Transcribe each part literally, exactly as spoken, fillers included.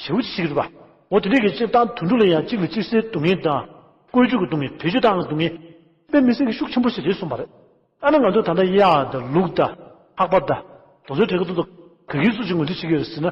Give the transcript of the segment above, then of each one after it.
ཞེ་པོ་ཅིག་ཞིག་རེད་པ། འོ་དེ་འདྲས་ཀྱི་སྤྱིར་བཏང་དུད་འགྲོ་ལ་ཡང་གཅིག་ལ་གཅིག་བསད་སྡུག་བསྔལ་དང་། བཀོལ་སྤྱོད་ཀྱི་སྡུག་བསྔལ། བེད་སྤྱོད་བཏང་གི་སྡུག་བསྔལ་དཔེ་མི་སྲིད་ཀྱི་ཤུགས་ཆེན་པོ་ཞིག་རེད་གསུངས་པ་རེད། ཨ་ནི་ང་ཚོ་ད་ལྟ་གཡག་དང་ལུག་དང་ལྷགས་པ་དང་། དེ་ཚོའི་གྲས་ཀྱི་ཐོག་ཏུ་ག་གིས་སུ་ཞིག་ངོས་འཛིན་བྱེད་ཀྱི་ཡོད་ཟེར་ན།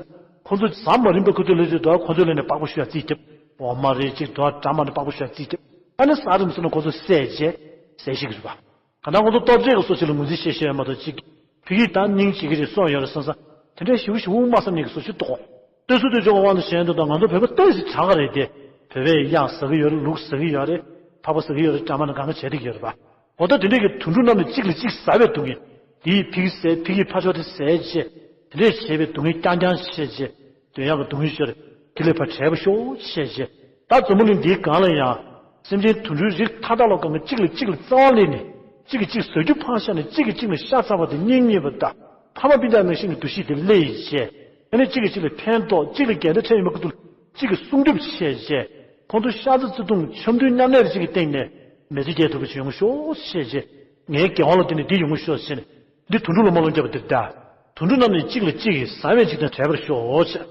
ཁོ་ཚོ་ཟ་མ་རིན་པ་ཁུ་ཐུག་ལས་བྱེད་དུས་ཁོ་ཚོའི་ལས་ནས་པགས་པ་བཤུ་ཡག་རྩིས་རྒྱབ། འོ་མ་རེད་ཅིག་དུ་འདྲ་མ་ནས་པགས་པ་བཤུ་ཡག་རྩིས་རྒྱབ། ཨ་ནི་ཟ་རིན་སོང་ན་ཁོ་ཚོ་བསད་བྱས་བསད་ཤེས་ཀྱི་རེད་པ། གང་ལྟར་ཁོ་ཚོ་ལྟོ་འབྲས་ཀྱི་བཟོ་བྱེད་ལ་ངོས་འཛིན་བྱེད་ཤེས་ཡོད་མ་གཏོགས་ཅིག་ཕ་གི་དང་སྙིང་རྗེ་གི་རེད་སོང་ཡོད་རེད་བསམ་ས། དེ་འདྲའི་ཞེ་པོ་ཞེ་པོ་མ་བསམ་ནས་ཀྱི་བཟོ་བྱེད་དོགས། ལྟོས་ཚུལ་དུ་འཇོག་པ་དབང་དུ་བྱས་འདུག་དང་ང་ཚོ་བོད་པ་ཏོག་ཙམ་དྲག་ག་རེད་དེ། བོད་པས་གཡག་ཟ་གི་ཡོད་རེད། ལུག་ཟ་གི་ཡོད་རེད། ཕག་པ་ཟ་གི་ཡོད་རེད། འདྲ་མ་ནས་གང་ག་བྱས་བསྡད་ཀྱི་ཡོད་རེད་པ། འོ་ད་དེ་འདྲས་ཀྱི་དུད་འགྲོ་རྣམས་ནི་གཅིག་ལ་གཅིག་ཟ་བའི་སྡུག་བསྔལ། དེའི་ཕ་གི་བསད། ཕ་གིའི་ཕ་ཕྱོགས་དེ་བསད་བྱས། དེ་འདྲས་བྱས་པའི་སྡུག་བསྔལ་རྐྱང་རྐྱང་བྱས་བྱས། འདོད་ཡག་གི་སྡུག་བསྔལ་ཤོར། དེ་ལས་ཕར་བྲལ་བ་ཤོག་བྱས་བྱས། ད་འཛམ་བུ་གླིང་འདིའི་སྒང་ལ་ཡང་། སེམས་ཅན་དུད་འགྲོའི་རིགས་མཐའ་དག་ལ་སྒང་ག་གཅིག་ལ་གཅིག་ལ་རྩ་བ་ལས་ནས། གཅིག་གིས་གཅིག་ཟ་རྒྱུ་ཕངས་ཤ་ནས་གཅིག་གིས་གཅིག་ལ་ཤ་ཚ་བ་དང་གཉེན་ཉེ་བ་དང་། ཕ་མ་སྤུན་ཀྱག་ནང་བཞིན་གྱི་འདུ་ཤེས་དེ་སླེབས་ཡིན་བྱས། ཨ་ནི་གཅིག་གིས་གཅིག་ལ་ཕན་ཐོགས། གཅིག་ལ་འགལ་ཟླ་འཕྲད་ཡོང་མི་ཁུ་ཐུག་གཅིག་གིས་སྲུང་སྐྱོབ་བྱས་བྱས། ཁོང་ཚོ་ཤ་ཚ་བརྩེ་དུང་འཆམ་མཐུན་མཉམ་གནས་གཅིག་གི་སྟེང་ནས་མི་ཚེ་སྐྱེལ་ཐུབ་པ་ཅིག་ཡོང་ཤོག་བྱས་བྱས། ངའི་འགན་དབང་ལ་བརྟེན་ནས་འདི་ཡོང་ཤོག་བྱས་ནས། འདི་དུད་འགྲོ་ལ་རྨ་ལོང་བརྒྱབ་པ་འདི་རེད་ད། དུད་འགྲོ་རྣམས་ནི་གཅིག་ལ་གཅིག་གིས་ཟ་བའི་གཅིག་དང་བྲལ་བར་ཤོག་བྱས།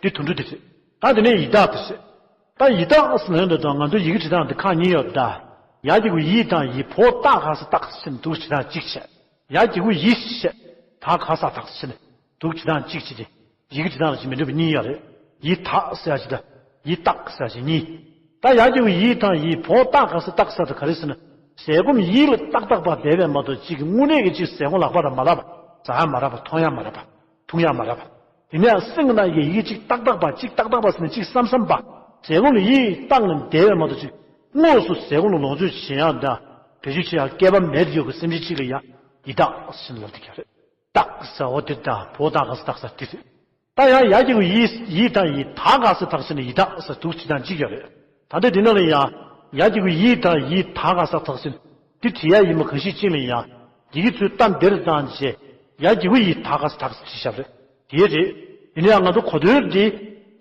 འདི་དུད་འགྲོ་འདི་རེད། ད་དེ་ནས་ཡི་དྭགས་འདི་རེད། ད་ཡི་དྭགས་ཟེར་ན་འདི་དང་ང་ཚོ་ཡི་གེ་བྲིས་སྟངས་འདི་ཁག་གཉིས་ཡོད་ད། ཡ་གི་གུ་ཡི་དང་ཡི། བོ་ཏ་ག་ས་བཏགས་ཟེར་ནས་འདུག་བྲིས་སྟངས་གཅིག་བྱས། ཡ་གི་གུ་ཡི་ཞེས། ད་ག་ས་བཏགས་ཟེར་ནས་འདུག་བྲིས་སྟངས་གཅིག་བྱས་ཏེ། ཡི་གེ་བྲིས་སྟངས་ལ་ཅིག་མི་འདྲ་བ་གཉིས་ཡོད་རེད། ཡི་དྭགས་ཟེར་ཡ་ཅིག་དང་། ཡི་སྟགས་ཟེར་ཡ་ཅིག་གཉིས། ད་ཡ་གི་གུ་ཡི་དང་ཡི། བོ་ཏ་ག་ས་བཏགས་ཟེར་དེ་ག་རེ་ཟེར་ན། ཟས་སྐོམ་ཡིད་ལ་ཏག་ཏག་པ་བསྡད་པས་མ་གཏོགས་ཅིག་གི་དངོས་གནས་ཀྱི་ཅིག་ཟས་སྐོམ་ལག་པ་ར་མ་ལག་པ། ཟ་ཡ་མ་རག་པ། འཐུང་ཡ་མ་རག་པ། འཐུང་ཡ་མ་རག་པ། ཡིན་ནའང་སེམས་ཀྱི་ནང་ཡི་གེ་གཅིག་ཏག་ཏག་པ། གཅིག་ཏག་ཏག་པ་ཟེར་ནས་གཅིག་བསམ་བསམ་པ། ཟས་སྐོམ་ལ་ཡིད་བཏང་ནས་བསྡད་པས་མ་གཏོགས་ཅིག་དངོས་སུ་ཟས་སྐོམ་ལ་ལོངས་སྤྱོད་བྱེད་ཡག་དང་བེད་སྤྱོད་བྱེད་ཡག་སྐལ་པ་མེད་དེ་ཡོད་པའི་སེམས་ཅན་གཅིག་ལ་ཡ་ཡི་དྭགས་ཟེར་ནས་ལབ་བསྡད་ཀྱི་རེད། སྟགས་ཟེར་བ་དེ་དང་བོ་ཏ་ག་ས་བཏགས་ཟེར་དེ་རེད། ད་ཡང་ཡ་གི་གུ་ཡི། ཡི་དང་ཡི། ད་ག་ས་བཏགས་ཟེར་ནས་ཡི་དྭགས་ཟེར་འདུག་བྲིས་སྟངས་གཅིག་ཡོད་རེད། ད་ལྟ་འདི་ནང་ལ་ཡང་ཡ་གི་གུ་ཡི་དང་ཡི། ད་ག་ས་བཏགས་ཟེར་ནས་འདི་བྲིས་ཡ་ཡིན་པ་གང་ཞིག་ཅིག་ལ་ཡང་ཡི་གེ་ཚུར་བལྟས་འདིར་བཏང་བྱས། ཡ་གི་གུ་ཡི། ད་ག་ས་བཏགས་ཟེར་བྲིས་བཞག་པ་རེད། དེ་རེད། ཡིན་ནའང་ང་ཚོ་གོ་དོན་འདི་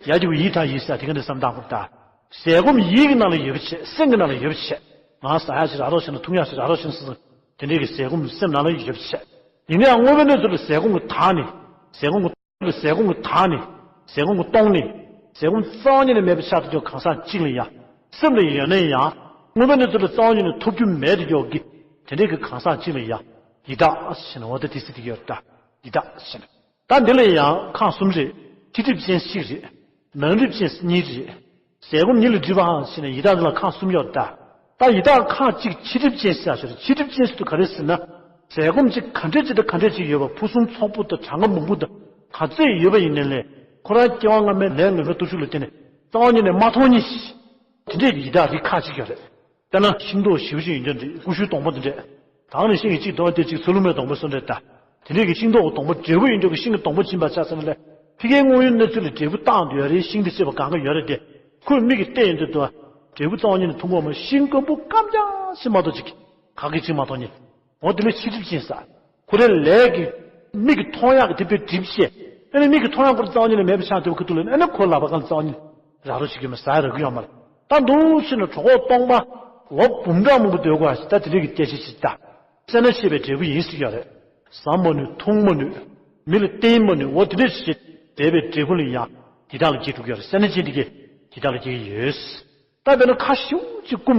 ཡ་གི་གུ་ཡི་དང་ཡི་ཟེར་དེ་ག་འདྲ་བསམ་སྟངས་ཁོ་ད། ཟས་སྐོམ་ཡིད་ཀྱི་ནང་ལ་ཡོད་པ་བྱས། སེམས་ཀྱི་ནང་ལ་ཡོད་པ་བྱས། ང་ཟ་ཡ་ཞིག་རག་རོགས་བྱས་ན། འཐུང་ཡ་ཞིག་རག་རོགས་བྱས་ན་ཟེར། དེ་འདྲའི་གི་ཟས་སྐོམ་སེམས་ནང་ལ་ཡོད་པ་བྱས། ཡིན་ནའང་དངོས་པོའི་གནས་ཚུལ་ལ་ཟས་སྐོམ་གྱིས་དག་ནས། ཟས་སྐོམ་གྱིས། ཟས་སྐོམ་གྱིས་དག་ནས། ཟས་སྐོམ་གྱིས་སྟོང་ནས། ཟས་སྐོམ་རྩ་བ་ཉིད་ནས་མེད་པའི་ཆ་དེ་ཀྱང་གང་ཟག་གཅིག་ལ་ཡ། སེམས་ལ་ཡོད་ན་ཡང་དངོས་པོའི་གནས་ཚུལ་ལ་རྩ་བ་ཉིད་ནས་ཐོབ་རྒྱུ་མེད་དེ་ཀྱང་གི། དེ་འདྲའི་གི་གང་ཟག་གཅིག་ལ་ཡ། ཡི་དྭགས་ཟེར་ནས་འོ་ད་དེ་ཟེར་དེ་ཡོད་ད། ཡི་དྭགས་ཟེར་ནས། ད་འདི་ལ་ཡང་ཁག་གསུམ་རེད། ཕྱི་སྒྲིབ་ཅན་གཅིག་རེད། ནང་སྒྲིབ་ཅན་གཉིས་རེད། ཟས་སྐོམ་ཉིད་ལ་སྒྲིབ་པའམ་ཞེ་ན་ཡི་དྭགས་འདི་ལ་ཁག་གསུམ་ཡོད་ད། ད་ཡི་དྭགས་ཁག་གཅིག་ཕྱི་སྒྲིབ་ཅན་ཟེར་ཡག་ཞིག་རེད། ཕྱི་སྒྲིབ་ཅན་ཟེར་དུས་ག་རེ་ཟེར་ན། ཟས་སྐོམ་གཅིག་ག་འདྲས་ཅིག་དང་ག་འདྲས་ཅིག་ཡོད་པ། ཕུན་སུམ་ཚོགས་པོ་དང་གྲངས་ཀ་མང་པོ་དང་ག་ཚོད་ཡོད་པ་ཡིན་ནའི་ལས་ཁོ་རང་སྐྱེ་བ་སྔ་མའི་ལས་ངན་པའི་སྟོབས་ཤུགས་ལ་བརྟེན་ནས་རྩ་བ་ཉིད་ནས་མ་མཐོང་མཁན་ཞིག་དེ་འདྲས་ཡི་དྭགས་རིགས་ཁག་གཅིག་ཡོད་རེད། དཔེར་ན་ཤིང་ཏོག་ཞེ་པོ་ཅིག་ཡོད་འདྲ་འདི་ཀུ་ཤུའི་སྡོང་པོ་འདི་འདྲས། ད་ནི་ཤིང་གི་གཅིག་འདོར་ཏེ་གཅིག་ཚ་ལུ་མའི་སྡོང་པོ་སོགས་འདྲས་ད། དེ་འདྲས་ཀྱི་ཤིང་ཏོག་གི་སྡོང་པོ། འབྲས་བུ་ཡིན་འགྲོ་གི་ཤིང་གི་སྡོང་པོ་སྦྱིན་པ་ཆ་ཟེར་ན་ལས། ཕ་གིའི་དངོས་ཡོད་གནས་ཚུལ་ལ་འབྲས་བུ་བཏང་འདོད་ཡ་རེད། ཤིང་དེ་བསད་པ་གང་ག་ཡོད་རེད་དེ། ཁོས་མིག་གིས་བལྟས་ཡོང་དུས་དུ་འབྲས་བུ་རྩ་བ་ཉིད་ནས་མཐོང་གི་ཡོད་མ་རེད། ཤིང་སྐམ་པོ་སྐམ་རྐྱང་ཞིག་མ་གཏོགས་ཅིག་ག་གི་ཅིག་མ་མཐོང་ནི། འོ་དེ་ལས་ཕྱི་སྒྲིབ་ཅན་ཟེར། ཁོ་རའི་ལས་ཀྱི་མིག་གིས་མཐོང་ཡག་གི་དེ་དཔེ་སྒྲིབ་བྱས། ཨ་ནི་མིག་གིས་མཐོང་ཡག་ཁོ་རང་རྩ་བ་ཉིད་ནས་མེད་པའི་ཆ་དེ་བ་ཁུ་ཐུག་ལ་ཨ་ནི་ཁོ་ལག་པ་གང་ལ་རྩ་བ་ཉིད་རག་རོགས་བྱེད་ཀྱི་མ་ཟ་ཡ་རག་གི་ཡོད་མ་རེད། ད་འདུག་ཕྱིན་ན་གྲོད་ཁོག་སྟོང་པ་ལོ་འབུམ་གྲངས་མང་པོ་སྡོད་དགོས་ཡ་ཞིག་ད་དེ་འདྲའི་གི་སྐད་ཆ་ཞིག་ད། བསད་ན་ཤེས་པའི་འབྲས་བུ་ཡིན་ཟེར་ཡོད་རེད། ཟ་མ་ནུས། འཐུང་མ་ནུས། མི་ལ་བསྟན་མ་ནུས། འོ་དེ་འདྲ་ཞིག་བྱས་བསྡད་པའི་འབྲས་བུ་ལ་ཡང་ཡི་དྭགས་ལ་སྐྱེ་འགྲོ་གི་ཡོད་རེད། བསད་ན་ཅི་འདི་གས་ཡི་དྭགས་ལ་སྐྱེ་གི་ཡོད། ད་དཔེར་ན་ཁ་ཤུགས་ཅིག་བསྐུམ།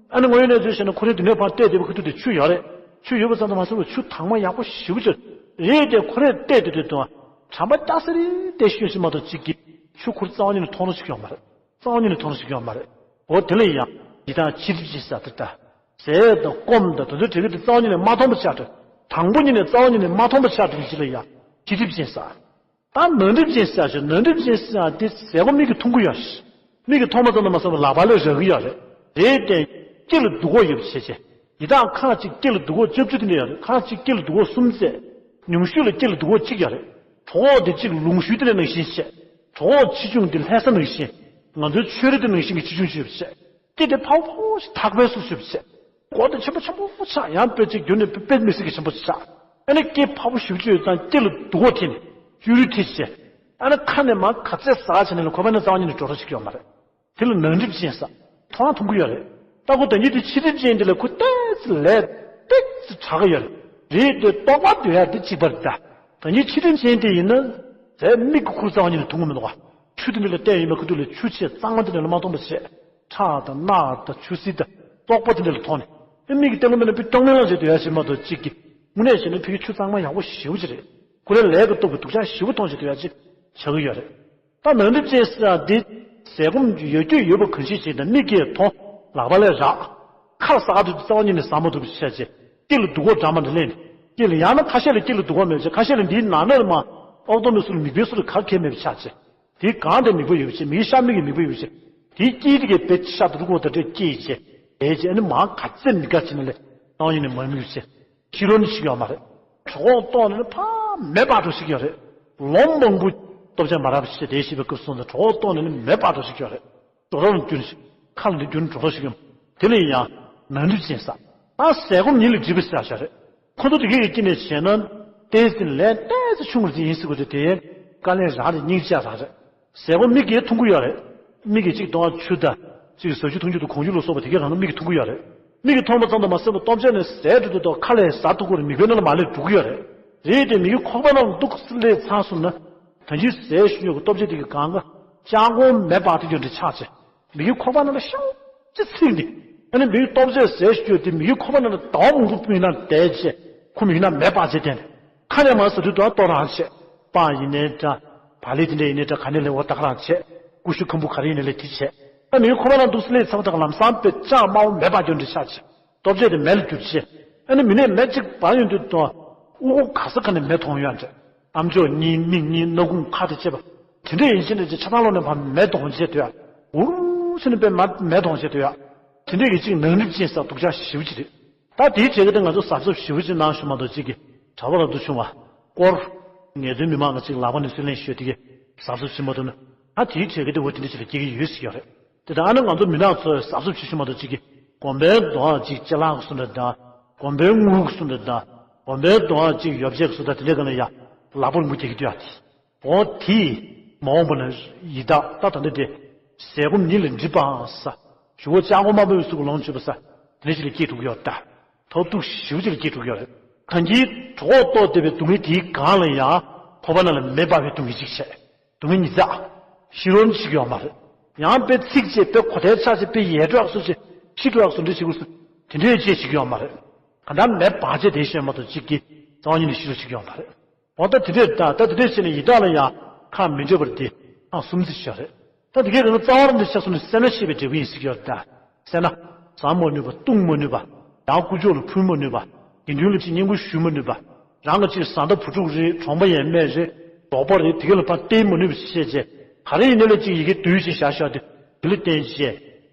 ཨ་ནི་དངོས་ཡོད་གནས་ཚུལ་བཤད་ན་ཁོ་རའི་མདུན་ནས་ཕར་བལྟས་བསྡད་པའི་ཁུ་ཐུག་དེ་ཆུ་ཡོད་རེད། ཆུ་ཡོད་པ་ཙམ་དུ་མ་ཟད་པར་ཆུ་དྭངས་མ་ཡག་པོ་ཞེ་པོ་ཅིག་རེད་དེ། ཁོ་རས་བལྟས་བསྡད་དུས་དུ་གྲམ་པ་སྐྱ་སེར་རེ་བལྟས་ཤོད་ཞིག་མ་གཏོགས་ཅིག་གིས་ཆུ་ཁོ་རྩ་བ་ཉིད་ནས་མཐོང་རོགས་ཅིག་ཡོད་མ་རེད། རྩ་བ་ཉིད་ནས་མཐོང་རོགས་ཅིག་ཡོད་མ་རེད། འོ་དེ་ལ་ཡང་ཡི་དྭགས་ཕྱི་སྒྲིབ་ཅན་ཟེར་དེ་ལྟ། ཟས་དང་སྐོམ་དང་དེ་ཚོའི་འབྲས་བུ་དེ་རྩ་བ་ཉིད་ནས་མ་མཐོང་བ་ཆགས་འགྲོ། དང་པོ་ཉིད་ནས་རྩ་བ་ཉིད་ནས་མ་མཐོང་བ་ཆགས་འགྲོ་གི་ཅིག་ལ་ཡང་ཕྱི་སྒྲིབ་ཅན་ཟེར། ད་ནང་སྒྲིབ་ཅན་ཟེར་ཞིག་ནང་སྒྲིབ་ཅན་ཟེར་ཡག་དེ་ཟས་སྐོམ་མིག་གིས་མཐོང་གི་ཡོད་ཞིག་མིག་གིས་མཐོང་བ་ཙམ་དུ་མ་ཟད་པར་ལག་པ་ལ་རག་གི་ཡོད་རེད། རེད་དེ། སྐེ་ལ་སྡུག་གོ་ཡོད་པ་བྱས་བྱས། ཡི་དྭགས་ཁག་ཅིག་སྐེ་ལ་སྡུག་གོ་ལྕགས་ཀྱུ་དེ་འདྲ་ཡོད་རེད། ཁག་ཅིག་སྐེ་ལ་སྡུག་གོ་གསུམ་བརྩེགས། ཉུང་ཤོས་ལ་སྐེ་ལ་སྡུག་གོ་གཅིག་ཡོད་རེད། གྲོད་ཁོག་དེ་གཅིག་ལ་ལུང་ཤུར་དེ་ནང་བཞིན་བྱས། གྲོད་ཁོག་ཆེ་ཆུང་དེ་ལྷ་ས་ནང་བཞིན། ང་ཚོའི་ཆོས་ར་དེ་ནང་བཞིན་གྱི་ཆེ་ཆུང་ཅིག་ཡོད་པ་བྱས། སྐེ་དེ་ཕག་པོ་ཞིག་ཐག་པའི་སུ་ཞིག་ཡོད་པ་བྱས། མགོ་དེ་ཆེན་པོ་ཆེན་པོ་ཆགས། ཡང་དཔེ་ཅིག་བསྒྱུར་ན་དཔེ་དཔེ་མི་སྲིད་ཀྱི་ཆེན་པོ་ཆགས། ཨ་ནི་སྐེ་ཕག་པོ་ཞེ་པོ་ཅིག་ཡོད་ཙང་སྐེ་ལ་སྡུག་གོ་ཐེབས་ནས་ཅུ་རུ་ཐེབས་བྱས། ཨ་ནི་ཁ་ནས་མར་ག་ཚད་ཟ་བྱས་ནས་ལ་ཁོ་པ་ནི་རྩ་བ་ཉིད་ནས་འགྲོ་རོགས་བྱེད་ཀྱི་ཡོད་མ་རེད། དེ་ལ་ནང་སྒྲིབ་ཅན་ཟེར། མཐོང་ཡང་མཐོང་གི་ཡོད་རེད། ད་ཁོ་ད་ཉིད་དེ་ཕྱི་སྒྲིབ་ཅན་དེ་ལ་ཁོ་ཏོག་ཙམ་ལས་ཏོག་ཙམ་དྲག་གི་ཡོད་རེད། རེད་དེ་རྟོགས་པ་འདོད་ཡག་དེ་གཅིག་པ་རེད་ད། ད་ཉིད་ཕྱི་སྒྲིབ་ཅན་དེ་ཡིན་ན། ཟས་མིག་གིས་ཁོ་རྩ་བ་ཉིད་ནས་མཐོང་གི་མི་འདུག་ག་ཆུ་དེ་འདྲ་ལ་བལྟས་ཡོད་མ་ཁུ་ཐུག་ལ་ཆུ་ཆེ་གཙང་མ་དེ་འདྲ་ལ་མ་མཐོང་པ་བྱས། ཁྲག་དང་རྣག་དང་ཆུ་སྲིན་དང་བཙོག་པ་དེ་འདྲ་ལ་མཐོང་ནས། ཨེ་མིག་གི་ལྟད་མོ་མེད་ན་ཕི་སྐྱོང་མེད་ལ་བྱས་སྡོད་ཡ་ཞིག་མ་གཏོགས་གཅིག་གི། དངོས་གནས་བྱས་ན་ཕི་གི་ཆུ་གཙང་མ་ཡག་པོ་ཞེ་པོ་ཅིག་རེད། ཁོ་རའི་ལས་ཀྱི་སྟོབས་ཀྱིས་སྡུག་ཅག་ཞེ་པོ་མཐོང་བྱས་སྡོད་ཡ་ཅིག་ཆགས་ཀྱི་ཡོད་རེད། ད་ནང་འགྲིབ་ཅན་ཟེར་ཡ་འདི། ཟས་སྐོམ་ཡོད་རྒྱུ་ཡོད་པ་གང་ཞིག་ཅིག་དང་མིག་གིས་མཐོང་། ལག་པ་ལས་རག་ཁ་ཟ་དུས་རྩ་བ་ཉིད་ནས་ཟ་མ་ཐུབ་པ་ཆགས་བྱས། སྐེ་ལ་སྡུག་གོ་འདྲ་མ་འདྲ་ལེན། སྐེ་ལ་ཡང་ན་ཁ་ཤས་ལ་སྐེ་ལ་སྡུག་གོ་མེད་བྱས། ཁ་ཤས་ལ་འདིའི་ནང་ན་མ་ཨོག་དོ་མི་སུ་ལ་མིག་དཔེ་སུ་ལ་གར་ཁེལ་མེད་པ་ཆགས་བྱས། དེའི་སྒང་དེ་མིག་དཔེ་ཡོད་བྱས། མིག་ཤར་མིག་གི་མིག་དཔེ་ཡོད་བྱས། དེའི་དཀྱིལ་དེ་གའི་བེད་ཤ་དུ་རུ་གོ་དང་འདྲེས་སྐྱེས་བྱས། དེ་བྱས་ཨ་ནི་མ་ག་ཚད་མི་དགའ་བྱས་ན་ལས་རྩ་བ་ཉིད་ནས་མ་མིག་བྱས། ཤི་རོ་ནི་ཞིག་ཡོད་མ་རེད། གྲོད་ཁོག་ལྟོགས་ནས་ནི་ཕ་མེད་པ་འགྲོ་ཞིག་ཡོད་རེད། ལོ་མང་པོ་ལྟོ་ཆས་མ་རག་པ་བྱས་དེ་ཤི་བའི་སྐབས་སོང་ཙང་གྲོད་ཁོག་ལྟོགས་ནས་ནི་མེད་པ་འགྲོ་ཞིག་ཡོད་རེད། འགྲོ་རོགས་ལ་རྒྱུན་ཞིག་ཁ་ལ་འདི་རྒྱུན་འགྲོ་རོགས་ཞིག་ཡོད། དེ་ལ་ཡང་ནང་འགྲིབ་ཅན་ཟ། ད་ཟས་སྐོམ་ཉིད་ལ་འགྲིབ་པ་ཟ་བྱ་རེད། ཁོ་ཚོ་དེ་གའི་དཀྱིལ་ནས་བྱས་ན་ཏོག་ཙམ་ལས་ཏོག་ཙམ་ཆུང་བ་ཅིག་ཡིན་ཟེར་དགོས་རེད། དེ་དཀའ་ལས་རག་རེད། སྙིང་རྗེ་རག་རེད། ཟས་སྐོམ་མིག་གིས་མཐོང་གི་ཡོད་རེད། མིག་གིས་གཅིག་གཏོང་བ་ཆུ་དང་གཅིག་ཟ་རྒྱུ་འཐུང་རྒྱུ་དང་གོང་ཆུ་ལ་སོགས་པ་དེ་གའི་རང་མིག་གིས་མཐོང་གི་ཡོད་རེད། མིག་གིས་མཐོང་བ་ཙམ་དུ་མ་ཟད་པར་ལྟོ་ཆས་ནས་ཟས་འགྲོ་དུས་ཐོག་ཁ་ལས་ཟ་ཐུབ་ཀྱི་རེད། མིག་དཔེ་ནང་ལ་མ་ལས་འགྲོ་གི་ཡོད་རེད། རེད་དེ་མིག་གི་ཁོག་པ་ནང་ལ་འདུག་སླེབས་ཚར་སོང་ན། ད་གིན་ཟས་ཞུ་ཡོད་ཀྱི་ལྟོ་ཆས་དེ་གའི་སྒང་ག་ལྕགས་སྒོང་མེ་འབར་དེ་འདྲ་ཆགས་བྱས། མིག་གི་ཁོག་པ་ནང་ལ་ཤོག་ཅིག་ཚིག་ནས། ཨ་ནི་མིག་ལྟོ་ཆས་ཟས་ཞུ་ཡོད་དེ་མིག་གི་ཁོག་པ་ནང་ལ་ཟླ་བ་མང་པོ་སྤུན་ན་བསྡད་བྱས། ཁོ་མིག་ནང་མེ་འབར་བྱས་བསྡད་ནས། ཁ་ནས་མར་ཟ་དུས་དུ་ལྟོ་རང་བྱས། སྤགས་ཡིན་ནའི་འདྲ། བག་ལེབ་དེ་འདྲ་ཡིན་ནའི་འདྲ། ག་ནས་ལས་འོ་ད་ག་རང་བྱས། ཀུ་ཤུ་ཁམ་བུ་ག་རེ་ཡིན་ནའི་ལས་དེ་བྱས། ཨ་མིག་ཁོ་པ་ལ་འདུག་སེ་སླེབས་ཚར་བ་དང་ལམ་སང་དཔེ་ལྕགས་དམར་པོ་མེ་འབར་རྒྱུ་འདྲ་ཆགས་བྱས། ལྟོ་ཆས་དེ་མེ་ལ་གྱུར་བྱས། ཨ་ནི་མིག་ནས་མེ་གཅིག་འབར་ཡོང་དུས་དུ། དབུ་གུ་ག་ས་ག་ནས་མེ་གཏོང་ཡོད་འདྲ། ཨམ་ཅོག་གཉིས། མིག་གཉིས། སྣ་ཁུང་ཁ་དང་བཅས་པ། དེ་འདྲ་ཡིན་ཕྱིན་ནས་ཅིག་ཆ་ཚང་ལོག་ནས་ཕར་མེ་གཏོང་བྱས་སྡོད་ཡ། འུར་ཟེར་ནས་དཔེ་མ་མེ་གཏོང་བྱས་སྡོད་ཡ། དེ་འདྲ་གི་ཅིག་ནང་འགྲིབ་ཅན་ཟ་སྡུག་ཅག་ཞེ་པོ་ཅིག་རེད། ད་དེའི་གྲས་ཀྱི་སྟེང་ང་ཚོ་གཟབ་གཟབ་ཞེ་པོ་ཅིག་གནང་ཞུ་མ་གཏོགས་གཅིག་གིས་གྲྭ་པ་རབ་ཏུ་བྱུང་བ། དཀོར། ངལ་རྩོལ་མི་མང་གི་ཅིག་ལག་པ་ནས་སུས་ལེན་ཞུས་དེ་གིས་གཟབ་གཟབ་བྱེད་མ་ཐུབ་ན། ད་དེའི་གྲས་ཀྱི་སྟེང་འོ་དེ་འདྲ་ཅིག་ལ་སྐྱེ་གི་ཡོད་ཟེར་གྱི་ཡོད་རེད། དེ་ལྟར་ཨ་ནི་ང་ཚོ་མི་ནག་ཚོས་གཟབ་གཟབ་བྱེད་ཞུ་མ་གཏོགས་གཅིག་གིས་དགོན་པའི་གདོང་ཅིག་ཅ་ལག་གི་བཟོ་འདྲ་དང་། དགོན་པའི་དངུལ་གི་བཟོ་འདྲ་དང་། དགོན་པའི་གདོང་ཅིག་ཡོ་བྱད་གི་བཟོ་འདྲ་དེ་འདྲའི་སྒང་ལ་ཡ་ལག་པ་རིང་པོ་རྒྱག་གི་འདུག་ཡ། དེ། འོ་དེས་མ་འོངས་པ་ན་ཡི་དྭགས་ད་ད་འདི་དེ་ཟས་སྐོམ་ཉིད་ལ་འགྲིབ་པའང་ཟ། ཞུ་བོ་ལྕགས་སྒོ་དམར་པོའི་གཟུགས་ཀྱི་ལོངས་སྤྱོད་པ་ཟ། དེ་འདྲ་ཞིག་ལ་སྐྱེས་འགྲོ་གི་ཡོད་ད། ཐོབ་ཐུག་ཞེ་པོ་ཅིག་ལ་སྐྱེས་འགྲོ་གི་ཡོད་རེད། ད་གིན་གྲོད་ཁོག་ལྟོགས་བསྡད་པའི་སྡུག་བསྔལ་དེའི་སྒང་ལ་ཡང་ཁོག་པ་ནང་ལ་མེ་འབར་བའི་སྡུག་བསྔལ་ཅིག་བྱས། སྡུག་བསྔལ་ཉིས་བརྩེགས། ཤི་རོ་ནི་ཞིག་ཡོད་མ་རེད། ཡང་དཔེ་ཚིག་བྱས་དཔེ་གོ་ཐལ་ཆགས་བྱས་དཔེ་ཡལ་འགྲོ་ཡག་བཟོ་བྱས་ཤི་འགྲོ་ཡག་བཟོ་འདྲ་བྱེད་དགོས་སུ་དེ་འདྲའི་ཅིག་ཞིག་ཡོད་མ་རེད། གང་ལྟར་མེ་འབར་བྱས་དེ་ཤོད་མ་གཏོགས་གཅིག་གིས་རྩ་བ་ཉིད་ནས་ཤི་རོ་ཞིག་ཡོད་མ་རེད། འོ་ད་དེ་འདྲས་ད་ད་དེ་འདྲས་བྱས་ནས་ཡི་དྭགས་ལ་ཡང་ཁག་མི་འདྲ་བར་དེ་ཁག་གསུམ་ཙམ་ཞིག་ཡོད་རེད། ད་དེ་གའི་རིང་རྩ་བ་རང་དུ་ཆགས་སོང་ནས་སེར་སྣ་ཤེས་པའི་འབྲས་བུ་ཡིན་ཟེར་གྱི་ཡོད་རེད་ད། སེར་སྣ། ཟ་མ་ནུས་པ། བཏུང་མ་ནུས་པ། ཡང་ཀུ་ཅོ་ལ་ཕུལ་མ་ནུས་པ། དགེ་འདུན་ལ་ཅིག་བསྙེན་བཀུར་ཞུ་མ་ནུས་པ། རང་གི་ཅིག་བཟའ་ཟླ་བུ་ཕྲུག་རེད། གྲོང་པ་ཡས་མས་རེད། འབྲོག་པ་རེད། དེ་ག་ལ་ཕར་བསྟེན་མ་ནུས་པ་བྱས་རྗེས་ག་རེ་ཡིན་ནའི་ལ་ཅིག་ཡི་གེ་བསྡུས་ཅིག་བཞག་བཞག་དེ་དེ་ལ་བརྟེན་བྱས་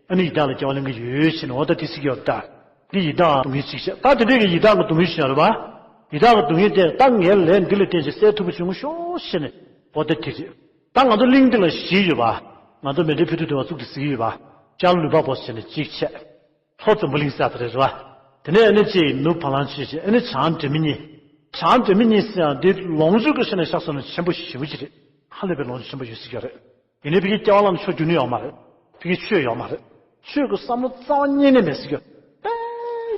ཨ་ནི་ཡི་དྭགས་ལ་སྐྱེ་བ་ལེན་གྱི་ཡོད་ཕྱིན་འོ་ད་དེ་ཟེར་གྱི་ཡོད་ད། འདི་ཡི་དྭགས་སྡུག་བསྔལ་གཅིག་བྱས། ད་དེ་འདྲས་ཀྱི་ཡི་དྭགས་ཀྱི་སྡུག་བསྔལ་ཞིག་ཡོད་རེད་པ། ཡི་དྭགས་ཀྱི་སྡུག་བསྔལ་དེ་ད་ངའི་ལས་འདི་ལ་བརྟེན་བྱས་སེལ་ཐུབ་པ་བྱུང་ངོ་ཤོག་ཞེས་ནས་འོ་ད་དེ་རེད། ད་ང་ཚོ་གླིང་འདི་ལ་བཞི་ཡོད་པ། ང་ཚོ་མཎྜལ་ཕུལ་དུས་དེ་བ་བཙུགས་ཏེ་ཟེར་གྱི་ཡོད་པ། ཤར་ལུས་འཕགས་པོ་ཟེར་ནས་གཅིག་བྱས། ལྷོ་འཛམ་བུ་གླིང་ཟེར་དེ་རེད་པ། དེ་ནས་ཨ་ནི་གཅིག་ནུབ་བ་ལང་སྤྱོད་བྱས། ཨ་ནི་བྱང་སྒྲོལ་མ་གཉིས། བྱང་སྒྲོལ་མ་གཉིས་ཟེར་ཡང་འདི་ལོངས་སྤྱོད་ཀྱི་ཆ་ནས་བཞག་སོང་ན་ཆེན་པོ་ཞེ་པོ་ཅིག་རེད། ཧ་ལས་པའི་ལོངས་སྤྱོད་ཆེན་པོ་ཡོད་ཟེར་གྱི་རེད། ཡིན་ནའི་ཕ་གིའི་སྐྱེ་བ་བླངས་ཆོས་རྒྱུན་ནི་ཡོད་མ་རེད། ཕ་གིའི་ཆོས་ཡོད་མ་རེད། ཆོས་ཀྱི་བསམ་བློ་རྩ་བ་ཉིད་ནས་མེད་ཟེར་གྱི་ཡོད། དཔེ་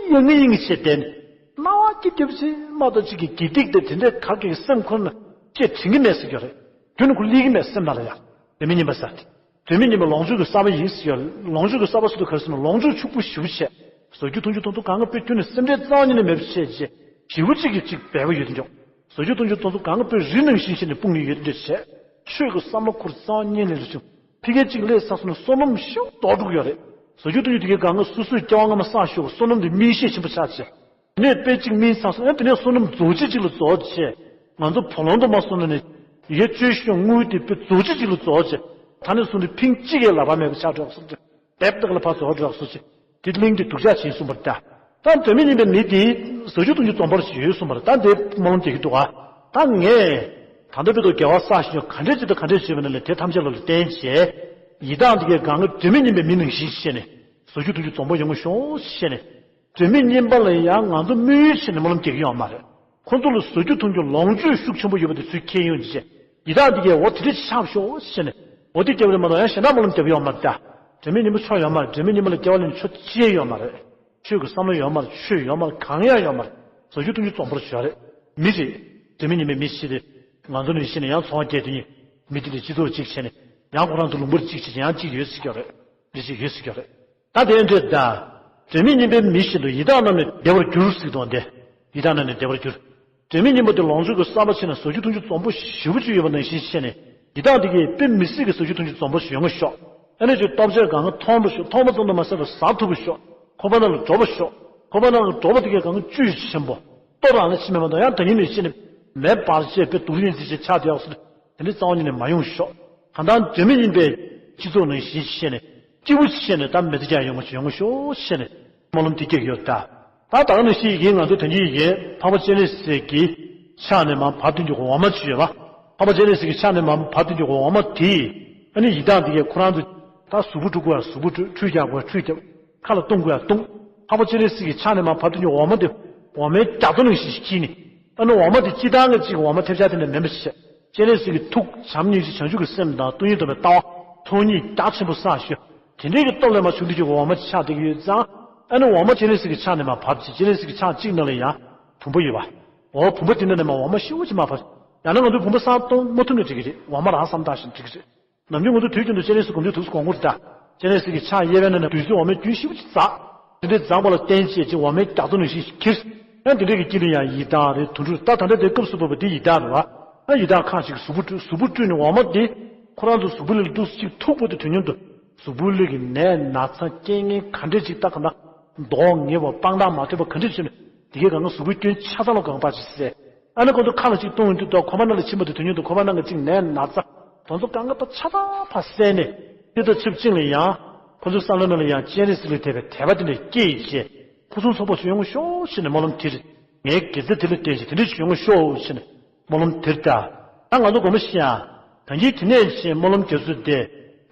ཡ་ངི་ཡིན་གྱི་བྱས་བསྡད་ནས། སྣང་བ་སྐྱིད་སྐྱིད་ཅིག་མ་གཏོགས་གཅིག་གི་དགེ་སྡིག་དེ་དེ་འདྲའི་ག་གི་སེམས་ཁོ་ན་སྐྱེ་དྲན་གྱི་མེད་ཟེར་གྱི་ཡོད་རེད། རྒྱུན་ནས་ཁོ་སླེབས་ཀྱི་མེད་སེམས་ནང་ལ་ཡ། སྒྲོལ་མའི་བསྙེན་པ་ཟེར་དེ། སྒྲོལ་མའི་བསྙེན་པ་ལོངས་སྤྱོད་ཀྱི་གསར་པ་ཡིན་ཟེར་ཡ། ལོངས་སྤྱོད་ཀྱི་གསར་པ་ཟེར་དུས་ག་རེ་ཟེར་ན་ལོངས་སྤྱོད་ཕྱུག་པོ་ཞེ་པོ་བྱས། ཟ་རྒྱུ་འཐུང་རྒྱུ་དང་དུ་གང་ག་དཔེ་ཁྱོན་ནས་སེམས་ཁྲལ་རྩ་བ་ཉིད་ནས་མེད་པ་བྱས་རྗེས་ཞེ་པོ་གཅིག་གི་གཅིག་འབད་པ་ཡོད་དེ་འཇོག་ཟ་རྒྱུ་འཐུང་རྒྱུ་དང་དུ་གང་ག་དཔེ་རི་ནང་བཞིན་བྱས་ནས་སྤུངས་ནས་ཡོད་དེ་འདྲ་བྱས། ཆོས་ཀྱི་བསམ་བློ་ཁོ་ར་རྩ་བ་ཉིད་ནས་ལ་བྱུང་། ཕ་གིར་གཅིག་སླེབས་ཚར་སོང་ན་བསོད་ནམས་ཤུགས་རྡོག་རྡོག་ཡོད་རེད། ཟ་རྒྱུ་འཐུང་རྒྱུ་དེ་གའི་གང་ག་སོ་སོའི་སྐྱེ་བ་སྔ་མ་བསགས་ཞོག་བསོད་ནམས་དེ་སྨིན་ཤས་ཆེན་པོ་ཆགས་བྱས། དེ་ནས་དཔེ་གཅིག་སྨིན་ཚར་སོང་ཡང་དེ་ནས་བསོད་ནམས་རྫོགས་བྱེད་ཅིག་ལ་རྫོགས་བྱས། ང་ཚོ་བུ་ལོན་དུ་མ་སོང་ན་ནས་ཡི་གེ་བཅོལ་ཤོག་དངུལ་དེ་དཔེ་རྫོགས་བྱེད་ཅིག་ལ་རྫོགས་བྱས། ད་ནས་བཟུང་སྟེ་ཕིང་གཅིག་གི་ལག་པ་མེད་པ་ཆགས་འགྲོ་སོང་ཅིག་དེབ་དག་ལ་ཕར་རྫོགས་འགྲོ་སོང་ཅིག་དེ་གླིང་དེ་སྡུག་ཅག་ཕྱིན་གསུངས་པ་རེད་ད། ད་སྒྲོལ་མ་གཉིས་པའི་མི་དེ་ཟ་རྒྱུ་འཐུང་རྒྱུ་འཛོམས་པར་ཡོད་གསུངས་པ་རེད། ད་འདི་སྨོན་ལམ་རྒྱག་གི་འདུག་ག་ད་ངས་ད་ལྟ་བར་དུ་དགེ་བ་བསགས་ཤིང་ག་འདྲས་ཅིག་དང་ག་འདྲས་བྱས་པ་ན་ལས་དེ་ཐམས་ཅད་ལ་ལ་བརྟེན་བྱས། ཡི་དྭགས་འདི་གའི་གང་ག་སྒྲོལ་མ་གཉིས་པའི་མི་ནང་བཞིན་བྱས་ནས་ཟ་རྒྱུ་འཐུང་རྒྱུ་འཛོམས་པོ་ཡོང་གི་ཤོག་བྱས་ནས། སྒྲོལ་མའི་བསྙེན་པ་ལ་ཡང་ང་ཚོ་དམིགས་ཡུལ་བྱས་ནས་སྨོན་ལམ་རྒྱག་གི་ཡོད་མ་རེད། ཁོ་ཚོ་ལ་ཟ་རྒྱུ་འཐུང་རྒྱུ་ལོངས་སྤྱོད་ཤུགས་ཆེན་པོ་ཡོད་པ་དེ་ཚུར་ཁྱེར་ཡོང་བྱས། ཡི་དྭགས་འདི་གས་འོ་དེ་འདྲ་ཆགས་ཤོག་ཟེར་ནས་འོ་དེ་སྐྱེ་བ་ལེན་མ་གཏོགས་ཡང་གཞན་དག་སྨོན་ལམ་རྒྱག་གི་ཡོད་མ་རེད་ད། སྒྲོལ་མའི་བསྙེན་པ་ཆོ་ཡོད་མ་རེད། སྒྲོལ་མའི་བསྙེན་པ་ལ་སྐྱེ་བ་ལེན་ཆོ་ཅི་ཡང་ཡོད་མ་རེད། ཆོས་ཀྱི་བསམ་བློ་ཡོད་མ་རེད། ཆོས་ཡོད་མ་རེད། གང་ཡང་ཡོད་མ་རེད། ཟ་རྒྱུ་འཐུང་རྒྱུ་འཛོམས་པོ་ཡོད་རེད། མི་རེད། སྒྲོལ་མའི་བསྙེན་པའི་མི་ཞིག་རེད། ང་ཚོ་ནས་ཤི་ནས་ཡང་ཚོང་བ་སྐྱེས་དེ་ཉིད་མི་དེ་ལ་སྤྱི་ཚོགས་གཅིག་བྱས་ནས། ཡང་ཁོ་རང་ཚོ་ལུང་པར་གཅིག་བྱེད་ཀྱི་ཡང་གཅིག་ཡོད་ཟེར་གྱི་རེད། འདི་ཞིག་ཡོད་ཟེར་གྱི་རེད། ད་དེ་འདྲས་ད། སྒྲོན་མེ་སྙིམ་པའི་མེ་བཞིན་དུ་ཡི་དྭགས་རྣམས་ནི་བདེ་བར་འགྱུར་ཟེར་དོན་ཏེ། ཡི་དྭགས་རྣམས་ནི་བདེ་བར་འགྱུར། སྒྲོན་མེ་སྙིམ་པ་དེ་ལོངས་སྤྱོད་ཀྱི་བསམ་པ་ཆེ་ན་ཟ་རྒྱུ་འཐུང་རྒྱུ་འཛོམས་པོ་ཞེ་པོ་ཅིག་ཡོད་པ་ནང་བཞིན་བྱས་ནས། ཡི་དྭགས་དེ་གས་དཔེ་མི་སྲིད་ཀྱི་ཟ་རྒྱུ་འཐུང་རྒྱུ་འཛོམས་པོ་ཞིག་ཡོང་གི་ཤོག་ཨ་ནི་ཅིག་ལྟོ་ཆས་གང་ག་མཐོང་པ་ཤོག་མཐོང་པ་ཙམ་དུ་མ་ཟད་པར་ཟ་ཐུབ་པ་ཤོག་ཁང་པ་ནང་ལ་འགྲོ་བ་ཤོག་ཁང་པ་ནང་ལ་འགྲོ་བ་དེ་གས་གང་ག་བཅུད་ཆེན་པོ། ལྟོ་རང་ལ་ཕྱིན་མེད་མ་གཏོགས་ཡང་ད་ཉིན་ནས་ཕྱིན་ནས་མེ་འབར་བྱས་དཔེ་དུག་ཡིན་ཟེར་བྱས་ཆགས་བསྡད་ཡོད་ཟེར། དེ་འདྲའི་རྩ་བ་ཉིད་ནས་མ་ཡོང་ཤོག་གང་ལྟར་སྒྲོན་མེ་སྙིམ་པའི་སྤྱི་ཚོགས་ནང་བཞིན་བྱས་ནས་སྐྱིད་པོ་བྱས་ནས་ད་མི་ཚེ་རྒྱ་ཡོང་བ་ཞིག་ཡོང་ཤོག་བྱས་ནས་སྨོན་ལམ་དེ་རྒྱག་ཡོད་ད། ད་ད་ག་ནང་བཞིན་ཡི་གེ་ང་ཚོ་དོན་གྱི་ཡི་གེ་འཕགས་པ་སྤྱན་རས་གཟིགས་ཀྱི་ཕྱག་ནས་མར་བབས་སྟོན་གྱི་འོ་མ་ཅིག་ཡོད་པ། འཕགས་པ་སྤྱན་རས་གཟིགས་ཀྱི་ཕྱག་ནས་མར་བབས་སྟོན་གྱི་འོ་མ་དེ། ཨ་ནི་ཡི་དྭགས་འདི་གས་ཁོ་རང་ཚོ་ད་གཟུགས་པོ་བཀྲུ་དགོས་ཡ་གཟུགས་པོ་བཀྲུ། ཁྲུས་རྒྱག་དགོས་ཡ་ཁྲུས་རྒྱག་ཁ་ལ་གཏོང་དགོས་ཡ་གཏོང་། འཕགས་པ་སྤྱན་རས་གཟིགས་ཀྱི་ཕྱག་ནས་མར་བབས་སྟོན་གྱི་འོ་མ་དེ་འོ་མའི་རྒྱ་མཚོ་ནང་བཞིན་ཞིག་འཁྱིལ་ནས། ཨ་ནི་འོ་མ་དེ་སྤྱིར་བཏང་གི་གཅིག་འོ་མ་ཐེབས་ཆག་དེ་འདྲ་མིན་པ་ཞིག་སྤྱན་རས་གཟིགས་ཀྱི་ཐུགས་བྱམས་སྙིང་རྗེ་བྱང་ཆུབ་ཀྱི་སེམས་དང་སྟོང་ཉིད་སྟོང་པའི་ལྟ་བ་མཐོང་སྙེག་རྒྱ་ཆེན་པོ་བསགས་ཞུ། དེ་འདྲའི་གི་སྟོབས་ལས་མར་བྱུང་དུས་ཀྱི་འོ་མ་ཆགས་བསྡད་ཀྱི་ཡོད་ཙང་། ཨ་ནི་འོ་མ་སྤྱན་རས་གཟིགས་ཀྱི་ཕྱག་ནས་མར་བབས་ཀྱི་སྤྱན་རས་གཟིགས་ཀྱི་ཕྱག་གཅིག་ནང་ལ་ཡང་བུམ་པ་ཡོད་པ། འོ་བུམ་པ་དེ་འདྲ་ནས་མར་འོ་མ་ཞེ་པོ་ཅིག་མར་བབས། ཡང་ན་ང་ཚོས་བུམ་པ་བསམ་གཏོང་མ་ཐུབ་ན་འགྲིག་གི་རེད། འོ་མ་རང་བསམ་བཏང་ཞིག་འགྲིག་གི་རེད། ནམ་རྒྱུན་ང་ཚོ་དུས་རྒྱུན་དུ་སྤྱན་རས་གཟིགས་སྒོམ་དུས་དུས་སུ་སྒོམ་དགོས་རེད་ད། སྤྱན་རས་གཟིགས་ཀྱི་ཕྱག་གཡས་པའི་ནང་ནས་བདུད་རྩིའི་འོ་མའི་རྒྱུན་ཞེ་པོ་ཅིག་འཛག་དེ་འདྲའི་འཛག་པ་ལ་བརྟེན་བྱས་ཀྱི་འོ་མའི་རྒྱ་མཚོ་ནང་བཞིན་ཞིག་འཁྱིལ། ཡང་དེ་འདྲའི་གི་དཀྱིལ་ནས་ཡང་ཡི་དྭགས་རེད། དུད་འགྲོ་རེད། ད་ད་ལྟ་དེ་སྐབས་སུ་བབས་པ་དེ་ཡི་དྭགས་རེད་བ། ཡང་ཡི་དྭགས་ཁག་ཅིག་གཟུགས་པོ་བཀྲུས། གཟུགས་པོ་བཀྲུས་ནས་འོ་མ་དེ་ཁོ་རང་ཚོ་གཟུགས་པོ་ལ་འདུག་སེ་ཅིག་ཐུག་པ་དེ་དུས་མཉམ་དུ་གཟུགས་པོའི་ཀླད་ཀྱི་ནད་ན་ཚ་རྐྱེན་ངན་ག་འདྲས་ཅིག་ད་ག་ན་མདོག་ངན་པ་དཔང་རྟགས་མ་ཐེབས་པ་ག་འདྲས་བྱུང་ནས་དེ་གའི་གང་ག་གཟུགས་པོའི་སྐྱོན་ཆ་ཚང་ལ་གང་པ་ཅིག་བསལ། ཨ་ནི་ཁོ་ཚོ་ཁ་ལ་ཅིག་གཏོང་ཡོང་དུས་ད་ཁོ་པ་ནང་ལ་ཕྱིན་པ་དེ་དུས་མཉམ་དུ་ཁོ་པ་ནང་གི་ཅིག་ནད་ན་ཚ་དེ་ཚོ་གང་ག་ད་ཆ་ཚང་ཕར་བསལ་ནས་དེ་ད་ཆིབས་ཅིང་ལ་ཡང་ཁོ་ཚོའི་བསམ་བློ་ནང་ལ་ཡང་སྤྱན་རས་གཟིགས་ལ་དད་པའི་དད་པ་དེ་འདྲ་སྐྱེས་བྱས་ཕུན་སུམ་ཚོགས་པ་ཞིག་ཡོང་ཤོག་ཟེར་ནས་སྨོན་ལམ་དེ་རེད། ངའི་དགེ་རྩ་དེ་ལ་བརྟེན་བྱས་དེ་འདྲ་ཞིག་ཡོང་ཤོག་ཟེར་ནས་སྨོན་ལམ་དེ་རེད་ད། ད་ང་ཚོ་དགོངས་པ་བཞེས་ཡ། ད་གིན་དེ་ནས་བྱས་སྨོན་ལམ་རྒྱག་ཚུལ་དེ།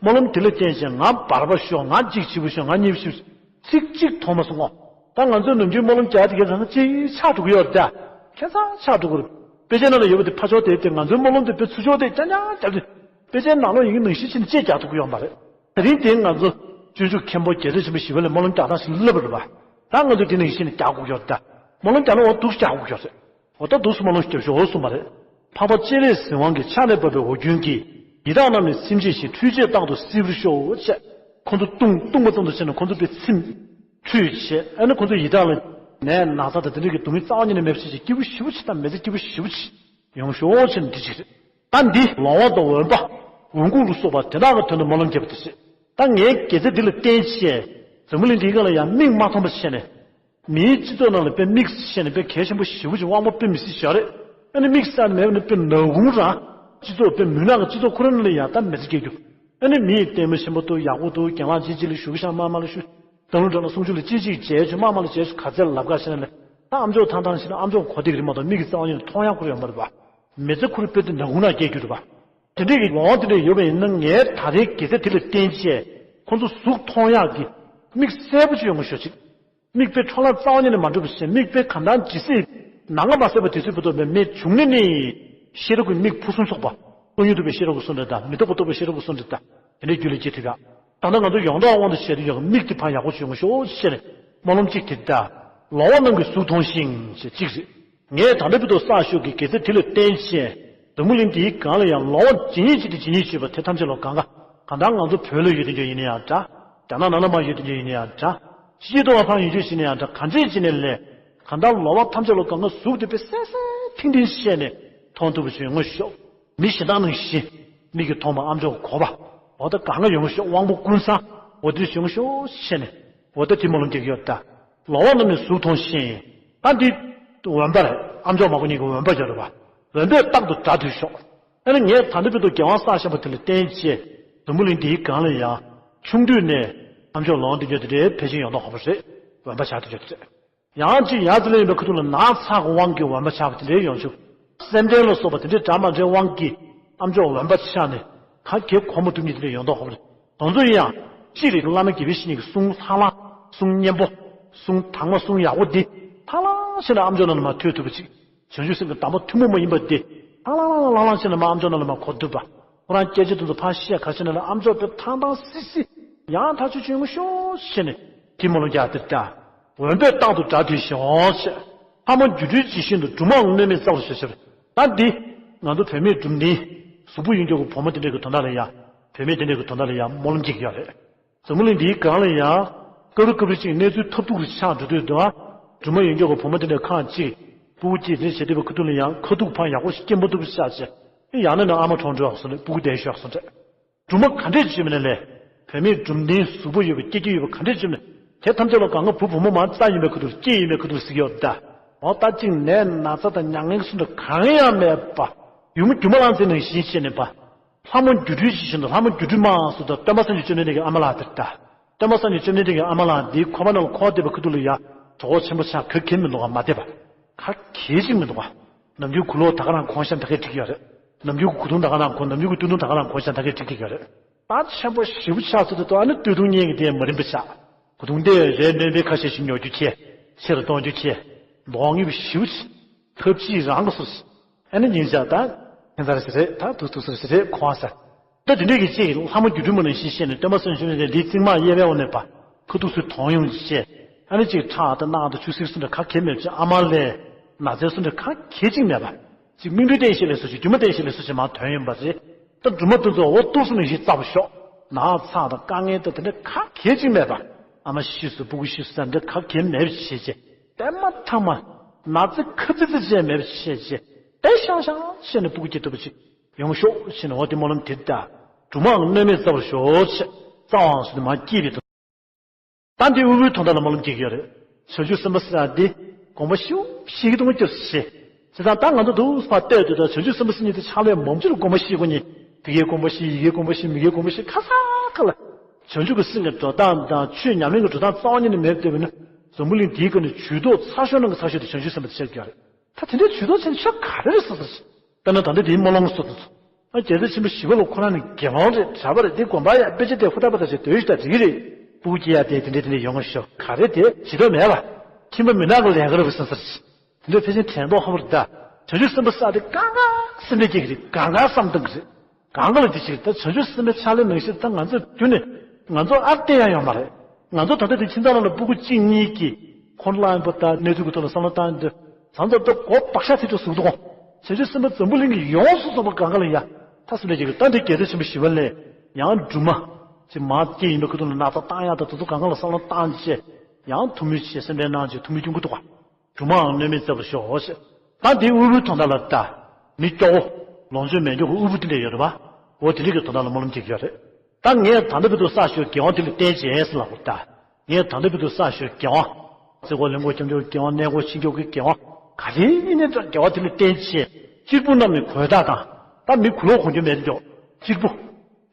སྨོན་ལམ་དེ་ལ་བརྟེན་བྱས་ང་འབར་བ་ཤོག་ང་གཅིག་བྱེད་པོ་ཤོག་ང་གཉིས་པ་བྱེད་པོ་ཤོག་ཚིག་གཅིག་མཐོང་མ་སོང་ངོ་། ད་ང་ཚོས་ནམ་རྒྱུན་སྨོན་ལམ་རྒྱག་དེ་གའི་རང་གཅིག་ཆགས་འགྲོ་གི་ཡོད་རེད་ད། ཁ་སང་ཆགས་འགྲོ་གི་རེད། དཔེ་ཆའི་ནང་ལ་ཡོད་པ་དེ་ཕར་ཕྱོགས་དེ་དེ་ང་ཚོའི་སྨོན་ལམ་དེ་དཔེ་ཚུར་ཕྱོགས་དེ་རྐྱང་རྐྱང་རྒྱབ་དེ། དཔེ་ཆའི་ནང་ལོགས་ཡིན་གྱི་ནང་བཞིན་བྱས་ནས་ཅིག་རྒྱག་ཐུབ་ཀྱི་ཡོད་མ་རེད། དེ་རིང་དེ་ང་ཚོ་སྤྱོད་འཇུག་མཁན་པོ་རྒྱལ་སྲས་ཆེན་པོ་ཞི་བ་ལྷས་སྨོན་ལམ་རྒྱག་སྟངས་ཤིག་བསླབས་པ་རེད་པ། ད་ང་ཚོ་དེ་ནང་བཞིན་རྒྱག་དགོས་ཀྱི་ཡོད་རེད་ད། སྨོན་ལམ་རྒྱག་ན་འོ་འདུག་སེ་རྒྱག་དགོས་ཀྱི་ཡོད་རེད། འོ་ད་འདུག་སེ་སྨོན་ལམ་རྒྱབ་ཤོག་འོ་གསུངས་པ་རེད། འཕགས་པ་སྤྱན་རས་གཟིགས་དབང་གི་ཕྱག་ནས་བབས་པའི་འོ་རྒྱུན་གྱིས་ཡི་དྭགས་རྣམས་ནི་སེམས་ཅན་ཞིང་ཁྲུས་བྱས་རྟག་ཏུ་བསིལ་བར་ཤོག་ཅེས། ཁོ་ཚོ་བཏུང་བཏུང་བ་ཙམ་དུ་བྱས་ནས་ཁོ་ཚོ་དཔེ་ཚིམ། ཁྲུས་བྱས། ཨ་ནི་ཁོ་ཚོ་ཡི་དྭགས་ལ་ནད་ན་ཚ་དང་དེ་འདྲ་གི་སྡུག་བསྔལ་རྩ་བ་ཉིད་ནས་མེད་པ་བྱས་ཤིང་སྐྱིད་པོ་ཞེ་པོ་ཅིག་དང་མི་ཚེ་སྐྱིད་པོ་ཞེ་པོ་ཅིག་ཡོང་ཤོག་ཅེས་ནས་འདི་ཅིག་རེད། ད་འདི་ལོང་བ་དང་འོན་པ། འོན་ཁུག་ལ་སོགས་པ་དེ་དག་གི་དོན་དུ་སྨོན་ལམ་རྒྱབ་པ་དེ་རེད། ད་ངའི་དགེ་རྩ་འདི་ལ་བརྟེན་བྱས་འཛམ་བུ་གླིང་འདིའི་སྒང་ལ་ཡང་མིག་མ་མཐོང་པ་བྱས་ནས། མིའི་སྤྱི་ཚོགས་ནང་ལ་དཔེ་དམིགས་བསལ་བྱས་ནས་དཔེ་གལ་ཆེན་པོ་ཞེ་པོ་ཅིག་དབང་པོ་དཔེ་མི་སྲིད་ཞིག་རེད། ཨ་ནི་དམིགས་བསལ་ནས་མེད་པ་ནི་དཔེ་ནག་ཁུང་རང་སྤྱི་ཚོགས་དཔེ་མུན་ནག་གི་སྤྱི་ཚོགས་ཁོ་རང་ནང་ལ་ཡང་ད་མི་ཚེ་སྐྱེལ་རྒྱུ། ཨ་ནི་མི་ཡིས་ལྟད་མོ་ཆེན་པོ་འདུག་ཡག་པོ་འདུག་གྱེན་ལངས་ཅིག་ཅིག་ལ་བཞུགས་ཤག་མར་མར་ལ་བཞུགས། ད་ལུང་དྲ་ལ་སུམ་ཅུ་ལ་ཅིག་ཅིག་མཇལ་བྱུང་མར་མར་ལ་མཇལ་བྱུང་ག་ཚད་ལབ་ག་ཤེས་ན་ལས་ད་ཨམ་ཅོག་ཐང་ཐང་ཞིག་ན་ཨམ་ཅོག་གོ་བདེ་གི་རེད་མ་གཏོགས་མིག་གི་རྩ་བ་ཉིད་ནས་མཐོང་ཡག་ཁུར་ཡོད་མ་རེད་པ། མི་ཚེ་ཁུར་དཔེ་དེ་ནག་ཁུང་ནང་སྐྱེལ་རྒྱུ་རེད་པ། དེ་འདྲའི་གི་ལོང་བ་དེ་འདྲ་ཡོད་པ་ཡིན་ན་ངའི་ད་ལྟའི་དགེ་རྩ་དེ་ལ་བརྟེན་བྱས་ཁོ་ཚོ་གཟུགས་མཐོང་ཡག་གི་མིག་གསལ་པོ་ཅིག་ཡོང་གི་ཤོག་ཅིག་མིག་དཔེ་འཕྲོ་བརླག་རྩ་བ་ཉིད་ནས་མ་འགྲོ་བ་བྱས། མིག་དཔེ་གང་ལྟར་ཇི་སྲིད་ནམ་མཁའ་མ་ཟད་པ་དེ་སྲིད་བར་དུ་མེད་མེད་བྱུང་ནས་ནི། ཤེས་རབ་ཀྱི་མིག་ཕུན་སུམ་ཚོགས་པ། སྟོང་ཉིད་རྟོགས་པའི་ཤེས་རབ་ཀྱི་གསུང་འདི་དང་མི་རྟོག་པ་རྟོགས་པའི་ཤེས་རབ་ཀྱི་གསུང་འདི་དང་དེ་འདྲའི་རྒྱུད་ལ་སྐྱེ་ཐུབ་ཡག་ད་ལྟ་ང་ཚོ་ཡོངས་གྲགས་དབང་དུ་བྱས་དུས་ཡག་མིག་དེ་ཕར་ཡག་པོ་བྱུང་ཤོག་ཅེས་ནས་སྨོན་ལམ་གཅིག་དེ་ལྟ། ལོང་བ་རྣམས་ཀྱི་གཟུགས་མཐོང་ཞིང་ཞེས་གཅིག་རེད། ངས་ད་ལྟ་བར་དུ་བསགས་ཤོག་གི་དགེ་རྩ་དེ་ལ་བརྟེན་བྱས། འཛམ་བུ་གླིང་འདིའི་སྒང་ལ་ཡང་ལོང་བ་ཇི་སྙེད་ཅིག་དང་ཇི་སྙེད་ཅིག་ཡོད་པ་དེ་ཐམས་ཅད་ལ་གང་ག་གང་ལྟར་ང་ཚོ་བོད་ལ་ཡོད་དེ་འདྲ་ཡིན་ན་ཡང་འདྲ། རྒྱ་ནག་ནང་ལ་མར་ཡོད་དེ་འདྲ་ཡིན་ན་ཡང་འདྲ། ཕྱི་རྒྱལ་དུ་མར་ཕར་ཡོད་དེ་འདྲ་ཡིན་ན་ཡང་འདྲ། གང་འདྲས་ཅིག་ནས་ལས། གང་ལྟར་ལོང་བ་ཐམས་ཅད་ལ་གང་ག་གཟུགས་དེ་དཔེ་གསལ་གསལ་ཐིང་ཐིང་བྱས་ནས་མཐོང་ཐུབ་པ་ཞིག་ཡོང་ངོ་ཤོག་མི་གཞན་དག་ནང་བཞིན་མིག་གིས་མཐོང་བ་ཨམ་ཅོག་གོ་བ། འོ་ད་གང་ག་ཡོང་ངོ་ཤོག་དབང་པོ་ཀུན་བཟང་འོ་དེ་ཡོང་ངོ་ཤོག་བྱས་ནས། འོ་ད་དེ་སྨོན་ལམ་རྒྱག་གི་ཡོད་ད། ལོང་བ་རྣམས་ནི་གཟུགས་མཐོང་ཞིང་། ད་འདི་འོན་པ་རེད། ཨམ་ཅོག་མ་གོ་མཁན་གྱི་འོན་པ་ཅིག་རེད་པ། འོན་པས་རྟག་ཏུ་དགྲ་འདུལ་ཤོག་ཨ་ནི་ངས་ད་ལྟ་བར་དུ་དགེ་དབང་བསགས་བཞིན་པ་དེ་ལ་བརྟེན་བྱས། འཛམ་བུ་གླིང་འདིའི་སྒང་ལ་ཡང་ཆུང་དུས་ནས་ཨམ་ཅོག་ལོང་འདི་འདྲ་དེ་འདྲའི་ཕལ་ཆེར་ཡོང་མདོག་ཁ་པོ་རེད། འོན་པ་ཆགས་འདི་འདྲ་དེ་རེད། ཡང་ཅིག་ཡར་ཙི་ལ་ཡིན་པའི་ཁ་ཐུག་ལ་ནག་ཚགས་ཀྱི་དབང་གིས་འོན་པ་ཆགས་པ་དེ་འདྲའི་ཡོང་ཆུག་སེམས་ཁྲལ་ལ་སོགས་པ་དེ་འདྲའི་འདྲ་མ་འདྲའི་དབང་གིས་ཨམ་ཅོག་འོན་པ་ཆགས་ནས་ག་གེ་གོ་མ་ཐུབ་མཁན་དེ་འདྲ་ཡོང་མདོག་ཁ་པོ་རེད། དེ་ཚོ་ཡིན་ཡང་གཅིག་རེད། བླ་མ་དགེ་བའི་བཤེས་གཉེན་གྱི་གསུང་ལྷང་ལྷང་། གསུང་སྙན་པོ། གསུང་དྭངས་མ། གསུང་ཡག་པོ་འདི་ལྷང་ལྷང་བྱས་ནས་ཨམ་ཅོག་ནང་ལ་མར་ཐོས་ཐུབ་པ་ཅིག་བྱང་ཆུབ་སེམས་ཀྱི་གདམས་པ་ཐུན་མོང་མ་ཡིན་པ་འདི་ལྷང་ལྷང་ལྷང་ལྷང་བྱས་ནས་མར་ཨམ་ཅོག་ནང་ལ་མར་གོ་ཐུབ་པ། ཁོ་རང་སྐད་ཆ་དེ་ཚོ་ཕར་བཤད་ག་ཤེད་ནས་ལ་ཨམ་ཅོག་དེ་ཐང་ཐང་སི་སི་ཡང་ཐག་ཆོད་ཆོད་ཡོང་ཤོག་བྱས་ནས་དེ་སྨོན་ལམ་རྒྱག་དེ་ལྟ། འོན་པས་རྟག་ཏུ་དགྲ་འདུལ་ཞིང་ཟེར། ལྷ་མོ་སྒྱུ་འཕྲུལ་ཇི་བཞིན་དུ་སྒྲུབ་མང་གནོད་མེད་རྩ་བར་ཞེས་ཟེར། ད་འདི་ང་ཚོ་བུད་མེད་སྒྲུབ་ནི་གཟུགས་པོ་ཡོད་མཁན་གྱི་བུ་མོ་དེ་འདྲ་གི་དོན་དག་ལ་ཡང་ བུད་མེད་དེ་འདྲ་གི་དོན་དག་ལ་ཡང་སྨོན་ལམ་སྐྱེ་གི་ཡོད་རེད། འཛམ་བུ་གླིང་འདིའི་སྒང་ལ་ཡང་སྐབས་རེ་སྐབས་རེ་ཅིག་གནས་ཚུལ་ཐབས་སྡུག་རེ་ཆགས་འགྲོ་དུས་དུ་ཨ། སྦྲུམ་མ་ཡོད་མཁན་གྱི་བུ་མོ་དེ་འདྲ་ཁག་ཅིག་སྤུ་གུ་སྐྱེས་དེ་བྱེད་བསྡད་པའི་ཁ་ཐུག་ལ་ཡང་ཁ་ཐུག་ཕར་ཡག་པོ་ཞིག་སྐྱེན་པ་ཐུབ་པ་ཆགས་བྱས། ཡང་ན་ནི་ཨ་མ་གྲོངས་འགྲོ་ཡག་སོང་ནས་སྤུ་གུ་བསྡད་ཤོག་སོང་འདྲ། སྦྲུམ་མ་ག་འདྲས་བྱས་མིན་ན་ལས། བུད་མེད་སྦྲུམ་ལྡན་གཟུགས་པོ་ཡོད་པ་སྐྱེ་རྒྱུ་ཡོད་པ་ག་འདྲས་བྱས་མིན་ན། དེ་ཐམས་ཅད་ལ་སྒང་ག་བུ་བུ་མོ་མ་རྩ་ཡིན་པའི་ཁ་ཐུག་སྐྱེས་ཡིན་པའི་ཁ་ཐུག་ཟེར་གྱི་ཡོད་ད། འོ་ད་ཅིག་ནད་ན་ཚ་དང་མྱ་ངན་སོགས་འདྲ་གང་ཡང་མེད་པ། ཡུ་མོ་རྒྱུ་མ་ལང་ཚེ་ནང་བཞིན་བྱས་ནས་པ། ལྷ་མོ་སྒྱུ་འཕྲུལ་ཞིག་བཞིན་དུ་ལྷ་མོ་སྒྱུ་འཕྲུལ་མ་སོགས་དང་སྟོན་པ་སངས་རྒྱས་བཅོམ་ལྡན་འདས་ཀྱི་ཨ་མ་ལགས་དེ་ལྟ། སྟོན་པ་སངས་རྒྱས་བཅོམ་ལྡན་འདས་ཀྱི་ཨ་མ་ལགས་འདིའི་ཁོག་པ་ནང་ལ་འཁོར་བསྡད་པའི་ཁ་ཐུག་ལ་ཡ། གྲོགས་པོ་ཆེན་པོ་ཆགས་ག་གེ་མི་འདུག་ག་མ་བསྡད་པ། ག་གེ་ཅིག་མི་འདུག་ག་ནམ་རྒྱུན་གོས་ལོག་ད་ག་རང་གོན་ཤག་ད་གས་འགྲིག་གི་ཡོད་རེད། ནམ་རྒྱུན་གྱི་གོས་ཐུང་ད་ག་རང་གོན། ནམ་རྒྱུན་གྱི་སྟོད་ཐུང་ད་ག་རང་གོན་ཤག་ད་གས་འགྲིག་གི་ཡོད་རེད། ད་ཆེན་པོ་ཞེ་པོ་ཆགས་ཚར་དུས་ད་ཨ་ནི་སྟོད་ཐུང་གཉིས་ཀྱི་དེ་མ་རིམ་པ་ཆགས། གོས་ཐུང་དེ་རེ་རྣོན་པའི་ཁ་ཤས་ཤིག་ཉོ་རྒྱུ་ཁྱེད། ཆེ་རུ་གཏོང་རྒྱུ་ཁྱེད། ལོག་ངེས་པ་ཞེ་པོ་ཆེ། ཐབས་ཅིག་རང་གི་སོ་སོ། ཨ་ནི་ཉིན་ཞག་ད། ཁྱད་མཚར་ཞིག་རེད་ད། ཐུག་ཐུག་སོ་ཞིག་རེད་ཁོང་ས། ད་དེ་འདྲས་ཀྱི་ཅིག་ལྷ་མོ་སྒྱུ་འཕྲུལ་མ་ནང་བཞིན་བཤད་ནས་སྟོན་པ་སངས་རྒྱས་བཅོམ་ལྡན་འདས་འདིའི་རྩིབ་མ་གཡས་པའི་འོག་ནས་པ། ཁ་ཐུག་སུ་དོང་ཡོང་བྱས། ཨ་ནི་ཅིག་ཁྲག་དང་རྣག་དང་ཆུ་སེར་སོགས་འདྲ་ག་གེ་མེད་ཅིག་ཨ་མ་ལས། ན་ཚ་སོགས་འདྲ་ག་གེ་ཅིག་མེད་པ། ཅིག་སྨིན་གྲོལ་བསྟན་བཤད་ལས་སོ་ཅིག་སྒྱུ་མ་བསྟན་བཤད་ལས་སོ་ཅིག་མར་ཐོན་ཡོང་པ་རེད། ད་སྦྲུམ་མ་དེ་ཚོ་འོ་ཏོག་ཙམ་ནང་བཞིན་རྩ་བ་ཤོག་ན་ཚ་དང་དཀའ་ངལ་དང་དེ་འདྲ་ག་གེ་ཅིག་མེད་པ། ཨ་མ་ཤི་སོང་། སྤུ་གུ་ཤི་སོང་། དེ་འདྲ་ག་གེ་མེད་པ་བྱས་བྱས། དེ་མ་ཐག་མ། ན་ཚ་ཁ་ཚིག་ཚིག་བྱས་མེད་པ་བྱས་བྱས། དེ་ཤང་ཤང་བྱས་ནས་སྤུ་གུ་སྐྱེ་ཐུབ་པ་ཅིག་ཡོང་ཤོག་ཅེས་ནས་འོ་དེ་སྨོན་ལམ་དེ་ལྟ། སྦྲུམ་མའང་གནོད་མེད་བཙའ་བར་ཤོག་ཅེས་རྩ་བའང་ཟེར་ནས་མར་བསྐྱེད་པའི་དོན། ད་འདི་དབུལ་པོའི་དོན་དག་ལ་སྨོན་ལམ་སྐྱེ་གི་ཡོད་རེད། བྱང་ཆུབ་སེམས་དཔའ་ཟེར་ཡ་འདི་དགོངས་པ་ཞེ་པོ་ཞིག་གཏོང་གི་སྐྱོབ་ཞེས། བྱས་ཙང་ད་ང་ཚོ་འདུག་ཕར་ལྟོས་དུས་ད་བྱང་ཆུབ་སེམས་དཔའ་ཟེར་མཁན་དེ་ཕྱག་ལས་མང་པོ་ཅིག་ལ་དགོངས་པ་ཞེ་པོ་ཉེ། དེ་གའི་དགོངས་པ་ཞེ། ཡི་གེའི་དགོངས་པ་ཞེ། མི་དགེའི་དགོངས་པ་ཞེ། ཁ་ས་ཁ་ལ། བྱང་ཆུབ་ཀྱི་སེམས་ཀྱི་འགྲོ་སྟངས་དང་ཆོས་ཉམས་ལེན་གྱི་འགྲོ་སྟངས་རྩ་བ་ཉིད་ནས་མེད་པ་བལྟས་པ་ན། འཛམ་བུ་གླིང་འདིའི་སྒང་ནས་ཇུས་གཏོགས་ཚ་ཤོས་ནང་གི་ཚ་ཤོས་དེ་བྱང་ཆུབ་སེམས་དཔའ་དེ་ཆགས་ཀྱི་ཡོད་རེད། ད་དེ་འདྲའི་ཇུས་གཏོགས་བྱེད་ན་ཆོས་ག་རེ་རེད་ཟེར་ཟེར། དཔེར་ན་ད་ལྟ་དེའི་སྨོན་ལམ་སོགས་དེ་ཚོ། ཨ་རྒྱལ་སྲས་ཆེན་པོ་ཞི་བ་ལྷ་ཁོ་རང་ནི་དགེ་སློང་རེད། གྲྭ་པ་རེད། དེ་དགོན་པ་ཡ་དཔེ་ཆ་དེ་ཧུར་ཐག་པ་ད་ཆེ་དོན་ཞིག་ད་འགྲིག་གི་རེད། སྤུ་གུ་སྐྱེ་ཡ་དེ་དེ་འདྲས་དེ་འདྲས་ཡོང་ཤོག་ག་རེ་དེ་བྱེད་ཐབས་མེད་པ། ཁྱིམ་པ་མི་ནག་གི་ལས་ཀ་རེད་པ་བསམ་ས་རེད། དེ་འདྲས་ཕལ་ཆེར་དྲན་རྟོག་ཧ་པ་རེད་ད། བྱང་ཆུབ་སེམས་དཔའ་ཟེར་དེ་གང་ག་སེམས་ཁྲལ་སྐྱེ་གི་རེད། གང་ག་བསམ་བཏང་གི་རེད། གང་ག་ལ་དེ་ཞིག་རེད། ད་བྱང་ཆུབ་སེམས་དཔའི་ཕྱག་ལས་ནང་བཞིན་ད་ང་ཚོས་རྒྱུན་ནས་ང་ཚོ་ཨར་བལྟས་ཡ་ཡོད་མ་རེད། ང་ཚོ་ད་ལྟ་དེ་ཁྱིམ་ཚང་ནང་ལ་སྤུ་གུ་གཅིག་གཉིས་ཀྱིས་ཁོང་ལ་ཡང་པོ་ད་གནས་ཚུལ་གྱི་ཐོག་ལ་བསམ་བློ་བཏང་དུས་ཙང་ཙང་ད་སྒོ་བག་ཤ་ཐིག་ཏུ་ཟུག་འདུག་གོ། བྱང་ཆུབ་སེམས་དཔའ་འཛམ་བུ་གླིང་གི་ཡོངས་སུ་རྫོགས་པ་གང་ག་ལ་ཡ། ད་སེམས་ལས་ཀྱི་ད་འདི་རྒྱལ་སྲས་ཆེན་པོ་ཞི་བ་ལྷས་ཡང་སྦྲུམ་མ་ཅིག་མ་སྐྱེས་ཡིན་པའི་ཁུ་ཐུག་ལ་ན་ཚ་བཏང་ཡག་དང་དེ་ཚོ་གང་ག་ལ་བསམ་བློ་བཏང་བྱས་ཡང་ཐུགས་སྨོན་བྱས་སེམས་ཁྲལ་གནང་བྱས་ཐུགས་སྨོན་སྐྱོན་གྱི་འདུག་ག་སྦྲུམ་མའང་གནོད་མེད་བཙའ་བར་ཤོག་ཅེས། ད་འདི་དབུལ་པོའི་དོན་དག་ལ་ལྟ། མི་སྐྱོ་བོ། ལོངས་སྤྱོད་མེད་མཁན་གྱི་དབུལ་པོ་དེ་འདྲ་ཡོད་རེད་པ། འོ་དེ་འདྲ་གི་དོན་དག་ལ་སྨོན་ལམ་རྒྱག་གི་ཡོད་རེད། ད་ངས་ད་ལྟ་བར་དུ་བསགས་ཞོར་དགེ་བ་དེ་ལ་བརྟེན་བྱས་ཟེར་ལབ་དགོས་ད། ངས་ད་ལྟ་བར་དུ་བསགས་ཞོར་དགེ་བ། རྩེ་སྐོར་གླིང་སྐོར་སྐྱབས་འགྲོའི་དགེ་བ། གནས་སྐོར་ཆོས་སྐྱོང་གི་དགེ་བ། ག་རེ་ཡིན་ནའི་འདྲ་དགེ་བ་དེ་ལ་བརྟེན་བྱས། གཅེར་བུ་རྣམས་ནི་གོས་དག་དང་། ད་མི་གོས་ལོག་གོན་རྒྱུ་མེད་འགྲོ། གཅེར་བུ།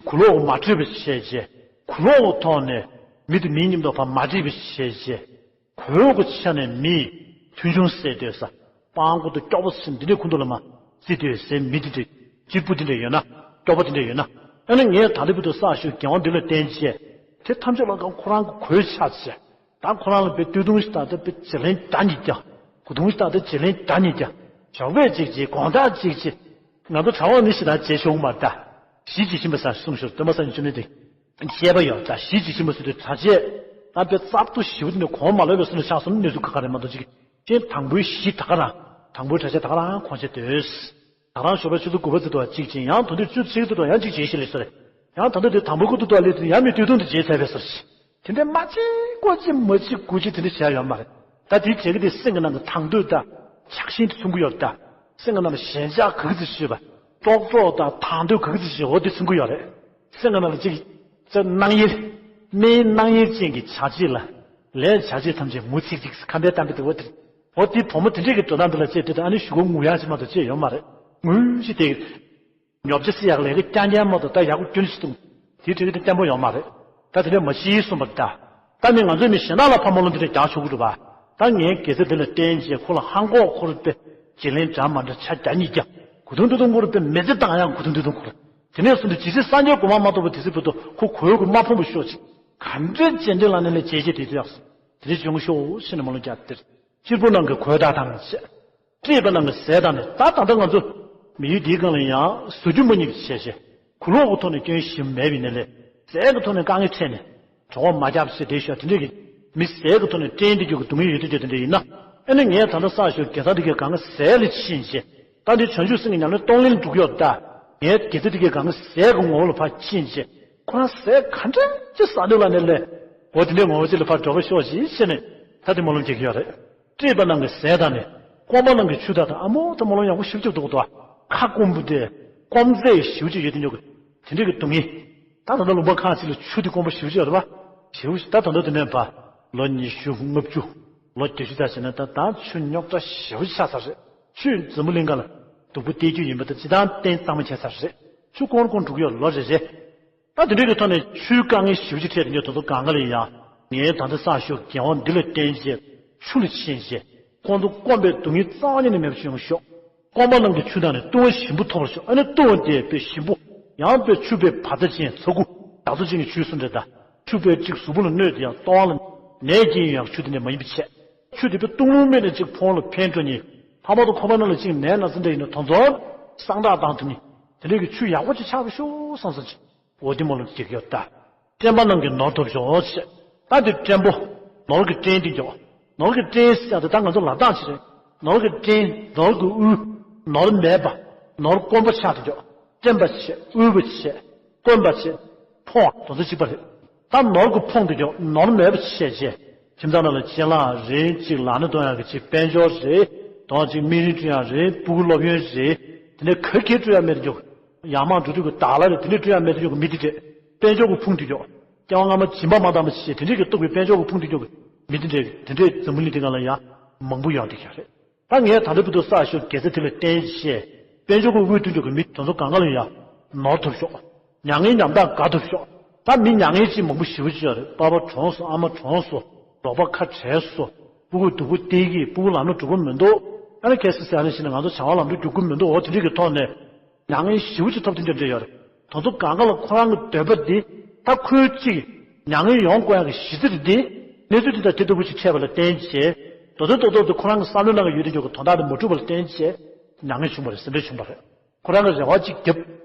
གོས་ལོག་མ་སྤྲས་པ་བྱས་བྱས། གོས་ལོག་གི་ཐོག་ནས་མི་དང་མིའི་མཉམ་དུ་ཕར་མ་འདྲེས་པ་བྱས་བྱས། གོས་ཀྱི་ཆ་ནས་མིའི་མཐོང་ཆུང་ཟེར་སྡོད་ས། སྤྲང་པོ་དང་སྐྱོ་པོ་ཟེར་འདི་འདྲའི་ཁུངས་ཐུག་ལ་མ་བརྩི་སྡོད་སའི་མི་འདི་འདྲ། གཅེར་བུ་འདི་འདྲ་ཡོད་ན། སྐྱོ་པོ་འདི་འདྲ་ཡོད་ན། ཨ་ནི་ངས་ད་ལྟ་བར་དུ་བསགས་ཞོར་དགེ་བ་འདི་ལ་བརྟེན་བྱས། དེ་ཐམས་ཅད་ལ་གང་ཁོ་རང་གི་གོས་ཆགས་བྱས། ད་ཁོ་རང་ལ་དཔེ་སྟོད་ཐུང་ཞིག་ད་ལྟ་དཔེ་བརྗེ་ལེན་འདྲ་གཉིས་རྒྱག་གོས་ཐུང་ཞིག་ད་ལྟ་བརྗེ་ལེན་འདྲ་གཉིས་རྒྱག་ཞོགས་པ་གཅིག་བྱས། དགོང་དག་གཅིག་བྱས། ང་ཚོ་གྲྭ་པ་ནི་ཞེ་དྲག་བྱེད་ཆོག་གི་མ་རེད་ད། གཞི་བྱེད་བཞིན་པ་ཟེར་གསུངས་ཞོར་སྟོན་པ་སངས་རྒྱས་བཅོམ་ལྡན་འདས། བཤད་པ་ཡོད་ད། གཞི་བྱེད་བཞིན་པ་ཟེར་དུས་གྲྭ་ཆས། ད་དཔེ་གསར་དུ་ཞེ་པོ་དེ་ནས་གོང་མ་ལོག་པའི་བཟོ་འདྲ་ཆགས་སོང་ན་གནས་ཚུལ་ཁག་ཁག་རེད་མ་གཏོགས་ཅིག་ཅན་དང་པོའི་གཞི་ད་ག་རང་། དང་པོའི་གྲྭ་ཆས་ད་ག་རང་གོན་བྱས་སྡོད། ད་རང་ཞོགས་པའི་ཆུ་ཚོད་དགུ་པ་ཙམ་དུ་བ་གཅིག་བྱས། ཡང་དོན་དུ་ཆུ་ཚོད་ཕྱེད་ཀ་ཙམ་དུ་བ་ཡང་གཅིག་བྱས་ཤིག་ལས་སོ་རེད། ཡང་ད་ལྟ་དེ་དང་པོའི་ཁུ་ཐུག་ཏུ་བ་སླེབས་དུས་ཡང་མི་སྟོད་ཐུང་དུ་བྱས་ཚར་བས་སོ་རེད། དེ་འདྲའི་མ་བྱེད་ཀོ་ཅི་མ་བྱེད་དགུ་ཅི་དེ་འདྲ་བྱས་ཡོད་མ་རེད། ད་དེའི་བྱེད་ཀྱི་དེ་སེམས་ཀྱི་ནང་གི་དང་འདོད་དང་ཆགས་ཞེན་དེ་མཚོན་གྱི་ཡོད་ད། སེམས་ཀྱི་ནང་ལ་ཞེན་ཆགས་ག་གི་ཚོད་བྱེད་པ། ཀྲོག་ཀྲོག་དང་དང་འདོད་ག་གི་ཚོད་བྱེད། འོ་དེ་མཚོན་གྱི་ཡོད་རེད། སེམས་ཀྱི་ནང་ལ་གཅིག་ཅིག་སྣང་ཡེར། སྨན་སྣང་ཡེར་ཅན་གྱི་བྱ་བྱེད་ལ། ལས་བྱ་བྱེད་ཐམས་ཅད་མུ་ཚིག་ཚིག་ཁམས་པའི་གཏམ་དཔེ་དེ་འོ་དེ། འོ་དེ་བུ་མོ་དེ་འདྲས་ཀྱི་འགྲོ་སྟངས་དེ་ལ་བྱས་དུས་ད་ཨ་ནི་གཞུག་གུ་ངུ་ཡག་ཅིག་མ་གཏོགས་ཅི་ཡོད་མ་རེད། ངུ་ཞིག་དེ། ཉོབ་ཆ་སི་ཡག་ལས་ཀ་རྐྱང་རྐྱང་མ་གཏོགས་ད་ཡག་པོ་སྐྱོན་ཞིག་འདུག་དེའི་གྲས་ཀྱི་དེ་བརྟན་པོ་ཡོད་མ་རེད། ད་དེ་འདྲས་མ་བྱེད་གསུངས་པ་རེད་ད། ད་ནི་ང་ཚོས་མི་གཞན་དག་ལ་ཕར་སྨོན་ལམ་དེ་འདྲས་རྒྱག་ཆོག་གི་རེད་པ། ད་ངའི་དགེ་རྩ་དེ་ལ་བརྟེན་བྱས་ཁོ་ལ་ཧང་གོག་ཁོ་རུ་དཔེ་བརྗེ་ལེན་འདྲ་མ་འདྲ་ཆ་བརྒྱ་ཉིས་བརྒྱ། གོས་ཐུང་སྟོད་ཐུང་ཁོ་རུ་དཔེ་མི་ཚེ་བཏང་ཡག་གོས་ཐུང་སྟོད་ཐུང་ཁོ་རུ། དེ་ནས་བཟུང་སྟེ་ཇི་སྲིད་སངས་རྒྱས་གོ་འཕང་མ་ཐོབ་པ་དེ་སྲིད་བར་དུ་ཁོ་གོས་གོས་མ་ཕོངས་པ་ཤོག་ཅིག་ག་འདྲས་རྗེས་འདྲེན་ལ་ནི་ལས་བྱས་བྱས་དེ་དུ་ཡག་སོང་། དེ་འདྲས་བྱུང་ཤོག་ཤེས་ནས་སྨོན་ལམ་རྒྱག་སྟེར། གཅེར་བུ་རྣམས་ཀྱི་གོས་དག་དང་བཅས། བཀྲེས་པ་རྣམས་ཀྱི་ཟས་དང་ནི། ད་ད་ལྟ་ང་ཚོ་མི་ཡུལ་འདིའི་སྒང་ལ་ཡང་བཟོ་རྒྱུ་མ་རྙེད་པ་བྱས་བྱས། གོས་ལོག་གི་ཐོག་ནས་སྐྱོན་ཞིམ་མེད་པའི་ནི་ལས། ཟས་ཀྱི་ཐོག་ནས་དཀའ་ངལ་འཕྲད་ནས། གྲོད་ཁོག་མ་རྒྱགས་པ་བྱས་བསྡད་ཤོག་དེ་འདྲས་ཀྱི། མི་ཟས་ཀྱི་ཐོག་ནས་བཀྲེན་བསྡད་རྒྱུ་གི་སྡུག་བསྔལ་ཡོད་དུས་ཀྱང་དེ་འདྲས་ཡིན་ན། ཨ་ནི་ངས་ད་ལྟ་བསགས་ཞོར་དགེ་རྩ་འདི་གའི་གང་ག་ཟས་ལ་ཕྱིན་བྱས། ད་འདི་བྱང་ཆུབ་སེམས་ཀྱི་ཉམས་ལེན་གཏོང་ལེན་འགྲུག་ཡོད་ད། ངའི་དགེ་རྩ་དེ་གའི་སྒང་ག་ཟས་ཀྱི་ངོ་བོ་ལ་ཕར་ཕྱིན་བྱས། ཁོ་རང་ཟས་ག་འདྲ་ཅིག་ཟ་འདོད་ལ་ནས་ལས། འོ་དེ་འདྲའི་ངོ་བོ་ཅིག་ལ་ཕར་འགྲོ་བ་ཤོག་ཅིག་བྱས་ནས་ད་དེ་སྨོན་ལམ་རྒྱག་གི་ཡོད་རེད། བཀྲེས་པ་རྣམས་ཀྱི་ཟས་དང་ནི། སྐོམ་པ་རྣམས་ཀྱི་ཆུ་དང་དང་། ཨ་མོ་ད་སྨོན་ལམ་ཡག་པོ་ཞེ་པོ་ཅིག་འདུག་དོ། ཁ་སྐོམ་པོ་དེ་སྐོམ་རྫས་ཞེ་པོ་ཅིག་ཡོད་དེ་ཉོ་གི། དེ་འདྲའི་གི་སྡུག་བསྔལ། ད་ད་ལྟ་ལུང་པ་ཁག་ཅིག་ལ་ཆུ་དེ་སྐོམ་པོ་ཞེ་པོ་ཅིག་ཡོད་རེད་པ། ཞེ་པོ་ཅིག་ད་ད་ལྟ་དེ་ནས་ཕར་ལོ་ཉི་ཤུ་ལྔ་བཅུ། ལོ་བརྒྱད་ཅུ་ཙམ་ཕྱིན་ན་ད་ད་ཆུ་རྙོག་དྲ་ཞེ་པོ་ཅིག་ཆགས་ཚར་རེད། ཆུ་འཛམ་བུ་གླིང་སྒང་ལ་སྡུག་པོ་སྟེར་རྒྱུ་ཡིན་པ་ད་སྤྱིར་བཏང་གཏན་གཙང་མ་བྱས་ཚར་རེད། ཆུ་སྐོར་སྐོར་འགྲོ་གི་ཡོད་ལོ་རེ་རེ། ད་དེ་འདྲའི་གི་ཐོག་ནས་ཆུའི་དཀའ་ངལ་ཞེ་པོ་ཅིག་འཕྲད་དེ་ཉོ་དེ་ཚོ་གང་ག་ལ་ཡང་ངའི་ད་ལྟ་བསགས་ཞོག་རྒྱལ་དབང་འདི་ལ་བརྟེན་བྱས་ཆུ་ལ་ཕྱིན་བྱས་ཁོང་ཚོ་སྐོམ་པའི་སྡུག་བསྔལ་རྩ་བ་ཉིད་ནས་མེད་པ་ཅིག་ཡོང་ཤོག་སྐོམ་པ་རྣམས་ཀྱི་ཆུ་དང་ནི་བཏུང་བ་ཞིམ་པོ་ཐོབ་པར་ཤོག་ཨ་ནི་བཏུང་བ་དེ་དཔེ་ཞིམ་པོ་ཡང་དཔེ་ཆུ་དཔེ་བ་ཚྭ་ཅན་ཚ་ཁུ་རྒྱ་མཚོ་ཅན་གྱི་ཆུའི་བཟོ་འདྲ་དང་ཆུ་དཔེ་གཅིག་གཟུགས་པོ་ལ་གནོད་དེ་ཡང་ལྟོ་བ་ལ་ནད་སྐྱེལ་ཡང་ཆུ་དེ་འདྲ་མ་ཡིན་པ་བྱས། ཆུ་དེ་དཔེ་བཏུང་ལུང་མེད་ནས་གཅིག་ཕོངས་ལ་ཕན་འགྲོ་ཉེན། ཕ་མ་དང་ཁོ་པ་རྣམས་ལ་གཅིག་ནད་ན་ཚ་འདྲ་ཡིན་ན་དོན་ཚོར་སངས་དྲག་བཏང་ཐུབ་ཉེན། དེ་འདྲའི་གི་ཆུ་ཡག་པོ་ཅིག་ཆགས་པ་ཤོག་བསམ་བསམ་ཅིག་འོ་དེ་སྨོན་ལམ་ཅིག་རྒྱག་གི་ཡོད་ད། བཀྲེན་པ་རྣམས་ཀྱིས་ནོར་ཐོབ་ཤོག་ཅེས། ད་དེ་བཀྲེན་པོ། ནོར་གྱི་བཀྲེན་དེ་མགྱོགས། ནོར་གྱི་བཀྲེན་ཟེར་ཡག་དེ་ད་ང་ཚོ་ལ་དྭགས་ཆེ་རེད། ནོར་གྱི་བཀྲེན། ནོར་གྱི་དབུལ། ནོར་མེད་པ། ནོར་དཀོན་པོ་ཆགས་དེ་མགྱོགས། བཀྲེན་པ་བྱས། དབུལ་བ་བྱས། དཀོན་པ་བྱས། ཕོངས་པ་དེ་ཚོ་གཅིག་པ་རེད། ད་ནོར་གྱི་ཕོངས་དེ་མགྱོགས། ནོར་མེད་པ་བྱས་བྱས། ཁྱིམ་ཚང་ནང་ལ་ཅ་ལག་རེད། གཅིག་ལག་ན་གཏོང་ཡག་གི་གཅིག་དཔལ་འབྱོར་རེད། དོ་གཅིག་སྨན་རིན་སྤྲོད་ཡག་རེད། སྤུ་གུ་སློབ་ཡོན་རེད། དེ་ནས་ག་གེ་སྤྲོད་ཡག་མེད་དེ་མགྱོགས། ཡར་མར་འགྲོ་དུས་ཀྱི་དག་ལ་རེད། དེ་འདྲས་སྤྲོད་ཡག་མེད་དུ་ཡོང་གི་མི་དེ་འདྲས། དཔལ་འབྱོར་གྱི་ཕུང་དུ་ཡོང་། སྐྱེ་བ་སྔ་མ་སྦྱིན་པ་མ་བཏང་བ་བྱས་དེ་འདྲས་ཀྱི་སྟོབས་ཀྱིས་དཔལ་འབྱོར་གྱི་ཕུང་དུ་ཡོང་གི་མི་དེ་འདྲས་དེ་འདྲས་འཛམ་བུ་གླིང་འདི་སྒང་ལ་ཡང་མང་པོ་ཡོང་བསྡད་ཀྱི་ཡོད་རེད། ད་ངས་ད་ལྟ་བར་དུ་བསགས་ཞོར་དགེ་རྩ་དེ་ལ་བརྟེན་བྱས་དཔལ་འབྱོར་གྱི་དབུལ་དུ་འཇུག་གི་མི་དེ་ཚོ་གང་ག་ལ་ཡང་ནོར་ཐུབ་ཤོག་མྱ་ངན་ཉམ་ཐག་དགའ་ཐུབ་ཤོག་ད་མི་མྱ་ངན་ཅིག་མང་པོ་ཞེ་པོ་ཅིག་ཡོད་རེད། པ་ཕ་གྲོངས་སོང་། ཨ་མ་གྲོངས་སོང་། རོགས་པ་ཁ་བྲལ་སོང་། སྤུ་གུ་སྡུག་པོ་སྟེར་གྱི། སྤུ་གུ་ལམ་ལ་འགྲོ་གི་མི་འདུག་ཨ་ནི་ཁ་སང་ཟེར་ཡ་ནི་བྱས་ན་ང་ཚོ་བྱ་བ་ལམ་འགྲོ་རྒྱུག་གི་མི་འདུག་འོ་དེ་འདྲས་ཀྱི་ཐོག་ནས། མྱ་ངན་ཞེ་པོ་ཅིག་ཐོབ་དེ་འདྲ་འདྲ་ཡོད་རེད། དེ་ཚོ་གང་ག་ལ་ཁོ་རང་གི་འདོད་པ་འདི། ད་ཁོའི་གཅིག་མྱ་ངན་ཡོང་དགོས་ཡག་གི་གཞི་རྩ་རེད་དེ། གནས་ཚུལ་དེ་དང་དེ་ལྟ་བུ་ཞིག་འཕྲད་པ་ལ་བརྟེན་བྱས། མདོ་དོན་རྡོག་རྡོག་ཏུ་ཁོ་རང་གི་བསམ་བློའི་ནང་གི་ཡོད་དེ་འཇོག་གི་དོན་དག་དེ་མ་གྲུབ་པ་ལ་བརྟེན་བྱས། མྱ་ངན་བྱུང་བ་རེད། ཟིན་བྲིས་བྱུང་བ་རེད། ཁོ་རང་གི་རེ་བ་གཅིག་བརྒྱབ།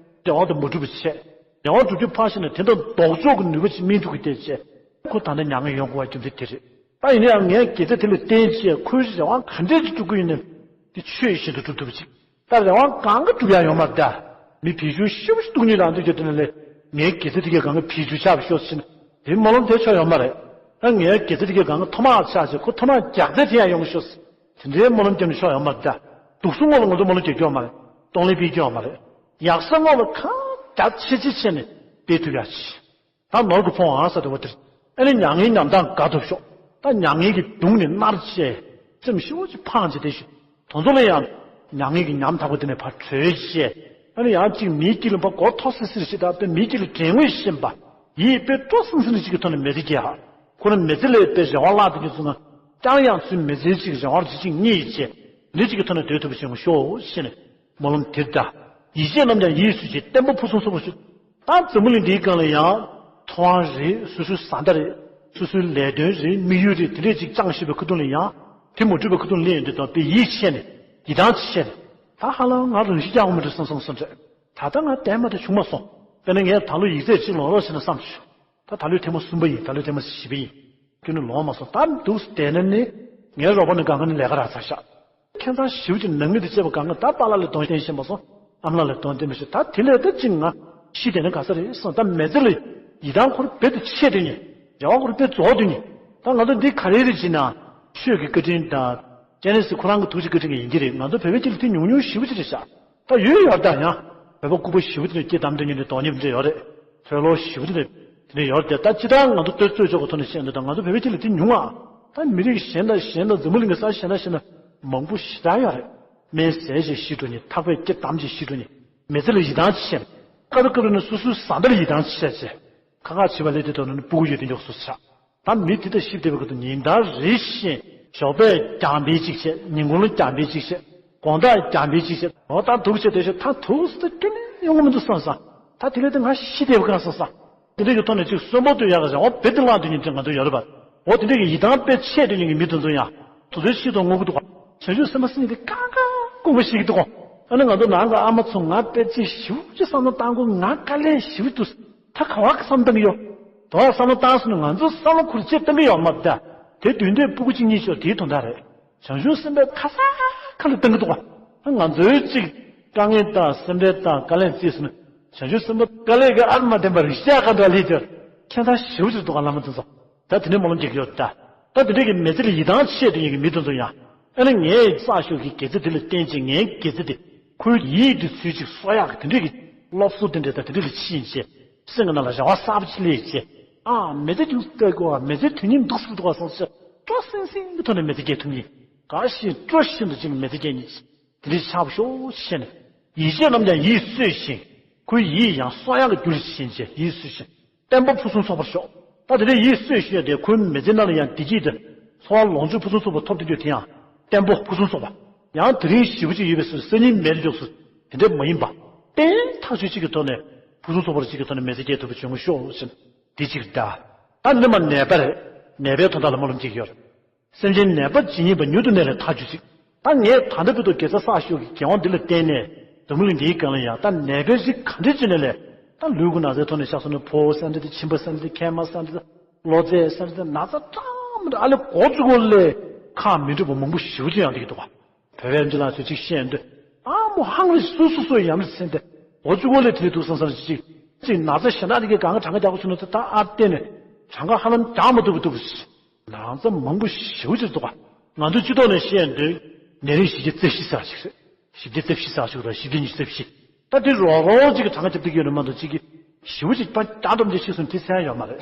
རེ་བ་དེ་མ་གྲུབ་པ་བྱས། རེ་བ་འགྲུབ་རྒྱུ་ཕར་བཞག་ནས་དེ་དང་ལྡོག་ཕྱོགས་ཀྱི་ནུས་པ་ཅིག་སྨིན་ཐུབ་ཀྱི་བལྟས་བྱས། ཁོ་ད་ལྟ་མྱ་ངན་ཡོང་དགོས་པ་རྒྱུ་མཚན་དེ་རེད། ད་ཡིན་ན་ཡང་ངས་དགེ་རྩ་དེ་ལ་བརྟེན་བྱས་ཁོའི་རེ་བ་ག་འདྲས་ཅིག་འགྲུབ་ཀྱི་ཡོད་ན། དེ་ཆོས་བཞིན་དུ་འགྲུབ་ཐུབ་པ་ཅིག་ད་རེ་བ་གང་ག་འགྲུབ་ཡག་ཡོད་མ་རེད་ད། མི་བེད་སྤྱོད་ཤུགས་ཤིག་གཏོང་ཉེན་རང་འདུག་རྒྱུ་དེ་ནས་ལས། ངའི་དགེ་རྩ་དེ་གའི་སྒང་ག་བེད་སྤྱོད་ཆགས་པ་ཤོག་ཟེར་ན། དེ་སྨོན་ལམ་དེ་ཆོག་ཡོད་མ་རེད། ཨ་ངའི་དགེ་རྩ་དེ་གའི་སྒང་ག་མཐོ་དམའ་ཆགས་བྱས་ཁོ་མཐོ་དམའ་རྒྱག་རྩལ་དེ་ཡང་ཡོང་གི་ཤོག་ཟེར། དེ་འདྲའི་སྨོན་ལམ་རྒྱབ་ནས་ཆོག་ཡོད་མ་རེད་ད། སྡུག་སྲོག་སྔོན་ལ་ང་ཚོ་སྨོན་ལམ་རྒྱག་རྒྱུ་ཡོད་མ་རེད། གཏོང་ལེན་སྤེལ་རྒྱུ་ཡོད་མ་རེད། ཡག་ས་སྔོན་ལ་གང་རྒྱ་ཆེ་ཆེ་བྱས་ནས་སྤེལ་ཐུབ་ཡག་ཅིག་ད་ནོར་གྱི་ཕོངས་ཨང་ཟེར་དེ་བ་དེར། ཨ་ནི་མྱ་ངན་ཉམ་ཐག་དགའ་ཐུབ་ཤོག་ད་མྱ་ངན་གྱི་མདུང་ནས་མནར་བྱས། སེམས་ཤུགས་ཅིག་འཕངས་བྱས་དེ་ཞུ། དེ་ཚོ་ལ་ཡང་། མྱ་ངན་གྱི་ཉམ་ཐག་པ་དེ་ནས་ཕར་གྲོལ་བྱས། ཨ་ནི་ཡང་ཅིག་མིའི་དཀྱིལ་ལ་ཕར་མགོ་མཐོ་སིར་སིར་བྱས། ད་དཔེ་མིའི་དཀྱིལ་ལ་དྲན་ངོས་ཤེས་པ། ཡིད་དཔེ་སྤྲོ་སིང་སིང་ཅིག་གི་ཐོག་ནས་མི་ཚེ་སྐྱེལ་ཧ། ཁོ་རང་མི་ཚེ་ལ་དཔེ་རེ་བ་བརླག་དེ་ཀྱི་ཚུལ་ང་། ཀྱང་ཡང་ཚུལ་མི་ཚེ་ཅིག་རེ་བ་རེ་ཅིག་རྙེད་བྱས། འདི་ཅིག་གི་ཐོག་ནས་སྡོད་ཐུབ་པ་བྱུང་ཤོག་ཞེས་ནས། སྨོན་ལམ་དེར་གདའ། ཡིད་ཆེས་རྣམས་ཀྱང་ཡིད་སུ་བྱེད། བརྟན་པོ་ཕུན་སུམ་ཚོགས་པར་ཤོག་ད་འཛམ་བུ་གླིང་འདིའི་སྒང་ལ་ཡང་། ཐོབ་དབང་རེད། སོ་སོའི་བཟའ་ཟླ་རེད། སོ་སོའི་ལས་དོན་རེད། དམིགས་ཡུལ་རེད། དེ་འདྲས་ཅིག་བཅངས་ཤེས་པའི་ཁ་ཐུག་ལ་ཡང་། དེ་མ་འགྲུབ་པའི་ཁ་ཐུག་ལ་སླེབས་ཡོང་དུས་དང་དཔེ་ཡིད་ཆེས་ནས། ཡིད་ཐང་ཆད་ནས། ད་ཧ་ལམ་ང་རང་ཤི་རྒྱག་དགོས་མི་འདུག་བསམ་བསམ་བསམ་རེད། ད་ལྟ་ང་བསྡད་མ་ཐུབ་བྱུང་མ་སོང་། དཔེར་ན་ངས་ད་ལོ་ཡིག་ཚད་ཅིག་ལོངས་རོགས་བྱས་ན་བསམ་བྱུང་། ད་ད་ལོའི་ཐེངས་མ་གསུམ་པ་ཡིན། ད་ལོའི་ཐེངས་མ་བཞི་པ་ཡིན། ཁྱོད་ནི་ལོངས་མ་སོང་། ད་འདུག་བསྡད་ན་ནི། ངའི་རོགས་པ་ནི་སྒང་ག་ནས་ལས་ཀ་རག་ཚར་ཤག་ཁྱད་མཚར་ཞེ་པོ་ཅིག་ནང་མི་དང་བཅས་པ་སྒང་ག་ད་པཱ་ལགས་ལ་གདོང་བསྟན་ཤེས་མ་སོང་། ཨ་མ་ལགས་ལ་གདོང་བསྟན་མི་ཤེས། ད་དེ་ལས་ད་ཅིག་ང་ཤི་བསྡད་ན་དགའ་ས་རེད་བསམ། ད་མི་ཚེ་ལ་ཡིད་ཐང་ཁོ་རང་རྦད་དེ་ཆད་བསྡད་མཁན། རེ་བ་ཁོ་རང་རྦད་རྫོགས་བསྡད་མཁན། ད་ང་ཚོ་འདི་ག་རེ་རེད་ཅེ་ན། ཆོས་ཀྱི་བཀའ་དྲིན་དང་། སྤྱན་རས་གཟིགས་ཁོ་རང་གི་ཐུགས་རྗེ་བཀའ་དྲིན་གྱིས་ཡིན་གྱི་རེད། ང་ཚོ་བོད་པའི་སྤྱི་ལ་དེ་ཉུང་ཉུང་ཞེ་པོ་ཅིག་རེད་ཤག་ད་ཡོད་ཡོད་ད་ཡང་། བོད་པ་སྐུ་པར་ཞེ་པོ་དེ་འདྲ་སྐྱེས་བསྡད་མཁན་དེ་འདྲ་དོ་མཉམ་འདྲ་ཡོད་རེད། ཕོ་ལོ་ཞེ་པོ་དེ་འདྲ་དེ་འདྲ་ཡོད་རེད་དེ། ད་སྤྱིར་བཏང་ང་ཚོ་ལྟོས་ཚོད་ཆོག་གི་ཐོག་ནས་བཤད་འདུག་ད་ང་ཚོ་བོད་པའི་སྤྱི་ལ་དེ་ཉུང་ཨ། ད་མི་རིགས་གཞན་དང་གཞན་དང་འཛམ་བུ་གླིང་གི་ས་གཞན་དང་གཞན་དང་མང་པོ་ཞེ་དྲག་ཡོད་རེད། སྨན་ཟས་བྱས་ཤི་འགྲོ་མཁན། ཐག་པས་སྐེ་བསྡམས་བྱས་ཤི་འགྲོ་མཁན། མི་ཚེ་ལ་ཡིད་ཐང་ཆད། སྐབས་རེ་སྐབས་རེ་ནས་སོ་སོའི་བཟའ་ཟླ་ལ་ཡིད་ཐང་ཆད་བྱས། ཁ་ཁ་བྱིས་པ་ལས་དེ་དོན་ནི་སྤུ་གུ་ཡོད་དེ་མགྱོགས་སུ་ཆགས། ད་མི་དེ་དང་ཤི་བསྡད་པའི་སྐབས་དུ་ཉིན་ལྟར་རེ་བཞིན་ཞོགས་པས་རྒྱང་འཕེན་གཅིག་བྱས། ཉིན་གུང་ལ་རྒྱང་འཕེན་གཅིག་བྱས། དགོང་དག་རྒྱང་འཕེན་གཅིག་བྱས། འོ་ད་འདུག་བྱས་དེ་ཤོད་ད་འདུག་སེ་ཁྱོན་ནས་ཡོང་གི་མི་འདུག་བསམ་བསམ། ད་དེ་ལས་དེ་ང་ཤི་བསྡད་པ་གང་བསམ་བསམ། དེ་འདྲ་གི་ཐོག་ནས་ཅིག་གསོན་པོ་སྡོད་ཡག་གི་རེ་བ་རྦད་དེ་བརླག་སྡོད་མཁན་དེ་ང་ཚོ་ཡོད་རེད་པ། འོ་དེ་འདྲ་གི་ཡིད་ཐང་དཔེ་ཆད་སྡོད་མཁན་གྱི་མི་དེ་ཚོ་ཡང་དེ་ཚོའི་ཤི་དང་ངུ་གི་འདུག་ག་བྱང་ཆུབ་སེམས་དཔའ་སེམས་ཉིད་དེ་ཀ་ཀ་ཀུན་པ་ཤི་གི་འདུག་ག་ཨ་ནི་ང་ཚོ་ནང་གི་ཨ་མ་ཚོ་ང་དཔེ་ཅིག་ཞེ་པོ་ཅིག་བསམ་བློ་བཏང་དགོས། ང་དཀའ་ལས་ཞེ་པོ་འདུག་ད་ག་བ་གི་བསམ་བཏང་གི་ཡོད། དོ་བ་བསམ་བློ་བཏང་སོང་ན་ང་ཚོ་བསམ་བློ་ཁུར་ཆེ་བཏང་གི་ཡོད་མ་རེད་ད། དེ་དུས་འདས་སྤུ་གུ་གཅིག་གཉིས་ཤོར་དེའི་དོན་དག་རེད། བྱང་ཆུབ་སེམས་དཔའི་ཁ་ས་ཁ་ལ་བཏང་གི་འདུག་ག་ང་ཚོའི་གཅིག་ དཀའ་ངལ་དང་སེམས་ཁྲལ་དང་དཀའ་ལས་བརྩིས་སོང་ན། བྱང་ཆུབ་སེམས་དཔའ་དཀའ་ལས་ཀྱི་ཨ་མ་བདེན་པ་རིག་བྱ་ག་འདྲ་ལས་དེར་ཁྱད་མཚར་ཞེ་པོ་ཅིག་འདུག་ག་བླ་མ་དེ་ཚོ། ད་དེ་འདྲ་གི་སྨོན་ལམ་རྒྱག་གི་ཡོད་ད། ད་དེ་འདྲ་གི་མི་ཚེ་ལ་ཡིད་ཐང་ཆད་དུ་ཡིན་གྱི་མི་དེ་ཚོ་ཡང་། ཨ་ནི་ངས་བསགས་ཤོག་གི་དགེ་རྩ་དེ་ལ་བརྟེན་ཅིང་ངའི་དགེ་རྩ་དེ་ཁོའི་ཡིད་དུ་ཚུད་ཅིག་གསོ་ཡག་གི་དེ་འདྲ་གི་སློབ་གསོ་དེ་འདྲ་ད་དེ་འདྲ་ལ་ཕྱིན་བྱས། སེམས་ཀྱི་ནང་ལ་རེ་བ་གསར་པ་ཅིག་སླེབས་བྱས། ཨ་མི་ཚེ་རྒྱུན་སྤེལ་དགོས་པ། མི་ཚེ་དུས་ངན་འདུག་སེ་འདུག་པ་སོང་ཙང་སྤྲོ་སིང་སིང་གི་ཐོག་ནས་མི་ཚེ་སྐྱེལ་ཐུབ་ངེས། དགའ་བཞིན་སྤྲོ་བཞིན་དུ་ཅིག་མི་ཚེ་སྐྱེལ་ངེས། དེ་འདྲའི་ཆགས་པ་ཤོག་ཤེས་ནས། ཡིད་ཆེས་རྣམས་ཀྱང་ཡིད་གསོས་ཤིང་། ཁོའི་ཡིད་ཡང་གསོ་ཡག་གི་རྒྱུར་ཕྱིན་བྱས་ཡིད་གསོས་ཤིང་། བརྟན་པ་ཕུན་སུམ་ཚོགས་པར་ཤོག་ད་དེ་འདྲའི་ཡིད་གསོས་ཤིང་ཡོད་དེ་ཁོའི་མི་ཚེ་ནང་ལ་ཡང་བདེ་སྐྱིད་དང་། འཚོ་བ་ལོངས་སྤྱོད་ཕུན་སུམ་ཚོགས་པ་ཐོབ་བསྡད་རྒྱུ་དེ་ཡང་བརྟན་པོ་ཕུན་སུམ་ཚོགས་པ། ཡང་དེ་རིང་ཞེ་པོ་ཅིག་ཡོད་པའི་སོ་སོ་སང་ཉིན་མེད་དུ་འཇོག་སོ། དེ་འདྲ་མ་ཡིན་པ། བརྟན་ཐག་ཆོད་ཅིག་གི་ཐོག་ནས་ཕུན་སུམ་ཚོགས་པ་ཅིག་གི་ཐོག་ནས་མི་ཚེ་སྐྱེལ་ཐུབ་པ་བྱུང་ཤོག་ཟེར་ནས་དེ་གཅིག་རེད་ད། ད་འདི་མ་ནད་པ་རེད། ནད་པའི་དོན་དག་ལ་སྨོན་ལམ་རྒྱག་གི་ཡོད་རེད། སེམས་ཅན་ནད་པ་ཇི་སྙེད་པ་མྱུར་དུ་ནད་ལས་ཐར་གྱུར་ཅིག་ད་ངས་ད་ལྟ་བར་དུ་དགེ་རྩ་བསགས་ཤོག་གི་དགེ་དབང་འདི་ལ་བརྟེན་ནས་འཛམ་བུ་གླིང་འདིའི་སྒང་ལ་ཡང་ད་ནད་པའི་རིགས་ག་འདྲ་ཅིག་ནས་ལས། ད་ལུས་ཀྱི་ན་ཚའི་ཐོག་ནས་ཆ་བཞག་ན་ཕོ་བ་ཟེར་འདྲ་དེ། མཆིན་པ་ཟེར་འདྲ་དེ། མཁལ་མ་ཟེར་འདྲ་དེ། གློ་ཚད་ཟེར་འདྲ་དེ། ན་ཚ་གྲངས་མེད་ཨ་ལས་འགོ་བཙུགས་སྐོར་ལས་ཁག་མི་འགྲུབ་པ་མང་པོ་ཞེ་པོ་ཅིག་ཡོང་བསྡད་ཀྱི་འདུག་ག་བོད་པའི་འདི་ལ་ཚོད་ཅིག་བཤད་འདོད། ཨ་མོ་ཧང་རེ་སུ་སུ་སུ་ཡང་རེ་ཟེར་འདི། འོ་ཅུ་གོ་ལེ་དེ་འདུག་བསམ་བསམ་ཅིག་ཅིག་ན་ཚ་ཞེ་དྲག་དེ་གའི་གང་ག་གྲངས་ཀ་རྒྱག་གོ་ཆུ་ནོ་ད་ཨ་བརྟེན་ནས་གྲངས་ཀ་ཧ་ལམ་རྒྱག་མ་ཐུབ་པ་འདུག་ན་ཚ་མང་པོ་ཞེ་པོ་ཅིག་འདུག་ག་ང་ཚོའི་སྤྱི་ཚོགས་ནས་བཤད་འདོད། ནད་རིམས་བཞི་བརྒྱ་རྩ་བཞི་ཟེར་ཅིག་རེད། བཞི་བརྒྱ་རྩ་བཞི་ཟེར་ཅིག་རེད། བཞི་བརྒྱ་ཉི་ཤུ་རྩ་བཞི། ད་དེ་རོགས་རོགས་ཅིག་གི་གྲངས་ཀ་རྒྱབ་བསྡད་ཀྱི་ཡོད་ན་མ་གཏོགས་ཅིག་གི་ཞེ་པོ་ཅིག་པ་རྒྱག་འདོད་ཅིག་ཤི་སོང་དེ་ཚད་ཡོད་མ་རེད།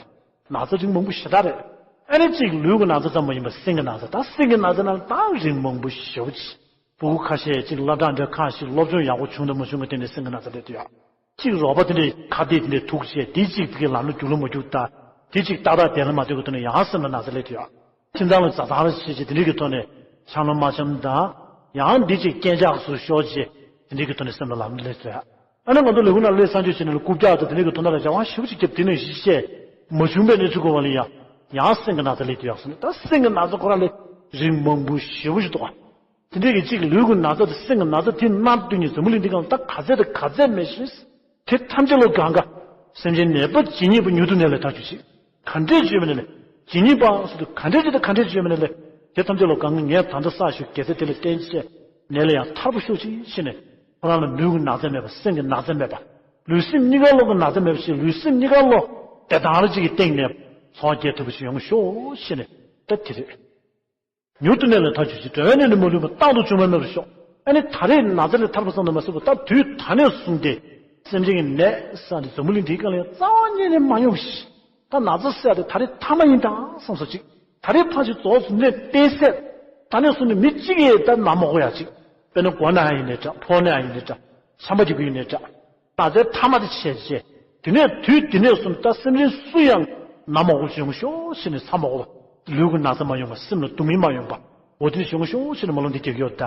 ན་ཚ་རིགས་མང་པོ་ཞེ་དྲག་རེད། ཨ་ནི་གཅིག་ལུས་ཀྱི་ན་ཚ་ཙམ་མ་ཡིན་པར་སེམས་ཀྱི་ན་ཚ། ད་སེམས་ཀྱི་ན་ཚ་ནང་ད་རིགས་མང་པོ་ཞེ་པོ་ཅིག་སྤུ་གུ་ཁ་ཤས་ཅིག་སློབ་གྲྭ་འདྲ་ཁག་ཞིག་སློབ་སྦྱོང་ཡག་པོ་བྱུང་དང་མ་བྱུང་གི་སྟེང་ནས་སེམས་ཀྱི་ན་ཚ་སླེབས་ཀྱི་ཡོད། གཅིག་རོགས་པ་དེ་འདྲས་ཁ་གཏད་དེ་འདྲས་ཐུག་བྱས་དེ་གཅིག་དེ་གའི་ལམ་ལ་རྒྱུག་ལ་མ་རྒྱུག་ད། དེ་གཅིག་ཏག་ཏག་བསྡད་ལ་མ་སྡོད་ཀྱི་ཐོག་ནས་ཡང་སེམས་ལ་ན་ཚ་སླེབས་ཀྱི་ཡོད། ཁྱིམ་ཚང་ལ་བཟའ་ཚང་ལ་བྱས་བྱས་དེ་འདྲས་ཀྱི་ཐོག་ནས་འཆམ་ལོ་མ་འཆམ་དང་། ཡང་འདི་གཅིག་སྐྱེན་ཆག་སུ་ཤོར་བྱས་དེ་འདྲས་ཀྱི་ཐོག་ནས་སེམས་ལ་ལམ་སླེབས་ཚོད། ཨ་ནི་ང་ཚོ་ལས་ཁུངས་ནང་སླེབས་སང་ཆོས་བྱས་ནས་ལ་རྐུབ་བཀྱག་དང་དེ་འདྲས་ཀྱི་ཐོག་ནང་ལ་བྱ་བ་ཞེ་པོ་ཅིག་བརྒྱབ། དེ་ནས་གཞི་བཤད་མ་བྱུང་བའི་གནས་ཚུལ་གོ་བ་ལ་ཡང་ཡང་སེམས་ཀྱི་ན་ཚ་སླེབས་ཀྱི་ཡོད་ཟེར་ནས། ད་སེམས་ཀྱི་ན་ཚ་ཁོ་རང་ལས་རིགས་མང་པོ་ཞེ་པོ་ཞིག་འདུག་ག་དེ་འདྲས་ཀྱི་གཅིག་ལུས་ཀྱི་ན་ཚ་དང་སེམས་ཀྱི་ན་ཚ་དེ་མནར་སྡོད་མཁན་འཛམ་བུ་གླིང་འདི་སྒང་ད་ག་ཚད་དང་ག་ཚད་མེད་ཤིང་། དེ་ཐམས་ཅད་ལོ་གང་ག་སེམས་ཅན་ནད་པ་ཇི་སྙེད་པ་མྱུར་དུ་ནད་ལས་ཐར་གྱུར་ཅིག་ག་འདྲས་བྱས་པ་ནས་ལས། ཇི་སྙེད་པ་ཟེར་དུས་ག་འདྲས་ཅིག་དང་ག་འདྲས་བྱས་པ་ནས་ལས། དེ་ཐམས་ཅད་ལོ་གང་ག་ངས་ད་ལྟ་བསགས་ཤོག་དགེ་རྩ་དེ་ལ་བརྟེན་བྱས་ནད་ལས་ཡང་ཐར་པ་ཤོག་ཅིག་ཤེས་ནས། ཁོ་རང་ལ་ལུས་ཀྱི་ན་ཚ་མེད་པ། སེམས་ཀྱི་ན་ཚ་མེད་པ། ལུས་སེམས་གཉིས་ཀ་ལོ་གི་ན་ཚ་མེད་པ་ཞིག་ལུས་སེམས་གཉིས་ཀ་ལོ་བདེ་ཐང་རེ་ཅིག་གི་སྟེང་ནས་འཚོ་བ་སྐྱེལ་ཐུབ་པ་ཞིག་ཡོང་ཤོག་ཤེས་ནས་ད་དེ་རེད། མྱུར་དུ་ནད་ལས་ཐར་གྱུར་ཅིག་འགྲོ་བའི་ནད་ནི་མ་ལུས་པ། རྟག་ཏུ་འབྱུང་བའི་མེད་པར་ཤོག་ཨ་ནི་ད་རེས་ན་ཚ་ལས་ཐར་པ་ཙམ་དུ་མ་ཟད་པར་ད་དུས་ད་ནས་བཟུང་སྟེ་སེམས་ཅན་གྱི་ནད་ཟེར་འདི་འཛམ་བུ་གླིང་འདིའི་སྒང་ལ་ཡང་རྩ་བ་ཉིད་ནས་མ་ཡོང་ཞིག་ད་ན་ཚ་ཟེར་དེ་ད་རེས་མཐའ་མ་ཡིན་ད་བསམ་སོང་ཅིག་ད་རེས་ཕར་ཞིག་རྫོགས་སོང་ནས་བསྟན་སྲིད། ད་ནས་བཟུང་ནས་མི་གཅིག་གིས་ད་ན་མ་དགོས་ཡ་ཅིག་དཔེར་ན་མགོ་ན་ཡ་ཡིན་ནའི་འདྲ། ཕོ་ན་ཡ་ཡིན་ནའི་འདྲ། ཆམ་པ་རྒྱག་གི་ཡིན་ནའི་འདྲ། ན་ཚའི་མཐའ་མ་དེ་བྱས་རྗེས། དེ་ནས་དུས་དེ་ནས་བཟུང་ད་སེམས་ཅན་སུ་ཡང་ན་མ་དགོས་བྱུང་ཤོག་ཤེས་ནས་ཚ་མ་དགོས་པ། ལུས་ཀྱི་ན་ཚ་མ་ཡོང་བ། སེམས་ལ་སྡུག་བསྔལ་མ་ཡོང་བ། འོ་དེ་འདྲ་བྱུང་ཤོག་ཤེས་ནས་སྨོན་ལམ་འདི་རྒྱག་གི་ཡོད་ད།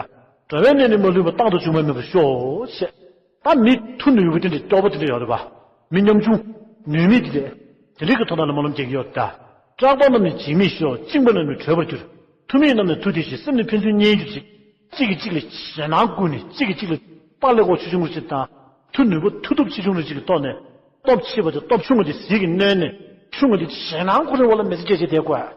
འགྲོ་བའི་ནད་ནི་མ་ལུས་པ། རྟག་ཏུ་འབྱུང་བའི་མེད་པར་ཤོག་ཅེས། ད་མི་མཐུ་ནུས་པ་དེ་འདྲ་སྐྱོ་པོ་དེ་འདྲ་ཡོད་རེད་པ། མི་ཉམ་ཆུང་། ནུས་མེད་དེ་འདྲ། དེ་འདྲའི་གི་ཐོག་ནས་སྨོན་ལམ་རྒྱག་གི་ཡོད་ད། སྐྲག་པ་རྣམས་ནི་འཇིགས་མེད་ཤོག་བཅིངས་པ་རྣམས་ནི་གྲོལ་བར་འགྱུར། མཐུ་མེད་རྣམས་ནི་མཐུ་ལྡན་ཞིང་། སེམས་ནི་ཕན་ཚུན་མཉེན་གྱུར་ཅིག་གཅིག་གིས་གཅིག་ལ་ཞེད་སྣང་བསྐུལ་ནས་གཅིག་གིས་གཅིག་ལ་པགས་ཀླད་ཀོར་ཆེ་ཆུང་རེ་ཅིག་དང་། མཐུ་ནུས་པ་མཐུ་སྟོབས་ཆེ་ཆུང་རེ་ཅིག་གི་ཐོག་ནས། སྟོབས་ཆེ་བ་དེ་སྟོབས་ཆུང་བ་དེ་ཟིལ་གྱིས་གནོན་ནས། ཆུང་བ་དེ་ཞེད་སྣང་ཁོ་རའི་འོག་ལ་མི་ཚེ་སྐྱེལ་བྱས་བསྡད་དགོས།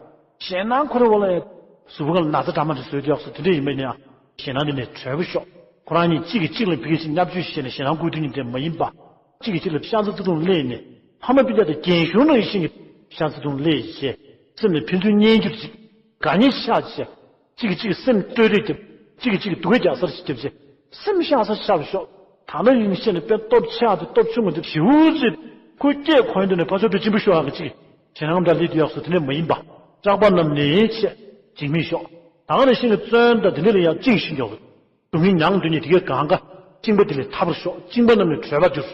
ཞེད་སྣང་ཁོ་རའི་འོག་ལ་ཡང་གཟུགས་པོ་སྒང་ལ་ན་ཚ་འདྲ་མི་འདྲ་བཟོས་བསྡད་ཡོད་སོགས་དེ་འདྲ་ཡིན་པ་ཡིན་ན་ཡང་། ཞེད་སྣང་དེ་ནས་གྲོལ་བར་ཤོག་ཁོ་རང་གཉིས་གཅིག་གིས་གཅིག་ལ་ཕ་གི་ཞིག་བརྙས་བཅོས་བྱས་ནས་ཞེད་སྣང་བསྐུལ་རྒྱུ་ཡིན་དེ་མ་ཡིན་པ། གཅིག་གིས་གཅིག་ལ་ཤ་ཚ་བརྩེ་གདུང་སླེབས་ནས། ཕ་མ་སྤུན་ཀྱག་དང་རྒན་གཞོན་ནང་བཞིན་གྱི་ཤ་ཚ་བརྩེ་གདུང་སླེབས་བྱས། སེམས་ནི་ཕན་ཚུན་མཉེན་གྱུར་ཅིག་དགའ་ཉེ་ཆགས་བྱས། གཅིག་གིས་གཅིག་གི་སེམས་སྤྲོས་བྲལ་རྒྱབ། གཅིག་གིས་གཅིག་གི་སྡུག་སྐད་རྒྱག་སར་ཞིག་རྒྱབ་བྱས། སེམས་ཤ་ཚ་ཆགས་ཤོག་ད་ལྟ་ཡིན་ཤེས་ནས་དཔེ་སྟོབས་ཆེ་བ་དེ་སྟོབས་ཆུང་བ་དེ་ཞེ་པོ་ཅིག་ཁོའི་སྐད་གོ་ཡོང་དུས་ནས་ཕར་ཕྱོགས་དེ་གཅིག་པུ་ཤོར་ཡག་གི་གཅིག་ཞེད་སྣང་འདྲ་སླེབས་དུས་ཡག་སོ་དེ་འདྲ་མ་ཡིན་པ། སྐྲག་པ་རྣམས་ནི་ཆད་འཇིགས་མེད་ཤོག་ད་ག་ནང་བཞིན་གྱི་བཙོན་དང་དེ་འདྲ་ལ་ཡང་བཅིངས་ཤིག་འཇོག་སྡུག་བསྔལ་མྱང་འདོད་ཉིད་དེ་གའི་གང་ག་བཅིངས་པ་དེ་ལས་ཐར་པར་ཤོག་བཅིངས་པ་རྣམས་ནི་གྲོལ་བར་འགྱུར།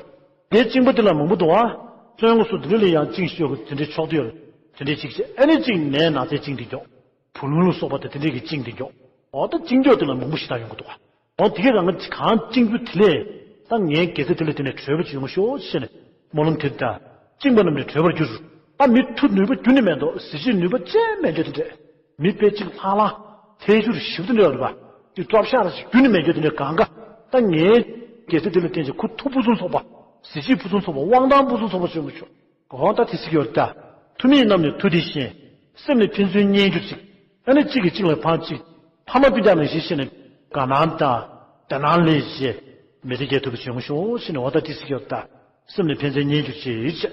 དེ་བཅིངས་པ་དེ་ལ་མང་པོ་འདུག་བ། བཙོན་སོགས་དེ་འདྲ་ལ་ཡང་བཅིངས་ཤིག་འཇོག་དེ་འདྲའི་ཕྱོགས་དེ་ཡོད། དེ་འདྲའི་གཅིག་བྱས་ཨ་ནི་གཅིག་ནད་ན་ཚའི་བཅིངས་ཏེ་འཇོག་བུ་ལོན་ལ་སོགས་པ་དང་དེ་འདྲས་ཀྱི་བཅིངས་ཏེ་འཇོག་འོ་ད་བཅིངས་འཇོག་དེ་ལ་མང་པོ་ཞེ་དྲག་ཡོང་གི་འདུག་འོ་དེ་གས་གང་གང་བཅིངས་རྒྱུ་དེ་ལས་ད་ངའི་དགེ་རྩ་དེ་ལ་དེ་ནས་གྲོལ་བ་ཅིག་ཡོང་ཤོག་ཅེས་ནས་སྨོན་ལམ་དེ་ལྟར། བཅིངས་པ་རྣམས་ནི་གྲོལ་བར་འགྱུར། ད་མི་མཐུ་ནུས་པ་རྒྱུན་ནས་མེད་དོ། གཟི་བརྗིད་ནུས་པ་ཅན་མེད་འགྱུར་དེ་འདྲས། མི་དཔེ་གཅིག་ལྷང་ལྷང་ཐལ་འགྱུར་ཞིབ་ཏུ་འདྲ་བ་རེད་པ། དེ་གྲོབ་ཤ་ར་ཞིག་རྒྱུན་ནས་མེད་འགྱུར་དེ་འདྲས་གང་ག་ད་ངའི་དགེ་རྩ་དེ་ལ་བརྟེན་ཅིང་ཁུ་ཐུག་ཕུན་སུམ་ཚོགས་པ། གཟི་བརྗིད་ཕུན་སུམ་ཚོགས་པ། དབང་ཐང་ཕུན་སུམ་ཚོགས་པ་བྱུང་མི་ཆོག་གོ་ད་དེ་སྲིད་ཡོད་ད། མཐུ་མེད་རྣམས་ནི་མཐུ་ལྡན་ཞིང་། སེམས་ནི་ཕན་ཚུན་མཉེན་གྱུར་ཅིག་ཨ་ནི་གཅིག་གིས་གཅིག་ལ་ཕར་གཅིག་ཕ་མ་སྤུན་ཀྱག་ནང་བཞིན་བྱས་ནས་དགའ་སྣང་དང་བདེ་སྣང་ལས་བྱས། མི་ཚེ་སྐྱེལ་ཐུབ་པ་ཅིག་ཡོང་ཤོག་ཟེར་ནས། འོ་ད་ཏི་སི་ཀྱོ་ད་སེམས་ནས་ཕན་ཚུན་མཉེས་གྱུར་ཅིག་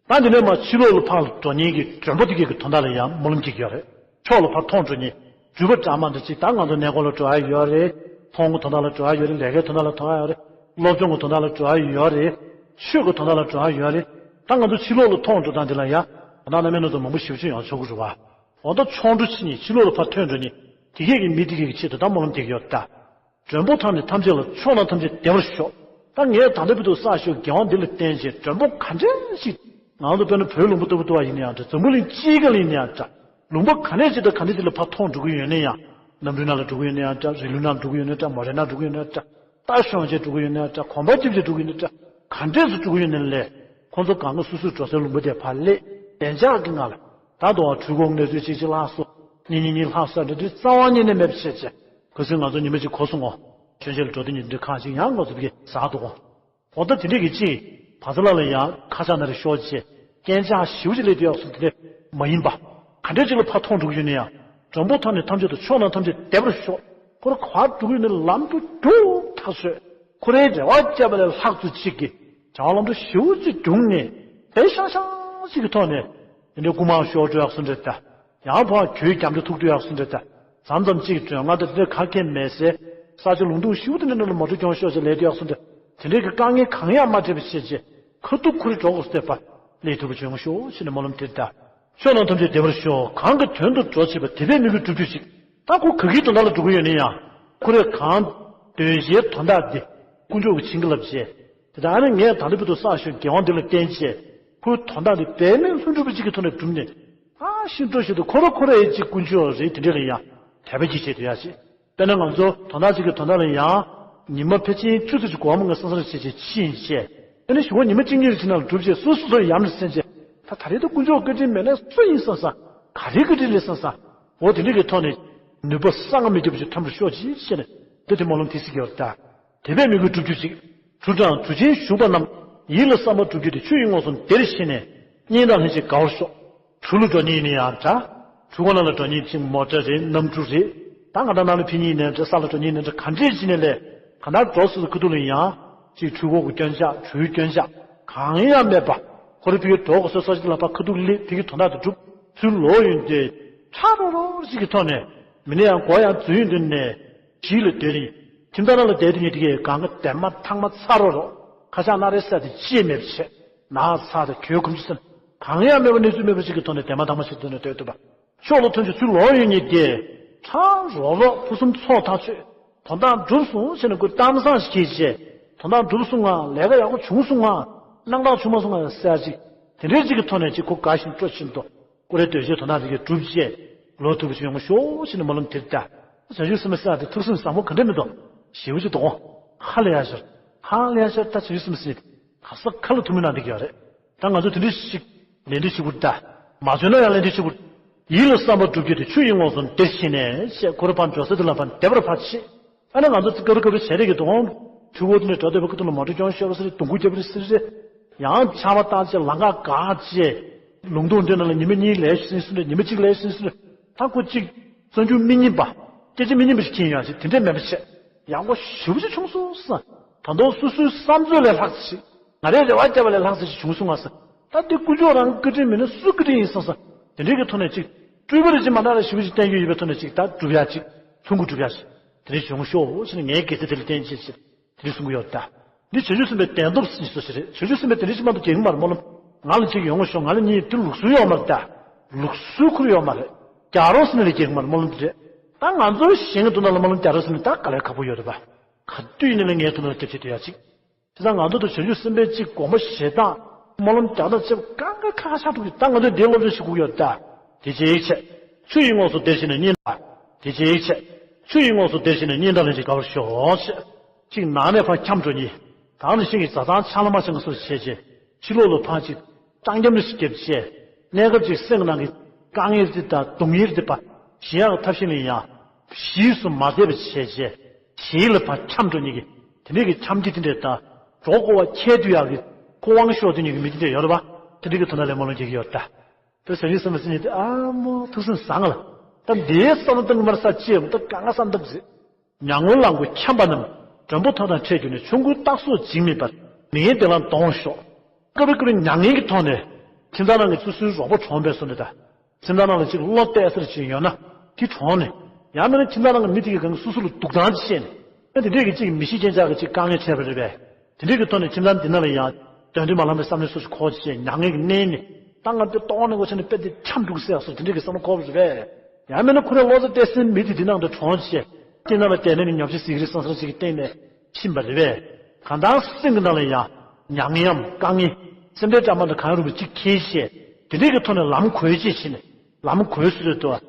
བྱས། ད་འདི་ནས་མར་ཕྱི་ལོགས་ལ་ཕར་འགྲོ་མཁན་གྱི་མགྲོན་པོ་དེ་གའི་གི་དོན་དག་ལ་ཡང་སྨོན་ལམ་སྐྱེ་གི་ཡོད་རེད། ཕྱོགས་ལ་ཕར་མཐོང་འགྲོ་མཁན་འགྲུལ་པ་འདྲ་མི་འདྲ་ཅིག་ད་ང་ཚོ་གནས་སྐོར་ལ་འགྲོ་ཡ་ཡོད་རེད། མཐོང་གི་དོན་དག་ལ་འགྲོ་ཡ་ཡོད་རེད། ལས་ཀའི་དོན་དག་ལ་འགྲོ་ཡ་ཡོད་རེད། སློབ་སྦྱོང་གི་དོན་དག་ལ་འགྲོ་ཡ་ཡོད་རེད། ཆོས་ཀྱི་དོན་དག་ལ་འགྲོ་ཡ་ཡོད་རེད། ད་ང་ཚོ་ཕྱི་ལོགས་ལ་མཐོང་འགྲོ་སྟངས་འདི་ལ་ཡང་དོན་དག་སྣ་མིན་སྣ་ཚོགས་མང་པོ་ཞེ་པོ་ཅིག་ཡོང་ཆོག་གི་རེད་བ། འོ་ད་མཆོང་འགྲོ་བྱེད་མཁན་ཕྱི་ལོགས་ལ་ཕར་ཐོན་འགྲོ་མཁན་དེ་གས་ཀྱི་མི་དེ་གས་ཀྱི་ཆེད་དུ་ད་སྨོན་ལམ་སྐྱེ་གི་ཡོད་ད། མགྲོན་པོ་དང་ནི་ཐམས་ཅད་ལ། ཕྱོགས་རྣམས་ཐམས་ཅད་བདེ་བར་ཤོག་ད་ངས་ད་ལྟ་བར་དུ་བསགས་བཞག་དགེ་བ་འདི་ལ་བརྟེན་བྱས་མགྲོན་པོ་ག་འདྲས་ཤིག་ང་ཚོ་དཔེར་ན་བོད་ལུང་པ་ལྟ་བུ་ལྟ་བ་ཡིན་ན་ཡང་འདྲ། འཛམ་བུ་གླིང་སྤྱིའི་ཁ་ལ་ཡིན་ན་ཡང་འདྲ། ལུང་པ་ག་ནས་ཅིག་དང་ག་འདྲས་ཅིག་ལ་ཕར་མཐོང་འགྲོ་གི་ཡོད་ན་ཡང་། གནམ་གྲུའི་ནང་ལ་འགྲོ་གི་ཡོད་ན་ཡང་འདྲ། རི་ལུང་ནང་འགྲོ་གི་ཡོད་ན་འདྲ། མོ་ཊའི་ནང་འགྲོ་གི་ཡོད་ན་འདྲ། རྟ་ཤོང་བྱས་འགྲོ་གི་ཡོད་ན་འདྲ། གོམ་པ་རྒྱབ་བྱས་འགྲོ་གི་ཡོད་ན་འདྲ། ག་འདྲས་སུ་འགྲོ་གི་ཡོད་ན་ལས། ཁོང་ཚོ་གང་ག་སོ་སོའི་འགྲོ་སའི་ལུང་པ་དེ་ཕར་སླེབས། བདེ་འཇགས་ཀྱི་ངང་ལ། ད་དུང་འཕྲུལ་འཁོར་གནས་ཚུལ་གཅིག་གཅིག་ལྷག་སོང་། གཉིས་གཉིས་གཉིས་ལྷག་སོང་། འདི་འདྲའི་རྩ་བ་ཉིད་ནས་མེད་པ་བྱས་བྱས། གལ་སྲིད་ང་ཚོ་ཉི་མ་གཅིག་གོ་སོང་ངོ་། མཆོད་མཇལ་འགྲོ་དུས་ཉིན་འདི་ཁག་ཅིག་ཡང་ང་ཚོ་གི་ཟག་འདུག་གོ། འོ་ད་དེ་འདྲས་ཀྱི་ཅིག་བ་ཚ་ལ་ལ་ཡང་ཁ་ཆག་ན་རེ་ཤོར་བྱས། རྐྱེན་ཆག་ཞེ་པོ་ཅིག་སླེབས་དུས་ཡག་སོང་། དེ་འདྲས་མ་ཡིན་པ། ག་འདྲས་ཅིག་ལ་ཕར་མཐོང་འགྲོ་གི་ཡོད་ན་ཡང་། མགྲོན་པོ་ཐམས་ཅད་ཐམས་ཅད་དང་ཕྱོགས་རྣམས་ཐམས་ཅད་བདེ་བར་ཤོག་ཁོ་རང་ག་པར་འགྲོ་གི་ཡོད་ན་ལམ་དུ་རྒྱུགས་ཐག་ཆོད། ཁོ་རའི་རེ་བ་བཅས་པ་ལས་ལྷག་ཏུ་ཅིག་གི་བྱ་བ་ལམ་འགྲོ་ཞེ་པོ་ཅིག་བྱུང་ནས། དེ་ཤང་ཤང་ཅིག་གི་ཐོག་ནས། དེ་འདྲའི་རྐུ་མ་ཤོར་འགྲོ་ཡག་སོང་འདྲ་ད། ཡང་ཕར་གྱོད་རྒྱབ་འདྲ་ཐུག་འགྲོ་ཡག་སོང་འདྲ་ད། མཚམས་མཚམས་གཅིག་མགྲོན་ཁང་དང་དེ་འདྲ་ག་གེ་མེད་སའི་ས་ཆ་ལུང་སྟོང་ཞེ་པོ་དེ་འདྲ་ནང་ལ་མོ་ཊ་གྱོན་ཤོར་བྱས་སླེབས་འགྲོ་ཡག་སོང་འདྲ། དེ་འདྲའི་གི་དཀའ་ངལ་གང་ཡང་མ་འཕྲད་པ་བྱས་བྱས། ཁ་ཐུག་ཁོ་རའི་གྲོགས་ཀྱི་སྟོད་པ་སླེབས་ཐུབ་པ་བྱུང་ཤོག་ཟེར་ནས་སྨོན་ལམ་དེ་ལྟར། ཕྱོགས་རྣམས་ཐམས་ཅད་བདེ་བར་ཤོག་གང་གི་དོན་དུ་འགྲོ་བྱེད་པ། དད་པས་མོས་གུས་བསྒྲུབ་གྱུར་ཅིག་ད་ཁོ་ག་གི་དོན་དག་ལ་འགྲོ་གི་ཡོད་ན་ཡང་། ཁོ་རའི་གང་དོན་གཞིའི་དོན་དག་འདི་དཀོན་མཆོག་གི་བྱིན་གྱིས་བརླབས་བྱས། དེ་ལྟར་ཨ་ནི་ངས་ད་ལྟ་བར་དུ་བསགས་བཞག་དགེ་བ་འདི་ལ་བརྟེན་བྱས། ཁོའི་དོན་དག་འདི་འབད་མེད་ལྷུན་གྲུབ་པ་ཅིག་གི་ཐོག་ནས་བསྒྲུབས་ནས། ཨ་ཤིན་ཏུ་ཞིག་ཏུ་ཁོ་ར་ཁོ་ར་ཡི་ཅིག་དཀོན་མཆོག་རེད། དེ་འདྲ་ལ་ཡང་དད་པ་ཅིག་བྱེད་ཐུབ་ཡ་ཅིག་དཔེར་ན་ང་ཚོ་དོན་དག་ཅིག་གི་དོན་དག་ལ་ཡང་ཉི་མ་ཕལ་ཆེར་བཅུ་ཙམ་ཞིག་སྒོར་མོ་ང་སང་སང་བྱས་བྱས་ཕྱིན་བྱས། ཨ་ནི་གཞུག་གུ་ཉི་མ་གཅིག་གཉིས་ཀྱི་ནང་ལ་སྒྲུབ་བྱས་སོ་སོ་སོ་ཡ་མཚན་བྱས། ད་ད་རེས་ད་དཀོན་མཆོག་བཀའ་དྲིན་མེད་ན་སུ་ཡིན་བསམ་བསམ། ག་རེའི་བཀའ་དྲིན་རེད་བསམ་བསམ། འོ་དེ་འདྲ་གི་ཐོག་ནས་ནུས་པ་གསང་མི་ཐུབ་ཅིག་ཐོན་པར་ཤོག་ཅིག་བྱས་ནས་འདི་དེ་སྨོན་ལམ་དེ་སྲིད་ཀྱི་ཡོད་ད། དད་པས་མོས་གུས་བསྒྲུབ་གྱུར་ཅིག་གྲུབ་དང་གྲུབ་ཆེན་བཞུགས་པ་རྣམས། ཡིད་ལ་བསམ་པ་འགྲུབ་གྱུར་ཏེ། ཆོས་ཀྱི་ངོགས་སུ་བདེར་གཤེགས་ནས། གཉེན་དང་ལྷན་ཅིག་དགའ་བར་ཤོག་གྲུ་ལ་འགྲོ་མཁན་ཡིན་ན་ཡང་འདྲ། གྲུ་ཁ་ནང་ལ་འགྲོ་མཁན་ཅིག་མོ་ཊ་རེད། གནམ་གྲུ་རེད། ད་ང་ད་ནང་ལ་ཕེབས་མཁན་ཡིན་ན་འདྲ། ས་ལ་འགྲོ་མཁན་ཡིན་ན་འདྲ། ག་འདྲས་ཅིག་ནས་ལས། ག་ནར་འགྲོ་སོང་ཁ་ཐུག་ལ་ཡང་། ཅིག་འཕྲུལ་འཁོར་གྱི་སྐྱོན་ཆག་གྲུའི་སྐྱོན་ཆག་གང་ཡང་མེད་པ། ཁོ་རང་ཕ་གིར་འགྲོ་དགོས་ས་ས་ཅིག་ལ་ཕར་ཁ་ཐུག་སླེབས། ཕ་གིའི་དོན་དག་དེ་འགྲུབ། ཚུར་ལོག་ཡོང་དུས་ཁྲ་རོ་རོ་ཅིག་གི་ཐོག་ནས། མི་ནས་ཡང་སྒོ་ཡང་འཛུལ་ཡོང་དུས་ནས། གཞིས་ལ་སྡོད་དུས། ཁྱིམ་ཚང་ནང་ལ་བསྡད་དུས་ནས་དེ་གས་གང་ག་དེ་མ་ཐང་མ་ཚ་རོ་རོ། ཁ་ཆག་སྣ་རལ་ཟེར་དེ་ཅིས་མེད་པ་བྱས། ན་ཚ་དང་གྱོད་ཁོམ་ཆུ་སེམས་གང་ཡང་མེད་པ། གནས་ཚུལ་མེད་པ་ཅིག་གི་ཐོག་ནས་དེ་མ་ཐང་མ་ཞིག་ཐོག་ནས་སྡོད་ཐུབ་པ། ཕྱོགས་ལ་ཐོན་ཆུ་ཚུར་ལོག་ཡོང་ནས་དེ། ཁྲ་རོག་རོག་ཕུན་སུམ་ཚོགས་ཐག་ཆོད། དོན་དག་འགྲུབ་སོང་ཟེར་ནས་ཁོས་གཏམ་བཟང་ཞིག་བྱས་བྱས། དོན་དག་འགྲུབ་སོང་ང་། ལས་ཀ་ཡག་པོ་བྱུང་སོང་ང་། སྣང་དག་བྱུང་མ་སོང་ང་ཟེར་ཅིག་དེ་འདྲའི་ཅིག་གི་ཐོག་ནས་ཅིག་ཁོ་དགའ་བཞིན་སྤྲོ་བཞིན་དུ། ཁོ་རའི་འདོད་བཞིན་དོན་དག་དེ་གས་འགྲུབ་བྱས། ལོག་ཐུབ་པ་ཅིག་ཡོང་ཤོག་ཟེར་ནས་སྨོན་ལམ་དེ་ལྟར། བྱང་ཆུབ་སེམས་དཔའ་ཟེར་ཡ་དེ་ཐུགས་སེམས་བཟང་པོ་ག་འདྲ་མི་འདུག་ཞེ་པོ་ཅིག་འདུག་གོ། ཧ་ལས་ཡ་ཤར། ཧ་ལས་ཡ་ཤར། ད་བྱང་ཆུབ་སེམས་དཔའ་ཟེར་ཡ་དེ། ག་ས་ཁ་ལ་ཐུག་མིན་ན་འགྲིག་གི་ཡོད་རེད། ད་ང་ཚོ་དེ་འདྲ་ཞིག་ལས་འདི་ཞིག་པུར་ད། མ་བྱོན་ན་ཡང་ལས་འདི་ཞིག་པུར། ཡིད་ལ་བསམ་པ་འགྲུབ་གྱུར་ཏེ། ཆོས་ཀྱི་ངོགས་སུ་བདེར་གཤེགས་ནས་ཞེས། ཁོ་རང་ཕར་འགྲོ་ས་དེ་ལ་ཕར་བདེ་བར་ཕར་ཕྱིན། ཨ་ནི་ང་ཚོ་སྐབས་རེ་སྐབས་རེ་བྱས་རེད་ཀྱི་འདུག་ཨང་། ཆུ་བོ་དེ་ནས་འགྲོ་བསྡད་པའི་ཁ་ཐུག་ལ་མོ་ཊ་གྱོན་ཤོར་བ་ཟེར་རེད། དུང་ཁུ་རྒྱབ་རེད་ཟེར་རེད། ཡང་ཆར་པ་བཏང་བྱས་ལམ་ཁ་འགག་བྱས། ལུང་སྟོང་འདྲ་ནང་ལ་ཉི་མ་གཉིས་ལས་ཕྱིན་ཟེར་རེད། ཉི་མ་གཅིག་ལས་ཕྱིན་ཟེར་རེད། ད་ཁོ་གཅིག་བརྩོན་འགྲུས་མི་སྙིམ་པ། སྐད་ཆ་མི་སྙིམ་པ་ཞིག་མཁྱེན་ཡོང་ཞིག་དེ་འདྲས་མེད་པ་བྱས། ཡག་པོ་ཞེ་པོ་ཅིག་བྱུང་སོང་ཟེར། ད་དུང་སོ་སོའི་བསམ་ཚུལ་ལས་ལྷག་ཙམ་ཞིག་ང་རའི་རེ་བ་བརྒྱབ་པ་ལས་ལྷག་ཙམ་ཞིག་བྱུང་སོང་ང་ཟེར། ད་འདི་དཀོན་མཆོག་རང་བཀའ་དྲིན་མིན་ན་སུའི་བཀའ་དྲིན་ཡིན་བསམ་བསམ། དེ་འདྲའི་གི་ཐོག་ནས་ཅིག་སྤྲུལ་པ་རེ་ཅིག་མ་འདྲ་རེ་ཞེ་པོ་ཅིག་བསྟན་རྒྱུ་ཡོད་པའི་ཐོག་ནས་ཅིག་ད་སྒྲུབ་ཡ་ཅིག་ལྷུན་གྱིས་གྲུབ་ཡ་ཅིག་དེ་འདྲ་བྱུང་ཤོག་ཟེར་ནས་ངའི་དགེ་རྩ་དེ་ལ་བརྟེན་བྱས་ཅིག་དེ་འདྲ་གསུང་གི་ཡོད་ད། འདི་བྱང་ཆུབ་སེམས་དཔའི་བདེན་སྟོབས་ཟེར་སོ་ཞིག་རེད། བྱང་ཆུབ་སེམས་དཔའི་དེ་འདྲ་ཅིག་མ་གཏོགས་རྒྱག་གི་མ་རེད་སྨོན་ལམ། ང་ལ་ཅིག་ཡོང་ཤོག་ང་ལ་གཉིས་དེ་ལུགས་སྲོལ་ཡོད་མ་རེད་ད། ལུགས་སྲོལ་ཁུར་ཡོད་མ་རེད། རྒྱག་རོགས་ཟེར་ནས་ལས་རྒྱག་གི་མ་རེད་སྨོན་ལམ་དེ་རེད། ད་ང་ཚོ་གཞན་གྱི་དོན་དག་ལ་སྨོན་ལམ་རྒྱག་རོགས་ཟེར་ནས་ད་དཀའ་ལས་ཁག་པོ་ཡོད་རེད་པ། ག་དུས་ཡིན་ནའི་ངའི་དོན་དག་ལ་སྐྱབས་ཆེ་དུས་ཡ་ཅིག་བྱས་ཙང་ང་ཚོ་དང་བྱང་ཆུབ་སེམས་དཔའི་གཅིག་དགོངས་པ་བཞེས་སྟངས་སྨོན་ལམ་རྒྱག་སྟངས་བཅས་པ་གང་ག་ཁ་ཁ་ཆགས་འདུག་ད་ང་ཚོས་འདིའི་སློབ་སྦྱོང་ཞིག་དགོས་ཡོད་ད། དེ་གཅིག་བྱས། ཆོས་ཀྱི་ངོགས་སུ་བདེར་གཤེགས་ནས་གཉེན་དང་། དེ་གཅིག་བྱས། ཆོས་ཀྱི་ངོགས་སུ་བདེར་གཤེགས་ནས་གཉེན་དང་ལྷན་ཅིག་དགའ་བར་ཤོག་ཅེས། གཅིག་ནང་ནས་ཕར་འཁྱམས་འགྲོ་མཁན། ད་ནི་ཤིང་གི་བཟའ་ཚང་ཆང་ལ་མ་ཆང་གི་བཟོ་བྱས་རྗེས། ཕྱི་ལོགས་ལ་ཕར་གཅིག་སྤྲང་འཁྱམ་རེ་ཞིག་བརྒྱབ་རྗེས། གནས་སྐབས་ཅིག་སེམས་ནང་གི་དཀའ་ངལ་འདི་དང་སྡུག་བསྔལ་འདི་ཕར་ཞི་ཡག་གི་ཐབས་ཤེས་ལ་ཡང་། གཞིས་སུ་མ་བསྡད་པ་བྱས་རྗེས། གཞིས་ལ་ཕར་འཁྱམས་འགྲོ་མཁན་གྱི། དེ་འདྲས་ཀྱི་འཁྱམས་ཀྱི་དེ་འདྲས་དང་། གྲོགས་སྐོར་བ་ཁྱེད་དུ་ཡག་གི་ཁོ་དབང་ཤོར་དུས་ཉིད་ཀྱི་མི་དེ་འདྲ་ཡོད་རེད་པ། དེ་འདྲ་གི་དོན་དག་ལ་སྨོན་ལམ་རྒྱག་གི་ཡོད་ད། དེ་བྱང་ཆུབ་སེམས་དཔའ་སེམས་ཉིད་དེ་ཨ་མོ་ཐུགས་སེམས་བཟང་ལ། ད་འདིའི་བསམ་བློ་གཏོང་གི་མར་ས་ཅི་ཡོད་ད་གང་ག་བསམ་ཐབས་ཟེར། མྱ་ངན་ལས་འགོ་འཁྱམས་པ་རྣམས། མགྲོན་པོ་ཐོབ་དང་འཕྲད་གྱུར་ནས། ཆོམ་རྐུན་སྟག་སོགས་འཇིགས་མེད་པར། མི་ངན་དེ་ལ་གདོང་ཤོག། སྐབས་རེ་སྐབས་རེ་མྱ་ངན་གྱི་ཐོག་ནས་ཁྱིམ་ཚང་ནང་གི་སོ་སོའི་རོགས་པ་གྲོངས་པའི་སོ་ནས་ད། ཁྱིམ་ཚང་ནང་ལ་ཅིག་བློ་གཏད་སར་ཅིག་ཡོད་ན་དེ་གྲོངས་ནས། ཡང་མིན་ན་ཁྱིམ་ཚང་ནང་གི་མི་དེ་གིས་གང་སོ་སོ་ལ་སྡུག་ཐང་ཅིག་བཤད་ནས། ཨ་དེ་འདྲས་ཀྱི་ཅིག་མི་ཤེས་མཁན་ཅག་གི་ཅིག་དཀའ་ངལ་འཕྲད་པ་རེད་པས། དེ་འདྲས་ཀྱི་ཐོག་ནས་ཁྱིམ་ཚང་འདི་ནང་ལ་ཡང་གདོན་འདྲེ་མ་ལངས་པའི་བསམ་བློའི་སོ་སོ་འཁོར་བྱས། མྱ་ངན་གྱིས་མནན་ནས། ད་ང་འདི་ལྟོགས་ནས་འགོ་ཆེ་ནས་དཔེ་འདི་འཁྱམས་འགྲོ་གི་ཟེར་སོགས་དེ་འདྲས་ཀྱི་བསམ་བློ་འཁོར་བ་རེད་པས། ཡང་མིན་ན་ཁོ་རའི་བློ་རྩེ་གཏད་སའི་མི་དེ་འདི་ནང་དུ་གྲོངས་བྱས། ཁྱིམ་ནང་ལ་བསྡད་ནས་ནི་ཉོབ་ཆ་ཟིག་རེད་བསམ་བསམ་ཅིག་གི་སྟེང་ནས་ཕྱིན་པ་རེད་པས། གང་ལྟར་སེམས་ཀྱི་ནང་ལ་ཡང་མྱ་ངན་ངམ་དཀའ་ངལ། སེམས་ཁྲལ་སྐྲག་དམག་འདྲ་གང་རུང་བ་ཅིག་འཁྱེར་བྱས། དེ་འདྲས་ཀྱི་ཐོག་ནས་ལམ་གོལ་ཅིག་བྱས་ནས། ལམ་གོལ་སོ་སོའི་ཐོག།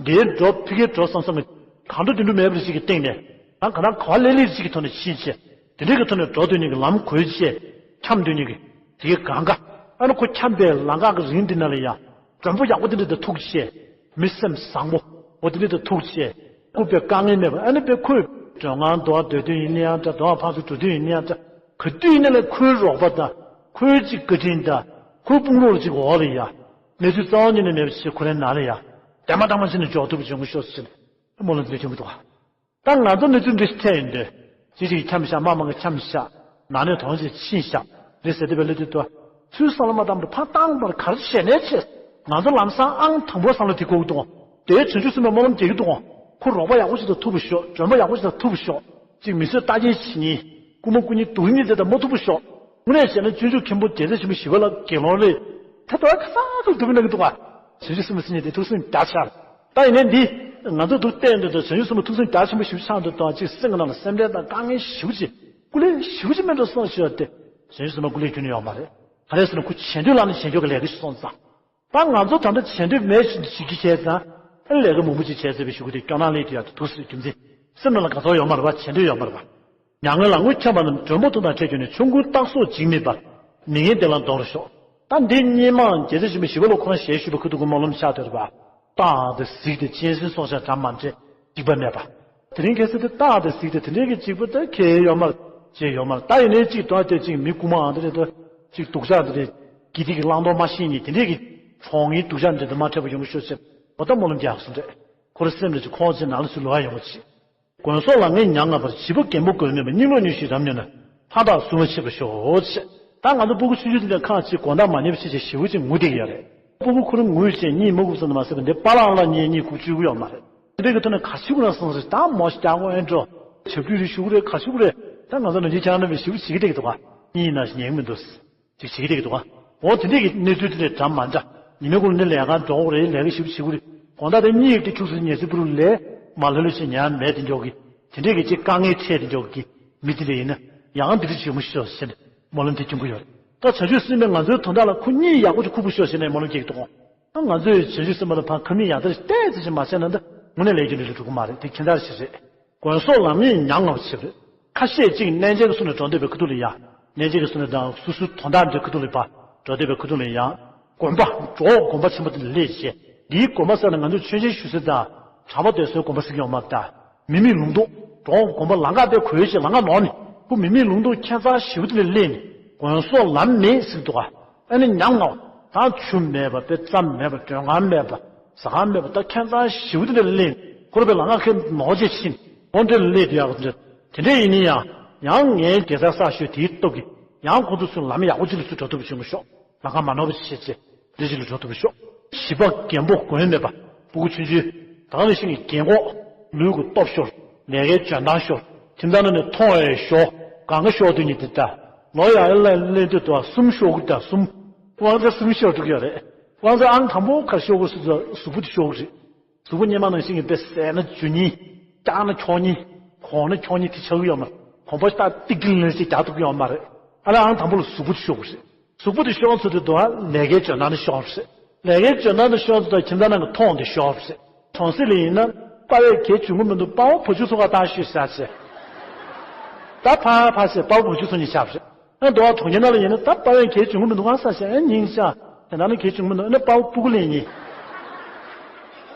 འདིར་འགྲོ་ཕ་གིར་འགྲོ་བསམ་བསམ་གྱི་གང་འགྲོ་དེ་འགྲོ་མེད་པ་ཅིག་གི་སྟེང་ནས། ཡང་གང་ལྟར་ག་བ་ལེ་ལེ་ཅིག་གི་ཐོག་ནས་ཕྱིན་བྱས། དེ་འདྲས་ཀྱི་ཐོག་ནས་འགྲོ་སྡོད་མཁན་གྱི་ལམ་གོལ་བྱས། འཁྱམས་སྡོད་མཁན་གྱི་དེ་གའི་གང་ག། ཨ་ནི་ཁོ་འཁྱམས་པའི་ལམ་ཁ་གི་རིང་འདི་ནང་ལ་ཡང་མགྲོན་པོ་ཡག་པོ་དེ་འདྲ་དང་ཐུག་བྱས། མི་སེམས་བཟང་པོ་འོ་དེ་འདྲ་དང་ཐུག་བྱས། ཁོ་དཔེ་དཀའ་ངལ་མེད་པ། ཨ་ནི་དཔེ་ཁོས་མགྲོན་ཁང་དུ་སྡོད་དུས་ཡིན་ན་ཡང་འདྲ། དུ་བ་ཕར་ཚུར་འགྲོ་དུས་ཡིན་ན་ཡང་འདྲ། ག་དུས་ཡིན་ན་ལས་ཁོའི་རོགས་པ་དང་ཁོའི་ཅིག་བཀའ་དྲིན་དང་ཁོའི་དཔུང་རོགས་ཅིག་འོག་ལ་ཡ། གནས་ཚུལ་རྩ་བ་ཉིད་ནས་མེད་པ་བྱས། ཁོ་རའི་ནང་ལ་ཡ་དེ་མ་དང་མ་བྱས་ནས་འཇོག་ཐུབ་པ་བྱུང་གི་ཤོག་ཟེར་ནས་སྨོན་ལམ་འདེབས་བྱུང་གི་འདུག་ག། ད་ང་ཚོ་གནས་ཚུལ་འདི་འཕྲད་ཡོང་དུས། ཅིག་ཅིག་འཁྱམས་ཤག། མ་མང་གི་འཁྱམས་ཤག། ནང་ནས་དོན་ཅིག་ཕྱིན་ཤག་རེད་ཟེར་དེ་བས་སླེབས་དུས་དུ། ཚུར་བསམ་བློ་མ་བཏང་བར་ཕར་བཏང་བར་ག་རེ་བྱས་ནས་བྱས། ང་ཚོ་ལམ་སང་ཨང་དང་པོ་བསམ་བློ་དེ་འཁོར་གི་འདུག་ག། དེའི་བྱང་ཆུབ་སེམས་དཔའ་སྨོན་ལམ་རྒྱག་གི་འདུག་ག། ཁོ་རོགས་པ་ཡག་པོ་ཞིག་དང་ཐུག་པ་ཤོག། མགྲོན་པོ་ཡག་པོ་ཞིག་དང་ཐུག་པ་ཤོག། ཅིག་མི་ཚོས་ལྟ་མཁན་བྱེད་མཁན། རྐུ་མ་རྐུ་མཁན་སྡུག་མཁན་དེ་དང་མ་ཐུག་པ་ཤོག། དངོས་གནས་བྱས་ན་སྤྱོད་འཇུག་མཁན་པོ་རྒྱལ་སྲས་ཆེན་པོ་ཞི་བ་ལྷ་དགེ་སློང་རེད། ད་དུང་ཁ་སང་ཁ་ལ་སྡུག་པོ་གནང་གི་འདུག་ག། བྱང་ཆུབ་སེམས་དཔའ་ཟེར་མཁན་དེ་ཐུགས་སེམས་རྒྱ་ཆེ། ད་ཡིན་ནའི་འདི་ང་ཚོ་འདུག་བལྟས་འདུག་དུས། བྱང་ཆུབ་སེམས་དཔའ་ཐུགས་སེམས་རྒྱ་ཆེན་པོ་ཞེ་པོ་ཆགས་འདུག་དང་། ཅིག་སེམས་ཀྱི་ནང་ལ་སེམས་ཁྲལ་དང་དཀའ་ངལ་ཞེ་པོ་ཅིག། སྐུ་ལས་ཞེ་པོ་ཅིག་མེད་འགྲོ་བསམ་ཞུ་བ་དེ། བྱང་ཆུབ་སེམས་དཔའ་སྐུ་ལས་ཁྱོན་ནས་ཡོད་མ་རེད། ག་རེ་ཟེར་ན་ཁོ་བྱེད་འདོད་ལ་ནི་བྱེད་འཇོག་གི་ལས་ཀ་ཞིག་སོང་ཙང་། ད་ང་ཚོ་ད་ལྟ་བྱེད་འདོད་མེད་ཞིག་བྱེད་ཀྱི་བྱས་ཙང་། ཨ་ལས་ཀ་མང་པོ་ཅིག་བྱས་ཚར་བའི་གཞུག་གུ་དེ་སྐྱོ་སྣང་སླེབས་དུས་ཡག་ཏུ་འདུག་ཟེར་རྒྱུ་མཚན། སེམས་ནང་ལ་ག་ཚོད་ཡོད་མ་རེད་པ། བྱེད་འདོད་ཡོད་མ་རེད་པ། མྱ་ངན་ལ་ངོ་འཁྱམས་པ་རྣམས། མགྲོན་པོ་ཐོབ་དང་འཕྲད་གྱུར་ནས། ཆོམ་རྐུན་སྟག་སོགས་འཇིགས་མེད་པར། མི་ངན་དེ་ལ་གདོང་རུ་ཤོག། ད་འདི་སྔོན་མ་རྒྱལ་སྲས་ཆེན་པོ་ཞི་བ་ལྷ་ཁོ་རང་ཞལ་བཞུགས་པའི་ཁ་ཐུག་གི་སྨོན་ལམ་ཆགས་བསྡད་རེད་པ། སྟག་དང་གཟིག་དང་གཅན་གཟན་སོགས་ཀྱང་གྲངས་མ་འདྲེས་འཇིགས་པ་མེད་པ། དེ་རིང་ཁ་སང་དེ་སྟག་དང་གཟིག་དང་དེ་འདྲའི་གི་འཇིགས་པ་ད་གང་ཡང་ཡོད་མ་རེད། ཅི་ཡང་ཡོད་མ་རེད། ད་ཡིན་ནའི་ཅིག་དོན་དེ་ཅིག་མི་རྐུ་མ་འདི་འདྲ་དང་། ཅིག་སྡུག་ཅག་འདི་འདྲ་གི་དེ་གི་བླང་དོར་མ་ཤེས་མཁན་དེ་འདྲའི་གི་གྲོངས་མཁན་སྡུག་ཅག་འདི་འདྲ་མ་འཕྲད་པ་ཡོང་གི་ཤོག་ཅེས་འོ་ད་སྨོན་ལམ་རྒྱག་གསུངས་རེད། ཁོ་རའི་སེམས་ལ་ཅིག་ཁོང་ཅིག་ནང་ལ་ཚུར་ལོག་ཡ་ཡོང་བ་ཅིག། དགོན་སོགས་ལམ་ངན་ཉམ་ང་བར། བྱིས་པ་རྒན་པོ་དགོས་མེད་པར། སྙིང་རླུང་ཉུང་ཞིང་རབ་མྱོས་ན། ལྷ་དང་སྲུང་མ་མཆོད་པར་ཤོག་ཅེས། ད་ང་ཚོ་སྤུ་གུ་ཆུང་ཆུང་དེ་འདྲ་ཁག་ཅིག་དགོང་དག་མ་ཉལ་བ་བྱས་བྱས་ཞེ་པོ་ཅིག་ངུ་བསྡད་ཀྱི་ཡོད་རེད། སྤུ་གུ་ཁོ་རང་ངུས་བྱས་གཉིད་མ་ཁུག་ཙམ་དུ་མ་ཟད་པ་འདི་པ་ལགས་ལ་ཉལ་གཉིད་ཁུག་བཅུག་གི་ཡོད་མ་རེད། དེ་འདྲའི་གི་ཐོག་ནས་ག་ཞིག་ཁོ་རང་སོང་ཟེར། ད་མོ་ཞིག་རྒྱག་དགོས་ཨེ་འགྲོ། ཆབ་ཀྱི་རེད་ཞུ་གི་རེད། ག་ཞིག་རེད། ད་ང་ཚོ་ནང་ཆེན་ཁྱེད་རང་རྣམ་པས་ཞེ་པོ་བྱེད་ཀྱི་བསྡད་ཀྱི་འདུག་ག། གཉིད་ཡིན་ན་ཉལ་གི་མི་འདུག། ཅིག་བྱེད་ཀྱི་བསྡད་ཀྱི་འདུག་ག། འོ་དེ་འདྲས་ཀྱི་གནས་ཚུལ་དེ་འདྲས་འདྲ་མ་འདྲ། ཉི་མའི་གུང་ལ་ནི་ལས་ཀ་འགྲོ་དགོས་རེད། ལས་ཀ་ཞིབ་ཞིབ་དགོས་རེད། དགོང་དག་དེ་གཉིད་དེ་ཁྱུག་ཙམ་ཉལ་ཚེ་པུ་རུ་ལས་མ་ལྷོད་ལྷོད་བྱས་ཉལ་མེད་དེ་འཇོག་གི། དེ་འདྲས་ཀྱི་ཅིག་དཀའ་ངལ་འཕྲད་དེ་འཇོག་གི་མི་དེ་འདྲས་ཡིན་ན་ཡང་འདི་འདྲས་བྱེད་མི་ཤོག་ཟེར་ནས་སྨོན་ལམ་དེ་སྐྱོན་གྱི་ཡོད་རེད། ད་བྱང་ཆུབ་སེམས་དཔའ་ང་ཚོའི་དོན་དག་ལ་ཁོ་གཉིད་ཡག་པོ་ཅིག་ཁུག་པོ་ཤོག་ཟེར་ནས་སྨོན་ལམ་རྒྱག་གི་འདུག་ག། ང་ཚོས་བྱང་ཆུབ་སེམས་དཔའ་ལ་ཕར་ཁ་མིག་ཡར་ལྟ་ཏོག་ཙམ་ཞིག་མ་བྱས་ན་ད་དངོས་གནས་ལས་རྒྱུ་འབྲས་ལ་འགྲོ་གི་མ་རེད། དེ་ཁྱད་མཚར་ཞིག་རེད། དགོན་སོགས་ལམ་ངན་ཉམ་ང་བར་བྱེད་པ་རེད། ཁ་ཤས་ཅིག་གནས་མཇལ་གྱི་ཚུལ་ནས་འགྲོ་འདོད་པའི་ཁ་ཐུག་ལ་ཡ། གནས་མཇལ་གྱི་ཚུལ་ནས་དང་སོ་སོའི་དོན་དག་འདྲའི་ཁ་ཐུག་ལ་ཕར་འགྲོ་འདོད་པའི་ཁ་ཐུག་ལ་ཡ། དགོན་པ་འབྲོག་དགོན་པ་ཆེན་པོ་དེ་ལ་སླེབས་བྱས། འདིའི་དགོན་པ་ཟེར་ན་ང་ཚོས་མཆོད་མཇལ་ཞུ་ས་དང་གྲྭ་པ་སྡོད་སའི་དགོན་པ་ཟེར་གྱི་ཡོད་མ་རེད་ད། མི་མེད་ལུང་སྟོང་འབྲོག་དགོན་པ་ལམ་ཁ་དེ་གོལ་བྱས་ལམ་ཁ་ནོར་ནས་ཁོ་མི་མེད་ལུང་སྟོང་ཁྱད་མཚར་ཞེ་པོ་དེ་ལ་སླེབས་ནས་དགོན་སོགས་ལམ་མེད་ཟེར་གྱི་འདུག་ག། ཨ་ནི་ཉམ་ང་བ། ད་ཆུ་མེད་པ་དཔེ་རྩྭ་མེད་པ་མགྲོན་ཁང་མེད་པ་ཟ་ཁང་མེད་པ་ད་ཁྱད་མཚར་ཞེ་པོ་དེ་འདྲ་ལ་སླེབས། ཁོ་རང་པའི་ལམ་ཁ་ཁེ་ནོར་བྱས་ཕྱིན། ཁོང་འདྲ་ལ་སླེབས་དུས་ཡག་པོ་འདྲ། དེ་འདྲ་ཡིན་ན་ཡང་ཡང་ངའི་དགེ་རྩ་བསགས་ཤོས་དེའི་སྟོབས་ཀྱིས་ཡང་ཁོང་ཚོ་ཚུར་ལམ་ཡག་པོ་ཅིག་ལ་ཚུར་འགྲོ་ཐུབ་པ་བྱུང་གི་ཤོག། ལམ་ཁ་མ་ནོར་བ་ཅིག་བྱས་བྱས་འདི་ཅིག་ལ་འགྲོ་ཐུབ་པ་ཤོག། བྱིས་པ་རྒན་པོ་དགོས་མེད་པ་སྤུ་གུ་ཆུང་ཆུང་ད་ག་ནང་བཞིན་གྱི་རྒན་གོག་ལུས་ཀྱི་སྟོབས་ཤོར། ལས་ཀའི་འཇོན་ཐང་ཤོར། ཁྱིམ་ཚང་ནང་ནས་མཐོང་བའི་ཞོ་གང་ག་ཤོར་དུས་ཉིད་དེ་ད་ལོ་ཡང་ཡར་ལ་སླེབས་དུས་དུ་གསུམ་ཤོར་གི་ད་གསུམ། དབང་ཆ་གསུམ་ཤོར་འགྲོ་གི་ཡོད་རེད། དབང་ཆ་ཨང་དང་པོ་ག་རེ་ཤོར་དགོས་ཟེར་དུས་གཟུགས་པོ་དེ་ཤོར་གི་རེད། གཟུགས་པོ་སྔོན་མ་ནང་བཞིན་གྱི་དཔེ་ཟས་ན་འཇུ་མཁན། བཀྱག་ན་འཁྱོག་མཁན། གོག་ན་འཁྱོག་མཁན་དེ་ཆགས་ཀྱི་ཡོད་མ་རེད། གོམ་པ་ཏག་ཏིག་ཏིག་ལེན་ཞིག་རྒྱག་ཐུབ་ཀྱི་ཡོད་མ་རེད། ཨ་ལས་ཨང་དང་པོ་ལ་གཟུགས་པོ་དེ་ཤོར་དགོས་རེད། གཟུགས་པོ་དེ་ཤོར་ཚུལ་དེ་དུ་ལས་ཀའི་འཇོན་ཐང་དེ་ཤོར་རེད། ལས་ཀའི་འཇོན་ཐང་དེ་ཤོར་ཚུལ་དུ་ཁྱིམ་ཚང་ནང་གི་མཐོང་དེ་ཤོར་རེད། གྲོང་གསེབ་ལ་ཡིན་ན་པ་ཕས་གད་བྱུང་གི་མི་འདུག། པ་ཕ་བུ་ཆུང་ཚོ་ག་བཏང་ཤོག་ཟེར་བྱས། ད་ཕ་ཕ་ཟེར་པ་ཕ་བུ་ཆུང་ཚོ་གཉིས་ཆགས་རེད། ཨ་མདོ་བ་གྲོང་ཁྱེར་ནང་ལ་ཡིན་ན་ད་པ་ཕས་གད་བྱུང་གི་མི་འདུག་ཨ་ཟེར་བྱས། ཨ་སྙིང་ཤ་དེ་ནང་ནས་གད་བྱུང་གི་མི་འདུག། ཨ་ནི་པ་ཕ་སྤུ་གུ་ལེན་གཉིས།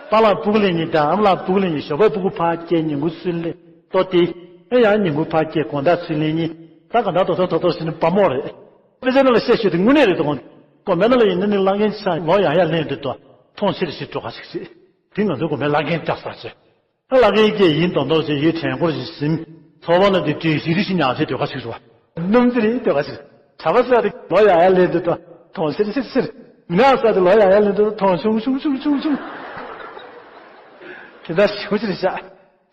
པ་ལགས་སྤུ་གུ་ལེན་གཉིས་དང་ཨ་མ་ལགས་སྤུ་གུ་ལེན་གཉིས། ཞོགས་པ་སྤུ་གུ་ཕར་སྐྱེལ། ཉིན་གུང་ཚུར་ལེན་ཏོ་ཏི། ཨེ་ཡང་ཉིན་གུང་ཕར་སྐྱེལ། དགོང་དག་ཚུར་ལེན་གཉིས། ད་གང་ལྟར་དོ་ཐོག་ཐོག་ཐོག་ཟེར་ནས་པ་མོ་རེད། དཔེ་ཆ་ནང་ལ་བཤད་ཤོད་དེ་དངོས་གནས་རེད་དོ། དགོན་པའི་ནང་ལ་ཡིན་ན་ནི་བླ་རྒན་ཆགས་ལོ་ཡང་ཡར་ལེན་དུས་དོ་མཐོང་ཆེ་རེ་ཞིག་འགྲོ་ག་ཞིག་རེད། དེ་ང་ཚོའི་དགོན་པའི་བླ་རྒན་ལྟ་ས་ཆེ། ཨ་བླ་རྒན་སྐྱེས་ཡིན་མདོག་མདོག་བྱས་ཡོད། དྲན་སྐོར་ཞིག་ཟིན། ཚོགས་པ་ལ་དེ་གྲོས་གཞི་རེ་ཞིག་ཉར་ཆེད་ཟློས་གར་ཞིག་རེད་བ། སྣུམ་རྩེ་རེ་ཟློས་གར་ཞིག་གྲྭ་པ་ཟེར་ཡ་དེ་ལོ་ཡག་ཡག་སླེབས་དུས་ད་མཐོང་ཆེར་ཆེར་ཆེར། མི་ནག་ཟེར་ཡ་དེ་ལོ་ཡག་ཡག་སླེབས་དུས་ད་མཐོང་ཆུང་ཆུང་ཆུང་ཆུང་ཆུང་། དེ་འདྲ་ཞེ་པོ་ཅིག་རེད་ཤག་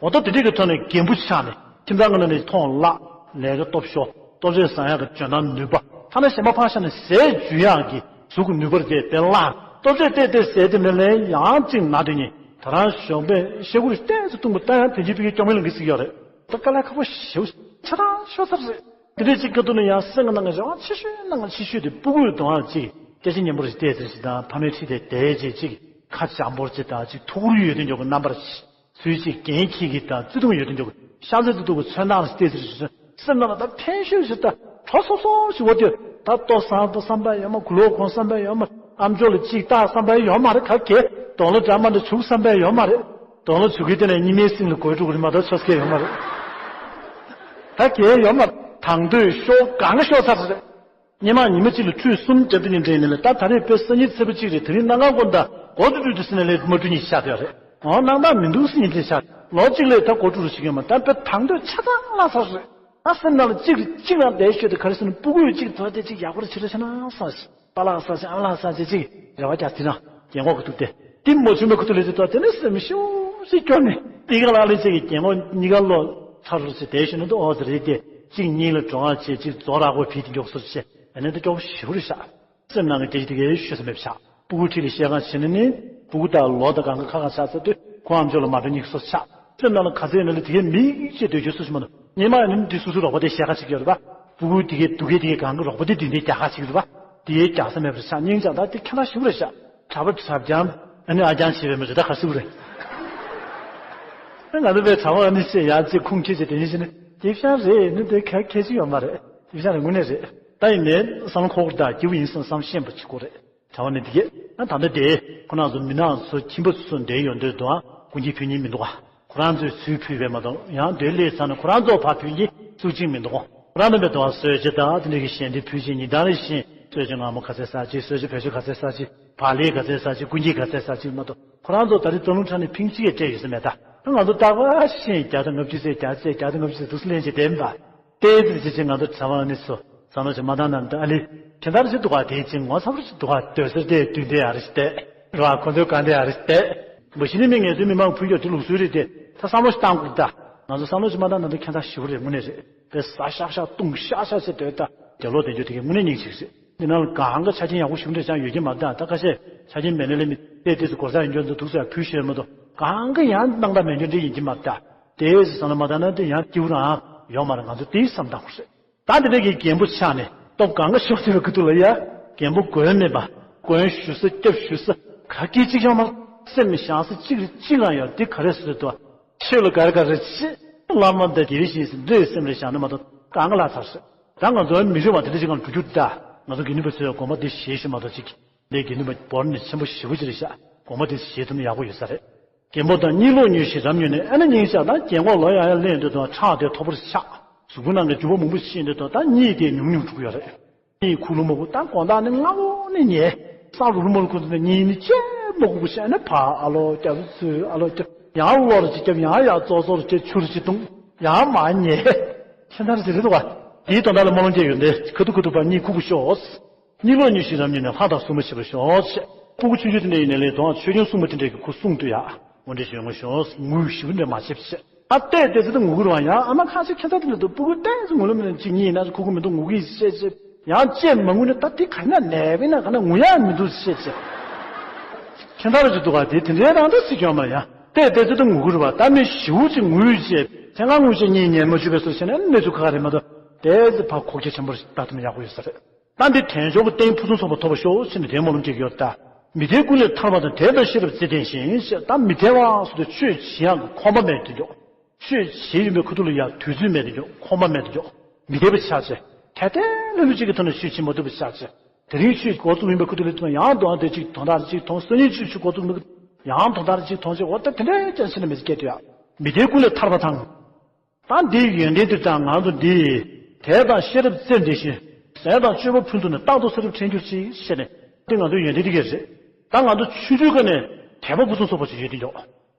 འོ་ད་དེ་འདྲས་ཀྱི་ཐོག་ནས་རྒན་པོ་ཆགས་ནས་ཁྱིམ་ཚང་གི་ནང་ནས་མཐོང་བརླག་ལས་ཀ་སྟོབས་ཤོར། སྟོབས་ཆེ་བཟང་ཡག་གི་འཇོན་ཐང་ནུས་པ། ཐ་ན་གཞན་པ་ཕར་བཞག་ནས་ཟས་འཇུ་ཡག་གི་གཟུགས་ཀྱི་ནུས་པ་རེད་དེ་བརླག་སྟོབས་ཆེ་བལྟས་བལྟས་ཟས་དེ་མེད་ལན་ཡང་གཅིག་ན་དེ་ཉིན་ད་རང་ཞོགས་པས་ཤ་ཁུ་རེ་ཏོག་ཙམ་བཏུང་བ་ལྟ་ཡང་དེ་རྗེས་ཕ་གིར་སྐྱོ་མེད་ལ་འགི་ཟིག་ཡོད་རེད། ད་དཀའ་ལས་ཁག་པོ་ཞེ་པོ་ཆ་ཚང་ཤོར་ཚར་རེད། དེ་འདྲས་ཅིག་སྐབས་དུས་ན་ཡང་སེམས་ཀྱི་ནང་གི་རེ་བ་ཆེ་ཤོས་ནང་གི་ཆེ་ཤོས་དེ་སྤུ་གུའི་གདོང་ལ་ཅིག་སྐད་ཆ་སྙན་པོ་རེ་བཤད་ཚར་ཞིག་དང་ཕ་མའི་འཁྲིས་དེ་བསྡད་ཅིག་ཅིག་ཁ་འཇམ་པོར་ཅིག་དང་ཅིག་ཐུགས་རུས་ཡོད་དེ་འཇོག་གི་རྣམ་པར་ཅིག་ཚུལ་ཅིག་འགན་འཁྱེར་གྱི་དང་བརྩེ་དུང་ཡོད་དེ་འཇོག་གི་ཤ་ཚ་ཏུ་ཏུ་གི་ཚོན་མདངས་ལ་བལྟས་ཚར་ཞིག་སེམས་ནང་ལ་ད་ཕན་ཤོས་ཞིག་ད་གྲོ་སོབ་སོབ་ཞིག་འོ་དེ་ད་ལྟོ་བཟང་ད་བསམ་པ་ཡོད་མ་གུ་ལོག་གོང་བསམ་པ་ཡོད་མ་ཨམ་ཅོག་ལ་ཅིག་ལྟ་བསམ་པ་ཡོད་མ་རེད་ག་གེ་དོང་ལ་འདྲ་མ་འདྲ་བྱུག་བསམ་པ་ཡོད་མ་རེད། དོང་ལ་ཚུགས་ཀྱི་དེ་ནས་ཉི་མའི་སེམས་ལ་གོས་དྲུག་རེ་མ་གཏོགས་ཆོག་སྐལ་ཡོད་མ་རེད། ད་གལ་ཡོད་མ་རེད། དང་དུས་ཤོག་གང་ཤོག་ཚར་རེད། སྔོན་མ་ཉི་མ་གཅིག་ལ་ཁྲུས་གསུམ་རྒྱབ་དུས་ཉིན་དྲན་ནས་ལ་ད་ད་རེས་དཔེ་སང་ཉིན་ཚེས་པ་གཅིག་རེད་དེ་རིང་གནམ་གང་དགོང་དག་སྒོ་ཏུ་ཏུ་ཏུ་ཟིན་ན་ལས་མ་གྲུ་གཉིས་ཤར་དུ་ཡོད་རེད། འོ་སྣང་དག་མི་འདུག་སི་ཉིན་དེ་ཤར་ལོ་གཅིག་ལས་ད་སྒོ་ཏུ་ཏུ་ཞིག་ཡོད་མ་ད་དཔེ་དང་དུས་ཆ་ཚང་བརླག་ཚར་རེད། ད་སེམས་ནང་ལ་གཅིག་རེ་གཅིག་རང་བསྡད་ཤོད་དེ་ག་རེ་ཟེར་ན་སྤུ་གུ་ཡོད་གཅིག་དོ་དེ་གཅིག་ཡག་པོ་རེ་བྱེད་རོགས་བྱེད་ན་བསམ་ཞིག་པཱ་ལགས་ས་ཆེ་ཨ་ལགས་ས་ཆེ་ཅིག་རེ་བ་རྒྱག་ཟིན་ན་རྒན་གོག་གི་ཐུག་སྟེ་ཏིམ་མོ་ཆུང་མའི་ཁུ་ཐུག་ལས་ཚེ་ཏོ་དེ་ནས་སེམས་ཤུགས་ཤིག་སྐྱོར་ནས་ཏི་ཀ་ལག་ལས་ཅིག་གི་རྒན་གོག་གཉིས་ཀ་ལོ་ཚར་ལོ་ཚེ་དེ་ཤུ་ནི་ཏོ་ཨོ་ཟེར་རེད་དེ་གཅིག་གཉིས་ལ་འགྲོ་ང་བྱེད་གཅིག་རྫོགས་རག་པོ་བིས་ཏི་མགྱོགས་སོར་བྱེད་ཨ་ནི་ཏི་སྐྱོ་པོ་ཞེ་པོ་རེད་ཤག་སེམས་ནང་གི་དེ་ཞིག་དེ་གའི་ཤུ་ས་མེད་པ་ཤག་སྤུ་གུ་ཁྲིད་ལས་བཤད་གང་བྱེད་ན་ནི་སྤུ་གུ་དག་ལོ་དང་གང་ག་ཁ་གང་ཆགས་ཚར་དུས་ཁོ་ཨམ་ཅོག་ལ་མ་འགྲོ་གཉིས་སོ་ཆགས་སེམས་ནང་ལ་ག་ཚོད་ཡོད་ན་ལ་དེ་གའི་མིག་ཅེས་སྡོད་རྒྱུ་སུ་ཞིག་མ་ནུ་ཉི་མ་ཡང་ནི་འདི་སུ་སུ་རོགས་པ་དེ་བཤད་གང་བྱེད་ཀྱི་ཡོད་རེད་པ། སྤུ་གུ་དེ་གའི་སྡུག་གའི་དེ་གའི་གང་གི་རོགས་པ་དེ་མདུན་དེ་རྒྱག་གང་བྱེད་ཀྱི་རེད་པ། དེའི་རྒྱག་ས་མེད་པར་ཤག་སྙིང་རྗེ་ད་དེ་ཁྱད་མཚར་ཞིག་རེད་ཤག་གྲྭ་པ་གྲྭ་རྐྱང་ཨ་ནི་ཨ་རྐྱང་བྱེད་པའི་མི་རེད་ད་ག་སུ་རེད། ང་ཚོ་པའི་གྲྭ་པ་ཨ་ནི་བཤད་ཡ་ཅིག་ཁུངས་ཁྱེད་ཅིག་དེ་ནི་བྱས་ནི་དེ་བཤད་རེད་ནི་དེ་ག་ཁྱད་ཅིག་ཡོད་མ་རེད། དེ་བཤད་རེད་དངོས་གནས་རེད། ད་ཡིན་ནའི་བསམ་བློ་འཁོར་དགོས་ད་སྐྱིད་པོ་ཡིན་བསམ་བསམ་ཤེས་པ་བྱེད་དགོས་རེད། གྲྭ་པ་ནི་དེ་གས་ན་ད་ལྟ་དེ་ཁོ་རང་ཚོ་མི་ནག་ཚོ་ཁྱིམ་པ་ཚོ་འདྲེ་ཡོང་དུས་དུའང་སྐུ་འགྱེད་ཕུལ་མཁན་མི་འདུག་ག་ཁོ་རང་ཚོས་ཚུལ་ཕུལ་བས་མ་གཏོགས་ཡང་སྡོད་སླེབས་ཚར་ན་ཁོ་རང་ཚོ་ཕར་ཕུལ་མཁན་སུ་གཅིག་མི་འདུག་ཁོ་རང་རྣམ་པའི་དུའང་གསོལ་ཇ་དང་དེ་འདྲ་གི་ཞལ་འདེབས་ཕུལ་བྱས་ཉིན་ལྟར་བཞིན་གསོལ་ཇ་མངར་མོ་ག་ཚད་ཟ་ཅིག་གསོལ་ཇ་བོད་ཇ་ག་ཚད་ཟ་ཅིག་བག་ལེབ་ག་ཚད་ཟ་ཅིག་སྐུ་འགྱེད་ག་ཚད་ཟ་ཅིག་མ་གཏོགས་ཁོ་རང་ཚོ་ད་རེས་རྩ་རླུང་ཁྲག་ནས་ཕིང་གཅིག་གིས་སྤྲད་ཡོད་ས་མེད་ད། ང་ཚོ་རྟག་པར་ཤེས་བརྒྱ་དང་ལྔ་བཅུ་ཚེས་བརྒྱ་ཚེས་བརྒྱ་དང་ལྔ་བཅུ་ཚེས་འདུག་སེ་ལེན་བྱས་བསྡད་མ་པ། ཏེ་ཙི་ཙི་ཅི་ང་ཚོ་གྲྭ་པ་ཨ་ནི་ཚོ་བསམ་བློ་ཞིག་མ་བཏང་ན་འདི་ཨ་ལི། ཁྱེད་ཚར་ཞིག་འདུག་ག་དེའི་ཅིང་ངོ་ཚ་བར་ཞིག་འདུག་ག་སྡོད་སར་བལྟས་དུས་འདི་ཨ་རི་ཞིག་བལྟས། ར་ཁོ་ཚོའི་གང་འདི་ཨ་རི་ཞིག་བལྟས། འབའ་ཞིག་ནི་མི་ངལ་རྩོལ་མི་མང་ཕུལ་རྒྱུ་དེ་ལུགས་སྲོལ་རེད་དེ་ད་བསམ་བློ་ཞིག་བཏང་དགོས་ད། ང་ཚོ་བསམ་བློ་ཞིག་མ་བཏང་ན་འདི་ཁྱེད་ཚར་ཞིག་རེད་དངོས་གནས་རེད་དེ་ཟ་ཤག་ཤག་བཏུང་ཤག་ཤག་ཞིག་སྡོད་ད་དེ་ལོ་དེ་འཇོག་དེ་གའི་དངོས་གནས་སྙིང་རྗེ་རེད། འདི་ནང་ལ་གང་ག་ཆ་རྐྱེན་ཡག་པོ་ཞིག་འདྲ་ཅང་ཡོད་ཀྱི་མ་རེད་ད། ད་ཁ་ཤས་ཆ་རྐྱེན་མེད་ནས་ལས་མི་དེ་དེ་ཚོ་སྒོར་ས་ཡིན་རྒྱུ་འདི་འདུག་ཟེར་ཕུལ་ཤེས་མ་གཏོགས་གང་ག་ཡང་སྣང་དག་མེད་རྒྱུ་འདྲ་ཡིན་གྱི་མ་རེད་ད། དེ་བསམ་བློ་མ་བཏང་ན་དེ་ཡང་སྐྱིད་པོ་རང་ཡོད་མ་རེད། ང་ཚོ་དེ་བསམ་བཏང་དགོས་རེད། ད་དེ་འདྲ་གི་རྒན་པོ་ཆགས་ནས་སྟོབས་གང་ག་ཤོར་ཐུབ་པའི་ཁུ་ཐུག་ལ་ཡ་རྒན་པོ་མགོན་མེད་པ་མགོན་ཞུ་ས་སྐྱབས་ཞུ་ས་ག་སྐད་ཅིག་ཡོད་མ་རེད། སེམས་བཞག་ས་གཅིག་རེ་གཅིག་ལ་ཡོད་དེ་ག་རེ་ཟེར་དུ་ཆོས་ལ་ག་རེ་ག་རེ་བྱེད་བླ་མ་འདི་དེ་རེ་བཞིན་འདྲེ་སེམས་རེ་བཞག་ན་མ་གཏོགས་གང་ག་ལ་ཚར་ཟེར། ད་ང་ཚོ་མི་རེ་བ་དེ་འདྲ་ཅིག་གང་འགྲོ་རྒྱུ་འདི་ད་ང་ཚོ་དགེ་འདུན་པ་ཚོས་དགོངས་པ་འདི་བཞེས་ཤིག་མ་གཏོགས་ཅིག་འདི་དགེ་འདུན་པ་བོར་ནས་ཆེན་པོ་ཞེ་པོ་ཅིག་རེད་ཤག་དགོངས་པ་འདི་བཞེས་ཐུབ་ན་ཡག་པོ་ཡོད་ས་རེད། རྒན་པོ་དང་གཉིད་ལོག་མྱོས་ཤིང་རབ་མྱོས་ནས་ཨ་ན་སྙིང་ཤག་དང་རྒན་གོག་ལོ་ཡང་ཡང་སླེབས་འདོད་དང་ཁྲག་དེ་མཐོ་པོར་ཆག་གཟུགས་པོ་ནང་གི་རྒྱུ་བ་མང་པོ་ཤེས་འདོད་དང་ད་གཉིད་དེ་ཉུང་ཉུང་འགྲོ་གི་ཡོད་རེད། གཉིད་ཁུག་ལུ་མོ་གུ་ད་དགོང་དག་ནི་སྔ་བོ་ནས་ཉལ། སང་རུ་རུ་མོ་ལ་ཁུ་ཚུ་ནས་གཉིད་ནི་ཅེ་མོ་གུ་གུ་ཤ་ནི་ཕ་ཨ་ལོ་སྐྱབས་སུ་ཚུལ་ཨ་ལོ་སྐྱབས་ཡང་བློ་རུ་ཅི་སྐྱབས་ཡང་ཡང་ཙོག་ཙོག་རུ་ཅེ་ཆུ་རུ་ཅི་བཏུང་ཡང་མ་ཉལ། ཁྱེད་ཚང་རེ་རེ་འདུག་ག་དེའི་དོན་དག་ལ་སྨོན་ལམ་སྐྱེ་ཡོད་འདི་ཁ་ཐུག་ཁ་ཐུག་པ་གཉིད་ཁུག་གུ་ཤོག་གཉིད་ལོག་གཉིད་ཤིག་རབ་གཉིད་ནས་ལྷ་དང་སྲུང་མ་བྱེད་པར་ཤོག་ཅེས། སྤུ་གུ་ཆུང་ཆུང་དེ་འདྲ་ཡིན་ནའི་ལས་དོན་ཆོས་སྐྱོང་སྲུང་མ་དེ་འདྲས་ཀྱི་ཁུ་གསུང་དུ་ཡག་འོ་འདྲ་ཞིག་ཡོང་གི་ཤོག་ངུས་ཞིབ་འདྲ་མ་བྱེད་པ་བྱེད། ཨ་ལྟས་ལྟས་ཚེ་ད་ངུ་གི་རུ་བ་ཡང་ཨ་མ་ཁ་ཤས་ཁྱེད་ཚ་དེ་འདྲ་འདུག་སྤུ་གུ་ལྟས་ཚེ་ངུ་ལ་མི་ལ་ཅིག་གཉིད་ཡིན་ན་ཁུ་གུ་མི་འདུག་ངུ་གི་བཤད་བྱེད་ཡང་ཅེས་མ་ངུ་ནི་ད་དེ་ག་ན་ནས་བས་ན་ག་ན་ངུ་ཡག་མི་འདུག་བཤད་བྱེད། ཁྱེད་ཚ་ར་ཅིག་འདུག་ག་དེ་དེ་འདྲའི་རང་ད་སྲིད་སྐྱོང་མ་ཡང་ལྟས་ལྟས་ཚེ་ད་ངུ་གི་རུ་བ་ད་མི་ཞིའུ་ཅིག་ངུས་བྱེད་ཚེ་ང་ངུ་བྱེད་གཉིད་ཉལ་མ་བཅུག་པའི་སོ་བྱེད་ན་གནས་ཚུལ་ཁ་ཁ་རེད་མ་གཏོགས་ལྟས་ཚེ་ཕ་ཁོག་ཁྱེད་ཆེན་པོ་ཞིག་ད་དུ་མི་ཡག་པོ་ཡོད་ས་རེད། ད་འདི་དྲན་ཆོག་གི་རྟེན་ཕུན་སུམ་ཚོགས་པ་ཐོབ་པར་ཤོག་ཅེས་ནས་དེ་སྨོན་ལམ་སྐྱེ་གི་ཡོད་ད། མི་དེའི་ཀུན་ལས་ཐར་པ་དང་དད་དང་ཤེས་རབ་བརྩེ་ལྡན་ཞིང་ཞེས་ད་མི་དེ་བ་སུ་དེ་ཆོས་བྱེད་ཡག་གི་ཁོམ་པ་མེད་དུ་འཇོག་ཆོས་བྱེད་ཡིན་པའི་ཁུ་ཐུག་ལ་ཡང་དུས་ཚོད་མེད་དུ་འཇོག་ཁོམ་པ་མེད་དུ་འཇོག་མི་དེ་བ་ཆགས་ཆེ། གལ་ཏེ་ལྷ་ལུ་གཅིག་གི་ཐོག་ནས་ཆོས་བྱེད་མ་ཐུབ་པ་ཆགས་ཆེ། དེ་རིང་ཆོས་འགོ་བཙུགས་ཡིན་པའི་ཁུ་ཐུག་ལ་ཐོན་ཡང་དོ་ཡང་དེ་གཅིག་དོན་དག་གཅིག་མཐོང་སང་ཉིན་ཆོས་ཆོས་འགོ་བཙུགས་མི་ཡང་དོན་དག་གཅིག་མཐོང་ཆེ་འོ་ད་དེ་འདྲའི་ཅན་ཤི་ན་མི་སྐད་དུ་ཡ། མི་དེའི་ཀུན་ལས་ཐར་པ་དང་། ད་འདིའི་ཡོན་ཏན་འདི་དང་ང་ཚོ་འདིའི་དད་དང་ཤེས་རབ་བརྩེ་འདི་བཞིན་ཟས་དང་སྤྱོད་པ་ཕུན་ཚོགས་ནས་རྟག་ཏུ་ས་རུབ་ཕྲན་གྱུར་ཅིག་ཤེས་ནས་འདི་ང་ཚོའི་ཡོན་ཏན་འདི་གས་རེད། ད་ང་ཚོ་ཆུང་ཆུང་ཀ་ནས་དད་པ་ཕུན་སུམ་ཚོགས་པ་ཞིག་ཡོད་དུ་འཇོག་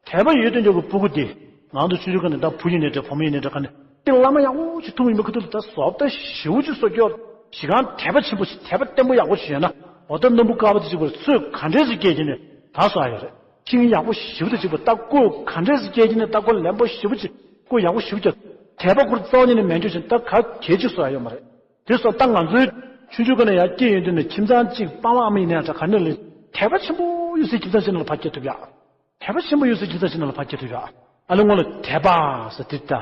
དད་པ་ཡོད་དུ་འཇོག་གི་སྤུ་གུ་འདི་ང་ཚོ་ཆུང་ཆུང་ཀ་ནས་ད་བུ་ཡིན་ནའི་འདྲ་བུ་མོ་ཡིན་ནའི་འདྲ་ཀ་ནས་ དེ་བླ་མ་ཡག་པོ་ཅིག་ཐུག་ཡིན་པའི་ཁ་ཐུག་ལ་ད་བཟོ་ལྟ་ཞེ་པོ་ཅིག་བཟོ་རྒྱུ། གཞི་རྐང་དད་པ་ཆེན་པོ་ཞིག་དད་པ་བརྟན་པོ་ཡག་པོ་ཞིག་ཡོད་ན། འོ་ད་སྣམ་བུ་དཀར་པོ་དེ་གཅིག་པུར་ཚོས་ག་འདྲས་ཤིག་བཀལ་གྱི་ནས་ད་བཟོ་ཡ་ཡོད་རེད། ཤིང་ཡག་པོ་ཞེ་པོ་དང་གཅིག་པུ་ལྟ་སྐུ་ག་འདྲས་ཤིག་བཀལ་གྱི་ནས་ལྟ་སྐུ་ལེན་པོ་ཞེ་པོ་ཅིག་སྐུ་ཡག་པོ་ཞེ་པོ་ཅིག་དད་པ་ཁུར་རྩ་བ་ཉིད་ནས་མེད་འགྲོ་ཞིག་ད་ག་གལ་ཅིག་བཟོ་ཡ་ཡོད་མ་རེད། དེ་སོགས་ད་ང་ཚོའི་ཆུང་ཆུང་སྒང་ནས་ཡར་སྐྱེས་ཡོང་དུས་ནས་ཁྱིམ་ཚང་གཅིག་སྤང་བླང་མི་ཡིན་ན་ཡང་འདྲ་ག་ནས་ལས་དད་པ་ཆེན་པོ་ཡོད་སའི་ཁྱིམ་ཚང་ཞིག་ནང་ལ་ཕར་སྐྱེས་ཐུབ་ཡ། དད་པ་ཆེན་པོ་ཡོད་སའི་ཁྱིམ་ཚང་ཞིག་ནང་ལ་ཕར་སྐྱེས་ཐུབ་ཡ། ཨ་ནི་སྔོན་ལ་དད་པ་ཟེར་དེ་ད་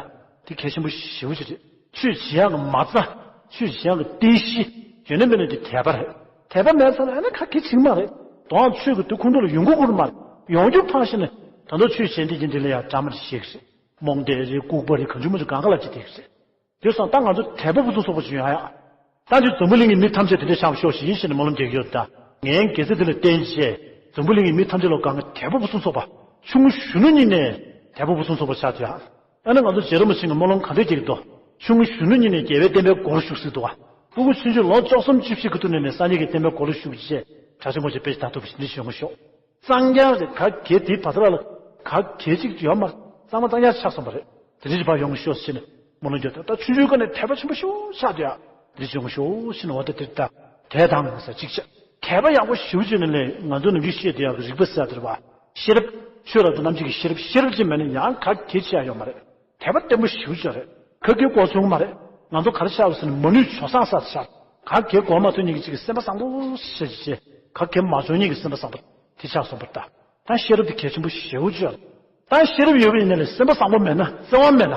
དེ་གལ་ཆེན་པོ་ཞེ་པོ་ཅིག་རེད། ཆོས་བྱེད་ཡག་གི་མ་རྩ། ཆོས་བྱེད་ཡག་གི་རྟེན་གཞི། ཡོད་ན་མེད་ན་དེ་དད་པ་རེད། དད་པ་མེད་ཙང་ཨ་ནི་ག་གེ་བྱེད་ཀྱི་མ་རེད། དོན་ཆོས་ཀྱི་དུས་ཁོང་ཁྲོ་ལ་ཡོང་གི་ཁུར་མ་རེད། ཡོང་རྒྱུ་ཕར་ཞིག་ནས་ད་དུང་ཆོས་བྱེད་འདི་ཀྱི་འདི་ལ་ཡ་འདྲ་མ་འདྲ་བཤད་ཀྱི་རེད། རྨོངས་དད་རེད། ལྐུགས་པ་རེད། གང་བྱུང་མང་བྱུང་གང་ག་ལ་ཅི་དེ་རེད། དེ་སོང་ད་ང་ཚོ་དད་པ་ཕུན་སུམ་ཚོགས་པ་ཅིག་ཡོང་ཡ། ད་འདི་འཛམ་བུ་གླིང་གི་མི་ཐམས་ཅད་དེ་འདྲ་ཆགས་པ་ཤོག་ཞེས་ཡིན་ཞེས་ནས་སྨོན་ལམ་རྒྱག་གི་ཡོད། ད་ངའི་དགེ་རྩ་དེ་ལ་བརྟེན་བྱས་འཛམ་བུ་གླིང་གི་མི་ཐམས་ཅད་ལ་གང་ག་དད་པ་ཕུན་སུམ་ཚོགས་པ། ཆུང་ངུ་གཞོན་ནུ་ཉིད་ནས་དད་པ་ཕུན་སུམ་ཚོགས་པ་ཆགས་ཐུབ་ཡ། ཨ་ནི་ང་ཚོ་རྗེ་རིན་པོ་ཆེ་གི་སྨོན་ལམ་ག་འདྲས་རྒྱག་གི་འདུག་ཆུང་ངུ་གཞོན་ནུ་ཉིད་ནས་རྒྱལ་བའི་བསྟན་པའི་སྒོར་ཞུགས་སྲིད་འདུག་ག་སྤུ་གུ་ཆུང་ཆུང་ལོ་བཅུ་གསུམ་བཅུ་བཞི་གི་ཐོག་ནས་ནས་སངས་རྒྱས་ཀྱི་བསྟན་པའི་སྒོ་ལ་ཞུགས་བྱས་གྲྭ་ཆེན་པོ་ཆེ་དཔེ་ཆ་ལྟ་ཐུབ་པ་ཞིག་འདི་བྱུང་ཤོག་གཙང་རྐྱང་རེད། ག་གེ་དེའི་བར་ཐག་ལ་ག་གེ་གཅིག་ཡོད་མ་རེད། གཙང་མ་གཙང་རྐྱང་ཆགས་སོང་བ་རེད། དེ་འདྲ་ཞིག་ཕར་ཡོང་ཤོག་ཟེར་ནས་སྨོན་ལམ་རྒྱག་ད་ཆུང་ཆུང་སྒང་ནས་དད་པ་ཆེན་པོ་ཞིག་ཆགས་འདུག་ཡ། དེ་འདྲ་ཞིག་ཡོང་ཤོག་ཟེར་ནས་འོ་ད་དེ་ལྟ་དད་དང་ཟེར་གཅིག་བྱས། དད་པ་ཡག་པོ་ཞེ་པོ་ཅིག་ནས་ལས་ང་ཚོ་ནམ་རྒྱུན་བཤད་བསྡད་ཡག་གི་རིག་པ་ཟེར་དེ་རེད་བ། ཤེས་རབ། ཆོས་ལ་དོ་རྣམ་གཅིག་གི་ཤེས་རབ། ཤེས་རབ་ཅིག་མེད་ན་ཡང་ག་གེ་བྱེད་ཡག་ཡོད་མ་རེད། དད་པ་བརྟན་པོ་ཞེ་པོ་ཅིག་རེད། ག་གེ་གོ་སོང་མ་རེད། ང་ཚོ་ག་རེ་ཆགས་པ་ཟེར་ན་མ་ནུས་བྱོལ་སོང་ས་ཆགས། ག་གེ་གོ་མ་ཐུབ་མཁན་གྱི་གཅིག་གི་སེམས་པ་བཟང་པོ་ཞེ་ཅིག་བྱས། ག་གེ་མ་བྱུང་མཁན་གྱི་སེམས་པ་བཟང་པོ་དེ་ཆགས་སོང་བ་རེད་ད། ད་ཤེས་རབ་དེ་གལ་ཆེན་པོ་ཞེ་པོ་ཅིག་རེད། ད་ཤེས་རབ་ཡོད་པ་ཡིན་ན་ལས་སེམས་པ་བཟང་པོ་མེད་ན་བརྩེ་བ་མེད་ན།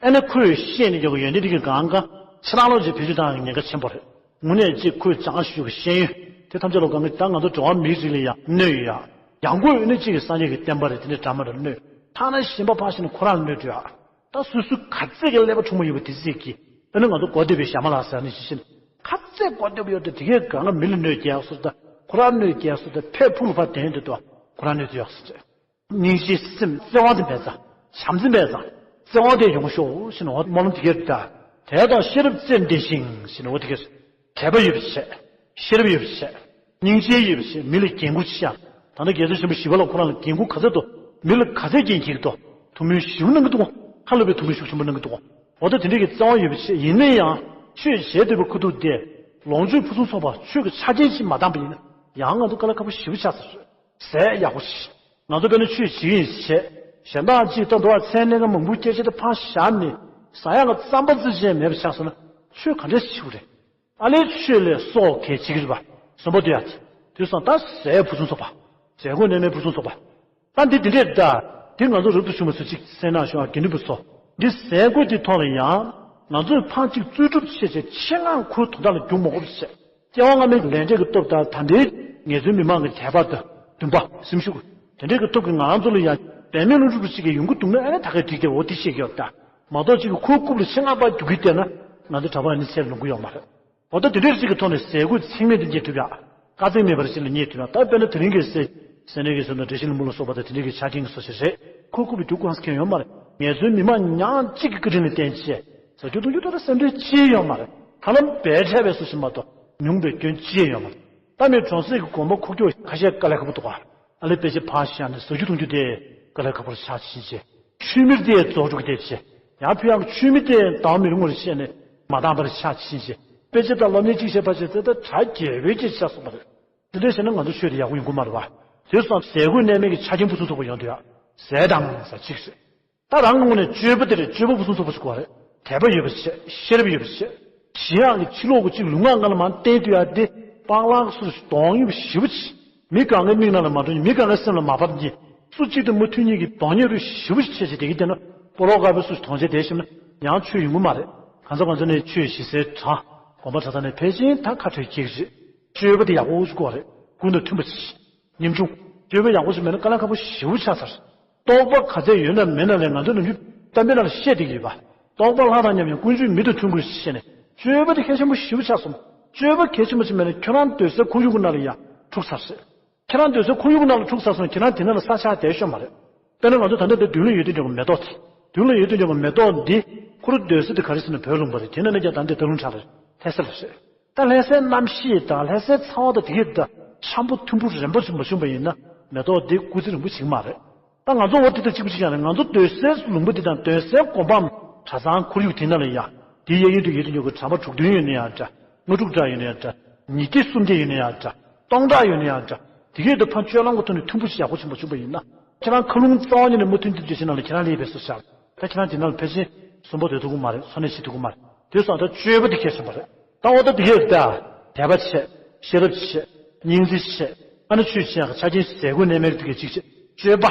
ཨ་ནི་ཁོས་བཤད་ནས་ཀྱང་ཡོན་ཏན་དེ་གི་གང་ག་ཕྱི་ནང་ལོག་ཅིག་བེད་སྤྱོད་བཏང་ཡང་ཉེན་ཁ་ཆེན་པོ་རེད། དངོས་གནས་ཅིག་ཁོས་བྱང་ཆུབ་ཀྱི་ཤེས་ཡོན་དེ་ཐམས་ཅད་ལོ་གང་གི་ད་ང་ཚོ་འགྲོ་བ་མིའི་རིགས་ལ་ཡང་གནོད་ཡོད་ཡ། ཡང་སྒོས་ཡོད་ན་ཅིག་གི་སངས་རྒྱས་ཀྱི་བསྟན་པ་རེད། དེ་འདྲ་འདྲ་མ་འདྲ་གནོད། ཐ་ན་གཞན་པ་ཕར་ཕྱིན་ན་ཁོ་རང་གནོད་འགྲོ་ཡ། ད་སོ་སོའི་ག་ཚད་ཀྱི་ཀླད་པ་གྲུང་མོ་ཡོད་པ་དེ་ཚད་ཀྱིས་ཨ་ནི་ང་ཚོ་གོ་བདེ་བའི་ཞྭ་མོ་ལ་ཟེར་ནས་ཞི་ཞིན། ག་ཚད་གོ་བདེ་བ་ཡོད་དེ་དེ་གས་གང་ག་མི་ལ་གནོད་རྒྱག་སོ་ད་ཁོ་རང་གནོད་རྒྱག་སོ་ད་ཕས་ཕུག་ལ་ཕར་དེན་དེ་ཏོ་ཁོ་རང་གནོད་དེ་ཡོད་སོ་ད། སྙིང་རྗེའི་སེམས་བརྩེ་བ་དེ་མེད་ཙང་། བྱམས་བརྩེ་མེད་ཙང་། བརྩེ་བ་དེ་ཡོང་ཤོག་ཞེས་ནས་འོ་སྨོན་ལམ་དེ་གར་ད། དད་དང་ཤེས་རབ་རྩེར་ལྡན་ཞིང་ཞེས་ནས་འོ་དེ་གར། དད་པ་ཡོད་པའི་ཆེད། ཤེས་རབ་ཡོད་པའི་ཆེད། སྙིང་རྗེ་ཡོད་པའི་ཆེད་མི་ལ་འགན་ཁུར་ཆེ་ཡང་། ད་ལྟ་རྒྱལ་སྲས་ཆེན་པོ་ཞི་བ་ལྷ་ཁོ་རང་ལ་འགན་ཁུར་ག་ཚོད་འདུག་མི་ལ་ག་ཚད་འགན་འཁྱེར་གྱི་འདུག་ཐུགས་སྨོན་ཞེ་པོ་གནང་གི་འདུག་ཁ་ལོ་པའི་ཐུགས་སྨོན་ཤུགས་ཆེན་པོ་གནང་གི་འདུག་འོ་ད་དེ་འདྲའི་གི་བརྩེ་བ་ཡོད་པའི་ཆེད་ཡིན་ན་ཡང་ཆོས་བྱེད་འདོད་པའི་ཁུ་ཐུག་དེ། ལོངས་སྤྱོད་ཕུན་སུམ་ཚོགས་པ་ཆོས་ཀྱི་ཆ་རྐྱེན་ཅིག་མ་འདང་པ་ཡིན་ན་ཡང་ང་ཚོ་དཀའ་ལས་ཁག་པོ་ཞེ་པོ་ཆགས་ཚར། ཟས་ཡག་པོ་ཞིག་ང་ཚོ་དཔེར་ན་ཆོས་བྱེད་ཀྱི་ཡིན་ཞེས། གཞན་དག་ཅིག་ལྟ་འདུག་བ་མཚན་གནས་ཀ་མང་པོ་སྐད་ཆ་དེ་ཕར་བཞག་ནས་ཟ་ཡག་གི་རྩམ་པ་རྩི་ཅན་མེད་པ་ཆགས་སོང་ན་ཆོས་ག་འདྲས་བྱེད་དགོས་རེད། ཨ་ལས་ཆོས་ལས་སྲོག་གལ་ཆེ་གི་རེད་པ། གསོན་པོ་སྡོད་ཡག་དེ་དུས་སང་ད་ཟས་ཕུན་སུམ་ཚོགས་པ། ཟས་གོས་གནས་མལ་ཕུན་སུམ་ཚོགས་པ། ད་འདི་འདི་འདྲས་ད། འདི་ང་ཚོ་རབ་ཏུ་བྱུང་བ་ཚོ་གཅིག་སེམས་ནང་ཤོང་དགེ་འདུན་པ་ཚོ། འདི་ཟས་གོས་འདི་ཐོག་ལ་ཡང་། ང་ཚོས་ཕར་གཅིག་རྩོལ་སྒྲུབ་བྱས་བྱས་ཆེད་མངགས་ཁོའི་དོན་དག་ལ་རྒྱུག་མ་དགོས་པ་བྱས། སྐྱེ་བ་སྔ་མའི་ལས་འབྲས་ཀྱི་སྟོབས་དང་ད་ལྟའི་ངལ་རྩོལ་མི་མང་གི་དད་པ་དང་འདུན་པ་སེམས་ཤུགས། དེ་འདྲའི་གི་སྟོབས་ཀྱིས་ང་རང་ཚོ་ལ་ཡང་འབད་མེད་ལྷུན་གྲུབ་པ་ཅིག་གི་ཡོང་གི་འདུག་ན་ཨ་ནི་ད་གའི་འགྲིག་སྟེ་འོ་དེ་བཤད་ཀྱི་ཡོད་ད། མ་གཏོགས་ཅིག་གི་ཁོའི་རྐུབ་ལ་ཆེད་མངགས་པར་རྒྱུག་གི་བསྡད་ན་ང་ཚོ་གྲྭ་པ་ཨ་ནི་ཚེ་ལ་ལོངས་གི་ཡོད་མ་རེད། འོ་ད་དེ་འདྲའི་ཅིག་གི་ཐོག་ནས་ཟས་གོས་ཚང་མས་དེ་རྙེད་ཐུབ་ཡག་དཀའ་ཚེགས་མེད་པར་ཅིག་ལ་རྙེད་ཐུབ་ཡག་ད་དཔེར་ན་དེ་རིང་གི་སེ་སེ་ནས་ཀྱི་སོ་ན་འདྲེ་ཞིག་ལ་མུ་ལ་སོགས་པ་དང་དེ་འདྲའི་གི་ཆ་རྐྱེན་གྱི་སོ་ཞིག་རེད། ཁོའི་རྐུབ་ཀྱི་རྒྱུག་གོ་ས་མཁན་ཡོད་མ་རེད། ངལ་རྩོལ་མི་མང་ཉག་གཅིག་གི་བཀའ་དྲིན་ལ་བརྟེན་བྱས་ཟ་རྒྱུ་འཐུང་རྒྱུ་ད་ལྟ་སེམས་ཁྲལ་ཅི་ཡང་ཡོད་མ་རེད། ཧ་ལམ་འབད་འཕྲལ་བའི་སུ་ཞིག་མ་གཏོགས་ཉུང་བའི་སྐྱོན་ཅི་ཡང་ཡོད་མ་རེད། ད་མི་གྲོང་གསེབ་ཀྱི་དགོན་པ་ཁུག་ཀྱོག་ཁ་ཤས་དཀའ་ལས་ཁག་པོ་འདུག་ག་ཨ་ལས་དཔེ་ཆ་ཕར་བཞག་ནས་ཟ་རྒྱུ་འཐུང་རྒྱུ་དེ་དཀའ་ལས་ཁག་པོར་ཆགས་ཕྱིན་ཆད། ཆུ་མིག་དེ་རྫོགས་འགྲོ་གི་དེ་བྱས། ཡང་ཕུལ་ཡང་ཆུ་མིག་དེ་ཟླ་བ་མི་རིང་བར་བཤད་ནས་མ་འདང་བར་ཆགས་ཕྱིན་ཆད། དཔེ་ཆ་དང་སློབ་གཉེར་གཅིག་བྱས་པ་བྱས་ཚེ་ད་གྲ་རྒྱས་པོའི་སྐད་ཆ་ཆགས་སོང་བ་རེད། དེ་འདྲ་བྱས་ན་ང་ཚོ་ཆོས་དེ་ཡག་པོ་ཡོང་གི་མ་རེད་བ། དེ་སོང་ཟས་གོས་གནས་མལ་གྱི་ཆ་རྐྱེན་ཕུན་སུམ་ཚོགས་པ་ཡོང་དུས་ཡ། ཟས་དང་ཟ་གཅིག་རེད། ད་རང་ངོས་ནས་སྤྱོད་པ་དེ་རེད། སྤྱོད་པ་ཕུན་སུམ་ཚོགས་པ་ཞིག་དགོས་རེད། དད་པ་ཡོད་པ་བྱས། ཤེས་རབ་ཡོད་པ་བྱས། གཞན་ཡང་གི་ཕྱི་ལོགས་ཀྱི་གཅིག་ལུས་ངག་ལྔ་ལ་མར་བརྟེན་དུས་ཡ་དེ་སྤང་བླང་སོགས་སུ་གདོང་ཡོད་པ་ཞེ་པོ་ཅིག་མི་གང་གའི་མིག་ནང་ལ་མ་འགྲོ་མཁན། མི་གང་གའི་སེམས་ལ་མ་བབས་མཁན། སུ་གཅིག་དང་མ་མཐུན་མཁན་གྱི་གདོང་ཉེ་རུ་ཞེ་པོ་ཅིག་བྱས་བྱས་བསྡད་ཀྱི་བསྡད་ན་སྤོ་ལོ་དཀར་པོའི་སུ་གདོང་བྱས་བསྡད་ཤེས་ན་ཡང་ཆོས་ཡོང་གི་མ་རེད། གང་ཟག་གང་ཟག་ནས་ཆོས་ཞི་སའི་གྲྭ། དགོན་པ་གྲྭ་ཚང་ནས་ཕལ་ཆེར་ད་ཁ་བྲལ་ཁྱེར་གྱི་རེད། སྤྱོད་པ་དེ་ཡག་པོ་ཞིག་དགོས་རེད། ཀུན་དང་མཐུན་པ་ཞིག་ཉམ་ཆུང་། སྤྱོད་པ་ཡག་པོ་ཞིག་མེད་ན་དཀའ་ལས་ཁག་པོ་ཞེ་པོ་ཆགས་ཚར། རྟོགས་པ་ག་ཚད་ཡོད་ན་མེད་ན་ལས་ང་ཚོ་ནམ་རྒྱུན་གཏམ་དཔེ་ནང་ལ་བཤད་བསྡད་ཀྱི་ཡོད་པ། རྟོགས་པ་ལྷ་དང་མཉམ་ཡང་ཀུན་སྤྱོད་མི་དང་མཐུན་དགོས་ཞེས་ནས་སྤྱོད་པ་དེ་གལ་ཆེན་པོ་ཞེ་པོ་ཆགས་སོང་། སྤྱོད་པ་གལ་ཆེན་པོ་ཞིག་མེད་ན་ཁྱོད་རང་སྡོད་སའི་ཁོར་ཡུག་གི་ནང་ལ་ཡང་འཁྲུག་ཚར་ཟེར། ཁྱེད་རང་སྡོད་སའི་ཁོར་ཡུག་གི་ནང་ལ་འཁྲུག་ཚར་སོང་། ཁྱེད་རང་དེ་ནང་ལ་ས་ཆ་བསྡད་ཤོག་མ་རེད། དཔེར་ན་ང་ཚོ་ད་ལྟ་འདི་མདུན་ལ་ཡོད་དུས་འཇོག་གི་མེ་ཏོག་དེ། མདུན་ལ་ཡོད་དུས་འཇོག་གི་མེ་ཏོག་འདི་ཁོ་རང་སྡོད་ས་དེ་ག་རེ་ཟེར་ན་བོད་ལུང་པ་རེད། དེ་ནང་ནས་ཀྱང་ད་འདི་ད་ལུང་ཁྲ་རེད། ལྷ་ས་ལ་རེད། ད་ལྷ་སའི་གནམ་གཤིས་དང་ལྷ་སའི་ཚ་བ་དང་དེ་གས་ད་འཆམ་པོ་མཐུན་པོ་རན་པོ་ཞིག་མ་བྱུང་པ་ཡིན་ན་མེ་ཏོག་འདི་སྐུ་ཚེ་རིང་པོ་བྱེད་ཀྱི་མ་རེད། ད་ང་ཚོ་འོ་དེ་དང་གཅིག་པ་གཅིག་རྐྱང་རེད། ང་ཚོ་སྡོད་སའི་ལུང་པ་འདི་དང་སྡོད་སའི་དགོན་པའམ་ གྲྭ་ཚང་ཁོར་ཡུག་དེ་ནང་ལ་ཡ། དེའི་གཡས་གཡོན་དུ་ཡོད་དུ་ཉོ་གི་གྲམ་པ་དྲུག་བདུན་ཡོད་ན་ཡང་འདྲ། ལྔ་དྲུག་འདྲ་ཡོད་ན་ཡང་འདྲ། ཉིས་བརྒྱ་སུམ་བརྒྱ་ཡོད་ན་ཡང་འདྲ། སྟོང་ཕྲག་ཡོད་ན་ཡང་འདྲ། དེ་གས་དུ་ཕར་སྤྱོད་ལམ་གྱི་ཐོག་ནས་མཐུན་པོ་ཞིག་ཡག་པོ་ཆེན་པོ་བྱུང་པ་ཡིན་ན། ཁྱེད་རང་མཁའ་རླུང་རྩ་བ་ཉིད་ནས་མུ་མཐུད་མཐུད་བྱེད་ཤེས་ན་ལ་ཁྱེད་རང་ལས་བེད་སོ་བཞག་ད་ཁྱེད་རང་དེ་ནང་ལ་ཕལ་ཆེར་གསོན་པོ་སྡོད་ཐུབ་ཀྱི་མ་རེད། འཚོ་གནས་བྱེད་ཐུབ་ཀྱི་མ་རེད། དེ་སོང་ད་སྤྱོད་པ་དེ་གལ་ཆེན་པོ་རེད། ད་འོ་ད་དེ་གས་ད། དད་པ་བྱེད། ཤེས་རབ་བྱེད། སྙིང་རྗེ་བྱེད། ཨ་ནི་ཆོས་བྱེད་ཡག་ཆ་རྐྱེན་ཟས་གོས་གནས་མལ་དེ་གས་གཅིག་བྱེད། སྤྱོད་པ།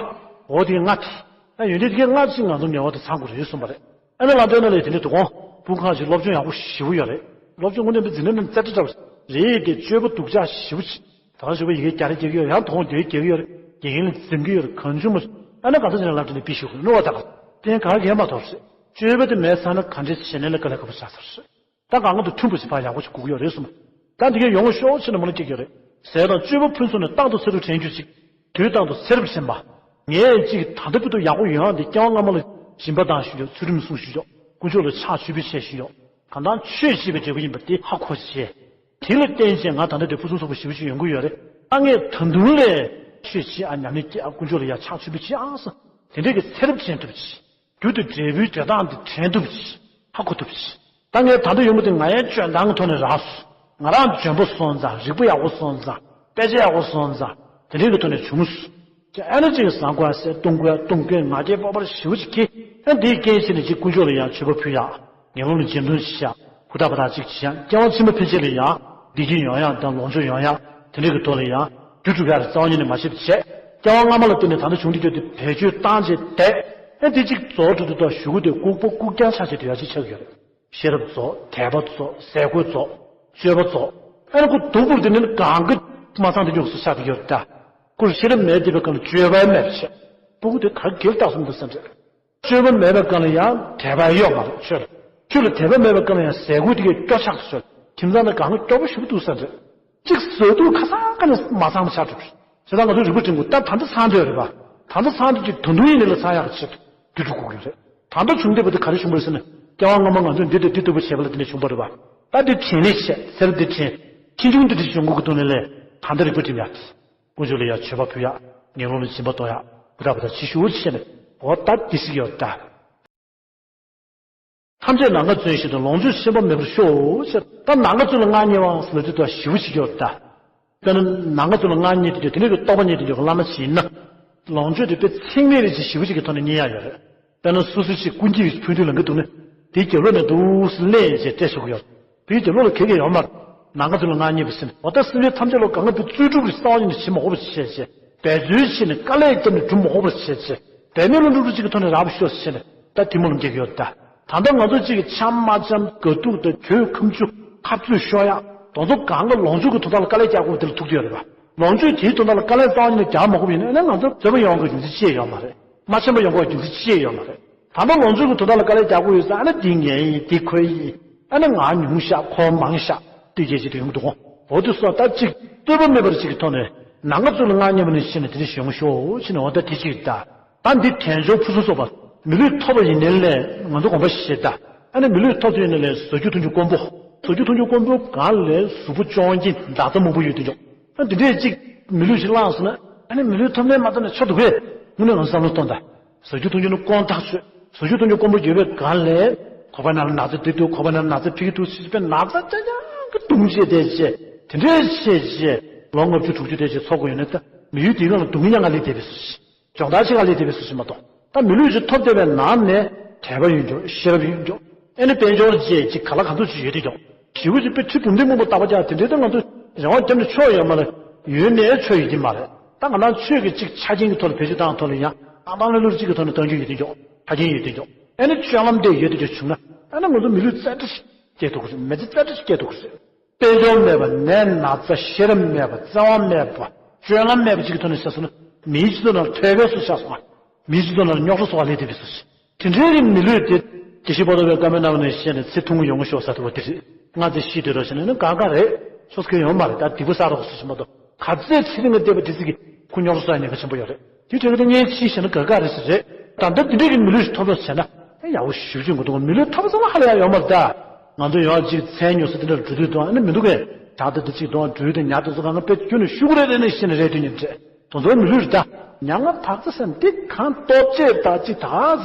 འོ་དེ་གས་ལྔ་དེ། ད་ཡོན་ཏན་དེ་གས་ལྔ་གཅིག་ང་ཚོ་ངལ་བ་དེ་ཚང་དགོས་རེད་གསུངས་པ་རེད། ཨ་ནི་ལམ་སྟོན་ནང་ལ་དེ་འདྲའི་དུ་གོང་སྤུ་ཁང་ཞིག་སློབ་སྦྱོང་ཡག་པོ་ཞེ་པོ་ཡོད་རེད། སློབ་སྦྱོང་དངོས་གནས་འཛིན་གྲྭ་ནང་རྩེ་གྲ་འདྲ་བོ་རེད་དེ། སྤྱོད་པ་སྡུག་ཅག་ཞེ་པོ་ཅིག་ད་ག་ཞུ་བ་ཡི་གེ་རྒྱ་རེ་རྒྱག་གི་ཡོད། ཡང་དོ་དགོང་དེ་རྒྱག་གི་ཡོད་རེད། དགེ་རྒན་ལ་འཛེམ་གི་ཡོད་རེད། གང་བྱུང་མ་ཨ་ན་གང་ཚ་ཅན་ལབ་དྲན་ནས་པི་ཤུ་གི་ནོ་བ་ད་ག་དེ་ག་གེ་མ་ཐོབ་རེད། སྤྱོད་པ་དེ་མེད་ཚར་ན་ག་འདྲས་ཞེ་ནས་ལ་དཀའ་ལས་ཁག་པོ་ཆགས་ཚར་རེད། ད་གང་ག་དུ་མཐུན་པོ་ཞིག་ཕར་ཡག་པོ་ཞིག་དགོས་ཀྱི་ཡོད་རེད་གསུངས། ད་འདི་གས་ཡོང་ཤོག་ཕྱིར་ན་མ་ལ་སྐྱེ་གི་ཡོད་རེད། ཟས་དང་སྤྱོད་པ་ཕུན་སུམ་ནས་རྟག་ཏུ་ཚེ་རབས་དྲན་རྒྱུ་ཅིག་དུས་རྟག་ཏུ་ཚེ་རབས་དྲན་པ། ངས་ཅིག་ད་ལྟ་བར་དུ་ཡག་པོ་ཡོང་ཡག་འདི་སྐྱེ་བ་སྔ་མ་ལ་སྦྱིན་པ་བཏང་ཞུས་ཡོད། ཚུལ་ཁྲིམས་སྲུང་ཞུས་ཡོད། དཀོན་མཆོག་ལ་ཕྱག་མཆོད་པའི་ཆས་ཞུས་ཡོད། གང་ལྟར་ཆོས་བྱེད་པའི་འབྲས་བུ་ཡིན་པ་དེ་ཧ་གོ་བྱས། དེ་ལ་བརྟེན་བྱས་ང་ད་ལྟ་དེ་ཕུན་སུམ་ཚོགས་པ་ཞེ་པོ་ཅིག་ཡོང་གི་ཡོད་རེད། ད་ངས་ད་དུང་ལས་ཆོས་བྱེད་ཨ་ཉམས་ལེན་སྐྱེ་ཨ་དཀོན་མཆོག་ལ་ཡ་ཕྱག་མཆོད་པའི་ཆས་ཨང་ས། དེ་འདྲས་ཀྱི་ཚེ་རབས་དྲན་ཐུབ་ཅིག་རྒྱུ་དེ་འབྲས་བུའི་འབྲས་རྟགས་འདི་དྲན་ཐུབ་ཅིག་ཧ་གོ་ཐུབ་ཅིག་ད་ངས་ད་ལྟ་ཡོང་གི་དེ་ང་ཡའི་འཇོན་ཐང་གི་ཐོག་ནས་རག་སོང་། ང་རང་འཇོན་པོ་སོང་ཙང་། རིག་པ་ཡག་པོ་སོང་ཙང་། དཔེ་ཆ་ཡག་པོ་སོང་ཙང་། དེ་འདྲས་ཀྱི་ཐོག་ནས་བྱུང་སོང་། ཅེས་ཨ་ནི་ཅིག་བཟང་དགོས་ཟེར། གཏོང་དགོས་གཏོང་དགོས་ང་རྒྱལ་པག་པར་ཞེ་པོ་ཅིག་སྐྱེས། ཨ་འདིའི་རྐྱེན་བྱས་ནས་ཅིག་དཀོན་མཆོག་ལ་ཡང་མཆོད་པ་ཕུལ་ཡག་ངན་སློང་ལ་སྦྱིན་གཏོང་ཞིག་བྱ། ཧུར་ཐག་པ་ཐག་ཅིག་བྱེད་ཡག་སྐྱེ་བ་ཕྱི་མ་ཕན་ཆད་ལ་ཡང་བདེ་སྐྱིད་ཡོང་ཡག་དང་ལོངས་སྤྱོད་ཡོང་ཡག་དེ་འདྲས་ཀྱི་ཐོག་ལ་ཡང་རྒྱུ་སྒྲུབ་ཡག་རྩ་བ་ཉིད་ནས་མ་བྱེད་པ་བྱས། སྐྱེ་བ་སྔ་མ་ལ་བརྟེན་ནས་ད་ལྟ་བྱུང་འདི་ཚོ་དེ་བེད་སྤྱོད་བཏང་བྱས་བསྡད། ཨ་འདི་ཅིག་རྫོགས་འགྲོ་དུས་ད་གཞུག་གུ་དེ་ལྐུགས་པ་ལྐུགས་རྐྱང་ཆགས་བྱས་དུས་ཡག་ཅིག་ཆགས་ཀྱི་ཡོད་རེད། ཤེས་རབ་རྫོགས། དད་པ་རྫོགས། ཟས་གོས་རྫོགས། སྤྱོད་པ་རྫོགས། ཨ་ནི་ཁོ་སྡུག་པོ་དེ་ནི་གང་གི་མ་ཚང་དེ་མགྱོགས་སུ་ཆགས་ཀྱི་ཡོད་ད། ཁོ་ཤེས་རབ་མེད་བསྡད་པའི་སྒང་ལ་སྤྱོད་པ་མེད་པ་བྱས། སྤུ་གུ་དེ་ག་གེར་བཏགས་སོང་འདུག་བསམ་རེད། སྤྱོད་པ་མེད་པའི་སྒང་ལ་ཡང་དད་པ་ཡོད་མ་རེད་ཆོས་ལ། ཆོས་ལ་དད་པ་མེད་པའི་སྒང་ལ་ཡང་ཟས་གོས་དེ་གས་སྐྱོ་ཆགས་སུ་ཆོས་ལ། ཁྱིམ་ཚང་ནང་གང་ག་སྐྱོ་པོ་ཞེ་པོ་འདུག་བསམ་རེད། གཅིག་བཟོ་དུས་ཁ་སང་ཁ་ནས་མ་ཚང་མ་ཆགས་གྲུབ། བྱས་ཙང་ང་ཚོ་རིག་པ་སྒྲིམ་དགོས། ད་ད་ལྟ་ཚང་འདོད་རེད་པ། ད་ལྟ་ཚང་འདོད་ཀྱི་ད་དུང་ཡིན་ནི་ལ་ཚང་ཡག་གི་ཆེད་དུ་འདི་སྒྲུབ་དགོས་ཀྱི་རེད། ད་ལྟ་བྱུང་བསྡད་པ་དེ་ག་རེ་བྱུང་བ་རེད་ཟེར་ན། སྐྱེ་བ་སྔ་མ་ང་ཚོས་འདི་དང་འདི་ལྟ་བུ་བྱས་པ་ལ་དེ་ནས་བྱུང་བ་རེད་པ། ད་འདི་དྲན་ལེ་བྱས་ཚེ་རབས་འདི་དྲན། ཕྱིས་འབྱུང་འདི་འདྲ་བྱུང་དགོས་ཀྱི་འདུག་ནི་ལས། ད་ལྟ་རིག་པ་སྒྲིམ་ཡག་གི། དཀོན་མཆོག་ལ་ཡང་མཆོད་པ་ཕུལ་ཡག་ངན་སློང་ལ་སྦྱིན་པ་གཏོང་ཡག་ཧུར་ཐག་པ་ཐག་བྱེད་ཤོག་ཅེས་ནས། འོ་ད་འདི་ཞིག་ཡོད་ད། ཐམས་ཅད་ནམ་མཁའ་བརྩོན་བཞིན་དུ། ལོངས་སྤྱོད་ཆེན་པོ་མེད་པར་ཤོག་ཅེས། ད་ནམ་མཁའ་ཚོ་ལ་མངའ་བརྙེས་པའང་ཟེར་ལབ་དུས་ད་ཞེ་པོ་ཞིག་ཡོད་ད། དཔེར་ན་ནམ་མཁའ་ཚོ་ལ་མངའ་བརྙེས་དུས་དེ་འདྲ་གི་རྟོགས་པ་རྙེད་དུ་ཡོད་པ་བླ་མ་ཞིག་ཡིན་ན། ལོངས་སྤྱོད་དེ་དཔེ་ཚེགས་མེད་རེ་ཅིག་ཞེ་པོ་ཅིག་གི་ཐོག་ནས་རྙེད་ཡག་ཡོད་རེད། དཔེར་ན་སོ་སོ་ཅིག་ཀུན་གྱིས་ཕུལ་དུས་ལ་འགི་འདུག་ན། དེའི་རྒྱབ་ལོགས་ནས་འདུག་སེ་ལེན་ཅེས་སྤྲད་ཆོག་གི་ཡོད། དེའི་རྒྱབ་ལོགས་ལ་ག་གེ་ཡོད་མ་རེད། ནམ་མཁའ་ཚོ་ལ་མངའ་བརྙེས་པ་ཟེར་ནས། འོ་ད་སེམས་ཅན་ཐམས་ཅད་ལ་གང་ག་དུ་རྩོལ་སྒྲུབ་ཀྱི་རྩ་བ་ཉིད་ནས་བྱེད་མ་དགོས་པ་བྱས་བྱས། འབད་རྩོལ་བྱས་ནས་དཀའ་ལས་བརྒྱབ་ནས་སྒྲུབ་མ་དགོས་པ་བྱས་བྱས། འབད་མེད་ལ་སྒྲུབ་རུ་གཅིག་གི་ཐོག་ནས་རག་པ་ཤོག་ཟེར་ནས་ད་དེ་མོ་ལ་འགེགས་ཡོད་ད། ད་ལྟ་ང་ཚོ་གཅིག་གི་འཆམ་མ་འཆམ་དགའ་སྡུག་དང་གྱོད་ཁ་མཆུ་ཁ་རྩོད་ཤོར་ཡག་དེ་ཚོ་གང་ག་ལོངས་སྤྱོད་ཀྱི་དོན་དག་ལ་དཀའ་ལས་རྒྱག་དགོས་པ་དེ་ལ་ཐུག་གི་ཡོད་རེད་པ། ལོངས་སྤྱོད་དེའི་དོན་དག་ལ་དཀའ་ལས་རྩ་བ་ཉིད་ནས་རྒྱག་མ་དགོས་པ་ཡིན་ན། ཨ་ནི་ང་ཚོ་བཟོད་པ་ཡོང་དགོས་རྒྱུ་མཚན་ཅི་ཡང་ཡོད་མ་རེད། མ་འཆམ་པ་ཡོང་དགོས་རྒྱུ་མཚན་ཅི་ཡང་ཡོད་མ་རེད། ད་ལྟ་ལོངས་སྤྱོད་ཀྱི་དོན་དག་ལ་དཀའ་ལས་རྒྱག་དགོས་ཡོད་ཙང་། ཨ་ནི་འདི་ངའི་ཡིན། འདི་ཁོའི་ཡིན། ཨ་ནི་ང་ཉུང་ཤག་ཁོ་མང་ཤག་ལྟོས་བྱས་བྱས་དུ་ཡོང་གི་འདུག་གོ། འོ་དེ་སོགས་ད་གཅིག་རྩོད་པ་མེད་པར་གཅིག་གི་ཐོག་ནས་ནམ་མཁའ་ཚོ་ལ་མངའ་བརྙེས་པ་ནས་བཤད་ནས་དེ་འདྲ་ཞིག་ཡོང་ཤོག་ཅེས་ནས། འོ་ད་དེ་གཅིག་ད། ད་འདི་དལ་འབྱོར་ཕུན་སུམ་ཚོགས་པ་མི་ལུས་ཐོབ་པ་ཡིན་ནའི་ལས། ང་ཚོ་དགོངས་པ་བཞེས་ད། ཨ་ནི་མི་ལུས་ཐོབ་ཚོད་ཡིན་ནའི་ལས་བཟོ་རྒྱུ་འཐུང་རྒྱུ་དཀོན་པོ། བཟོ་རྒྱུ་འཐུང་རྒྱུ་དཀོན་པོ་གང་ལས་གཟུགས་པོ་ཅོང་ཅིང་འདག་རྩ་མང་པོ་ཡོད་དེ་འཇོག་ཨ་འདི་འདྲས་གཅིག་མི་ལུས་ཤིག་བླངས་སོང་ན། ཨ་ནི་མི་ལུས་ཐོབ་ནའི་མ་ཐོབ་ནའི་ཆོ་འདུག་གས། དངོས་གནས་ང་ཚོ་བསམ་བློ་གཏོང་ད། བཟོ་རྒྱུ་འཐུང་རྒྱུ་ནི་དཀོན་ཐག་ཆོད། བཟོ་རྒྱུ་འཐུང་རྒྱུ་དཀོན་པོ་ཡོད་པའི་སྒང་ལས། ཁོག་པ་ནང་ལ་ན་ཚ་འདི་འདུག་ཁོག་པ་ནང་ལ་ན་ཚ་ཕ་གི་འདུག་ཟེར་བའི་ན་ཚ་རྐྱང་རྐྱང་གི་དུང་བྱས་བསྡད་བྱས། དེ་འདྲས་བྱས་བྱས་ལོ་ལྔ་བཅུ་དྲུག་ཅུ་དེ་བྱས་འཚོ་དགོས་ཡོད་ན། ད་མི་ཡུལ་དེའི་ནང་ལ་སྡུག་བསྔལ་མྱངས་ལས་བསྡད་པའི་བཟོ་ཞིག་སྦྱོང་བརྡར་བྱེད་ག་ལས་བསྡད་པའི་བཟོ་ཞིག་མ་གཏོགས། ད་མི་ལུས་ཅིག་ཐོབ་བསྡད་པའི་ནང་ནས་དད་པ་ཡོད་འཇོག་ཤེས་རབ་ཡོད་འཇོག་ཨ་ནི་དཔལ་འབྱོར་བཅས་ཅིག་ག་ལ་གང་འདུག་ཅིག་ཡོད་དེ་འཇོག་ཞེ་པོ་ཅིག་དཔེ་ཁྲི་འབུམ་སྡེ་སྔོན་པོ་ལྟ་བུ་ཅིག་དེ་འདྲའི་ད་ང་ཚོ་རེ་བ་བརྒྱབ་ནས་ཆོ་ཡོད་མ་རེད། ཡོད་ནའི་ཆོ་ཡོད་ཀྱི་མ་རེད། ད་ང་རང་ཆོས་ཀྱི་ཅིག་ཆ་རྐྱེན་གྱི་ཐོག་ལ་བེད་སྤྱོད་བཏང་ཐོག་ལ་ཡང་ཨང་དང་ལེ་ལུར་ཅིག་གི་ཐོག་ནས་གཏོང་རྒྱུ་ཡོད་དེ་འཇོག་ཆ་རྐྱེན་ཡོད་དེ་འཇོག་ཨ་ནི་སྤྱོད་ལམ་དེ་ཡོད་དེ་འཇོག་བྱུང་ན། ཨ་ནི་ང་ཚོ་མི་ལུས་རྩེ་གྲ་ཞིག་སྐྱེ་ཐུབ་ཀྱི་རེད། མི་ཚེ་རྩེ་གྲ་ཞིག་སྐྱེ་ཐུབ་ཀྱི་རེད། དཔལ་འབྱོར་མེད་པ། ནད་ན་ཚ། ཤེས་རབ་མེད་པ། བརྩེ་བ་མེད་པ། སྤྱོད་ལམ་མེད་པ་ཅིག་གི་ཐོག་ནས་བཤད་སོང་ན། མིའི་སྤྱི་ཚོགས་ནང་ལ་ཐོས་པའི་བཟོ་ཆགས་སོང་བ། མིའི་སྤྱི་ཚོགས་ནང་ལ་རྙོག་དྲ་བཟོ་བ་ལས་དེ་བའི་བཟོ་ཆགས། དེ་འདྲའི་གི་མི་ལུས་དེ། དགེ་བཤེས་པོ་ཏོ་བའི་བཀའ་མོལ་གནང་བ་ནས་བཤད་ནས་ཚེ་ཐུང་ངུ་ཡོང་གི་ཤོག་ཟེར་དུ་བ་དེ་རེད། ང་ཚེ་ཤི་དུས་རོ་ཞེ་ན་ནི་གང་ག་རེད། ཆོས་སྐལ་ཡོང་མ་རེད། ད་སྡིག་པ་བསགས་རོགས་སུ་ཞིག་མ་གཏོགས། ག་ཚད་ཚེ་རིང་གི་བསྡད་པ་དེ་ཚིག་གི་ཁོ་རྙོག་དྲ་བཟོ་ཡ་ཉེན་ཁ་ཆེན་པོ་ཡོད་རེད། དེ་དྲན་གི་ད་ངས་ཅི་བྱས་ན་ག་ག་རེད་ཟེར་རེད། ད་ལྟ་འདི་འདྲའི་གི་མི་ལུས་ཤིག་ཐོབ་རོགས་བྱས་ན། ཨེ་ཡག་པོ་ཞེ་པོ་ཅིག་འགོ་ཐོག་མི་ལུས་ཐོབ་ས་ལ་ཧ་ལས་ཡ་ཡོད་མ་རེད་ད། ང་ཚོ་ཡང་ཅིག་མཚན་ཉོ་ས་དེ་འདྲ་འགྲོ་དུས་དང་ཨ་ནི་མི་འདུག་གས། ད་ལྟ་འདི་ཅིག་དང་འགྲུལ་དང་ཉ་དེ་ཚོ་གང་ག་དཔེ་ཁྱོན་ནས་ཤུ་གུ་རེ་རེ་ནས་ཤི་ནས་རེད་དུས་ཉིན་རེད། དེ་ཚོ་མི་ལུས་རེད་ད། མྱ་ངན་བག་ཚ་སེམས་འདི་གང་ལྟོགས་ཅེས་ད་ཅིག་ད་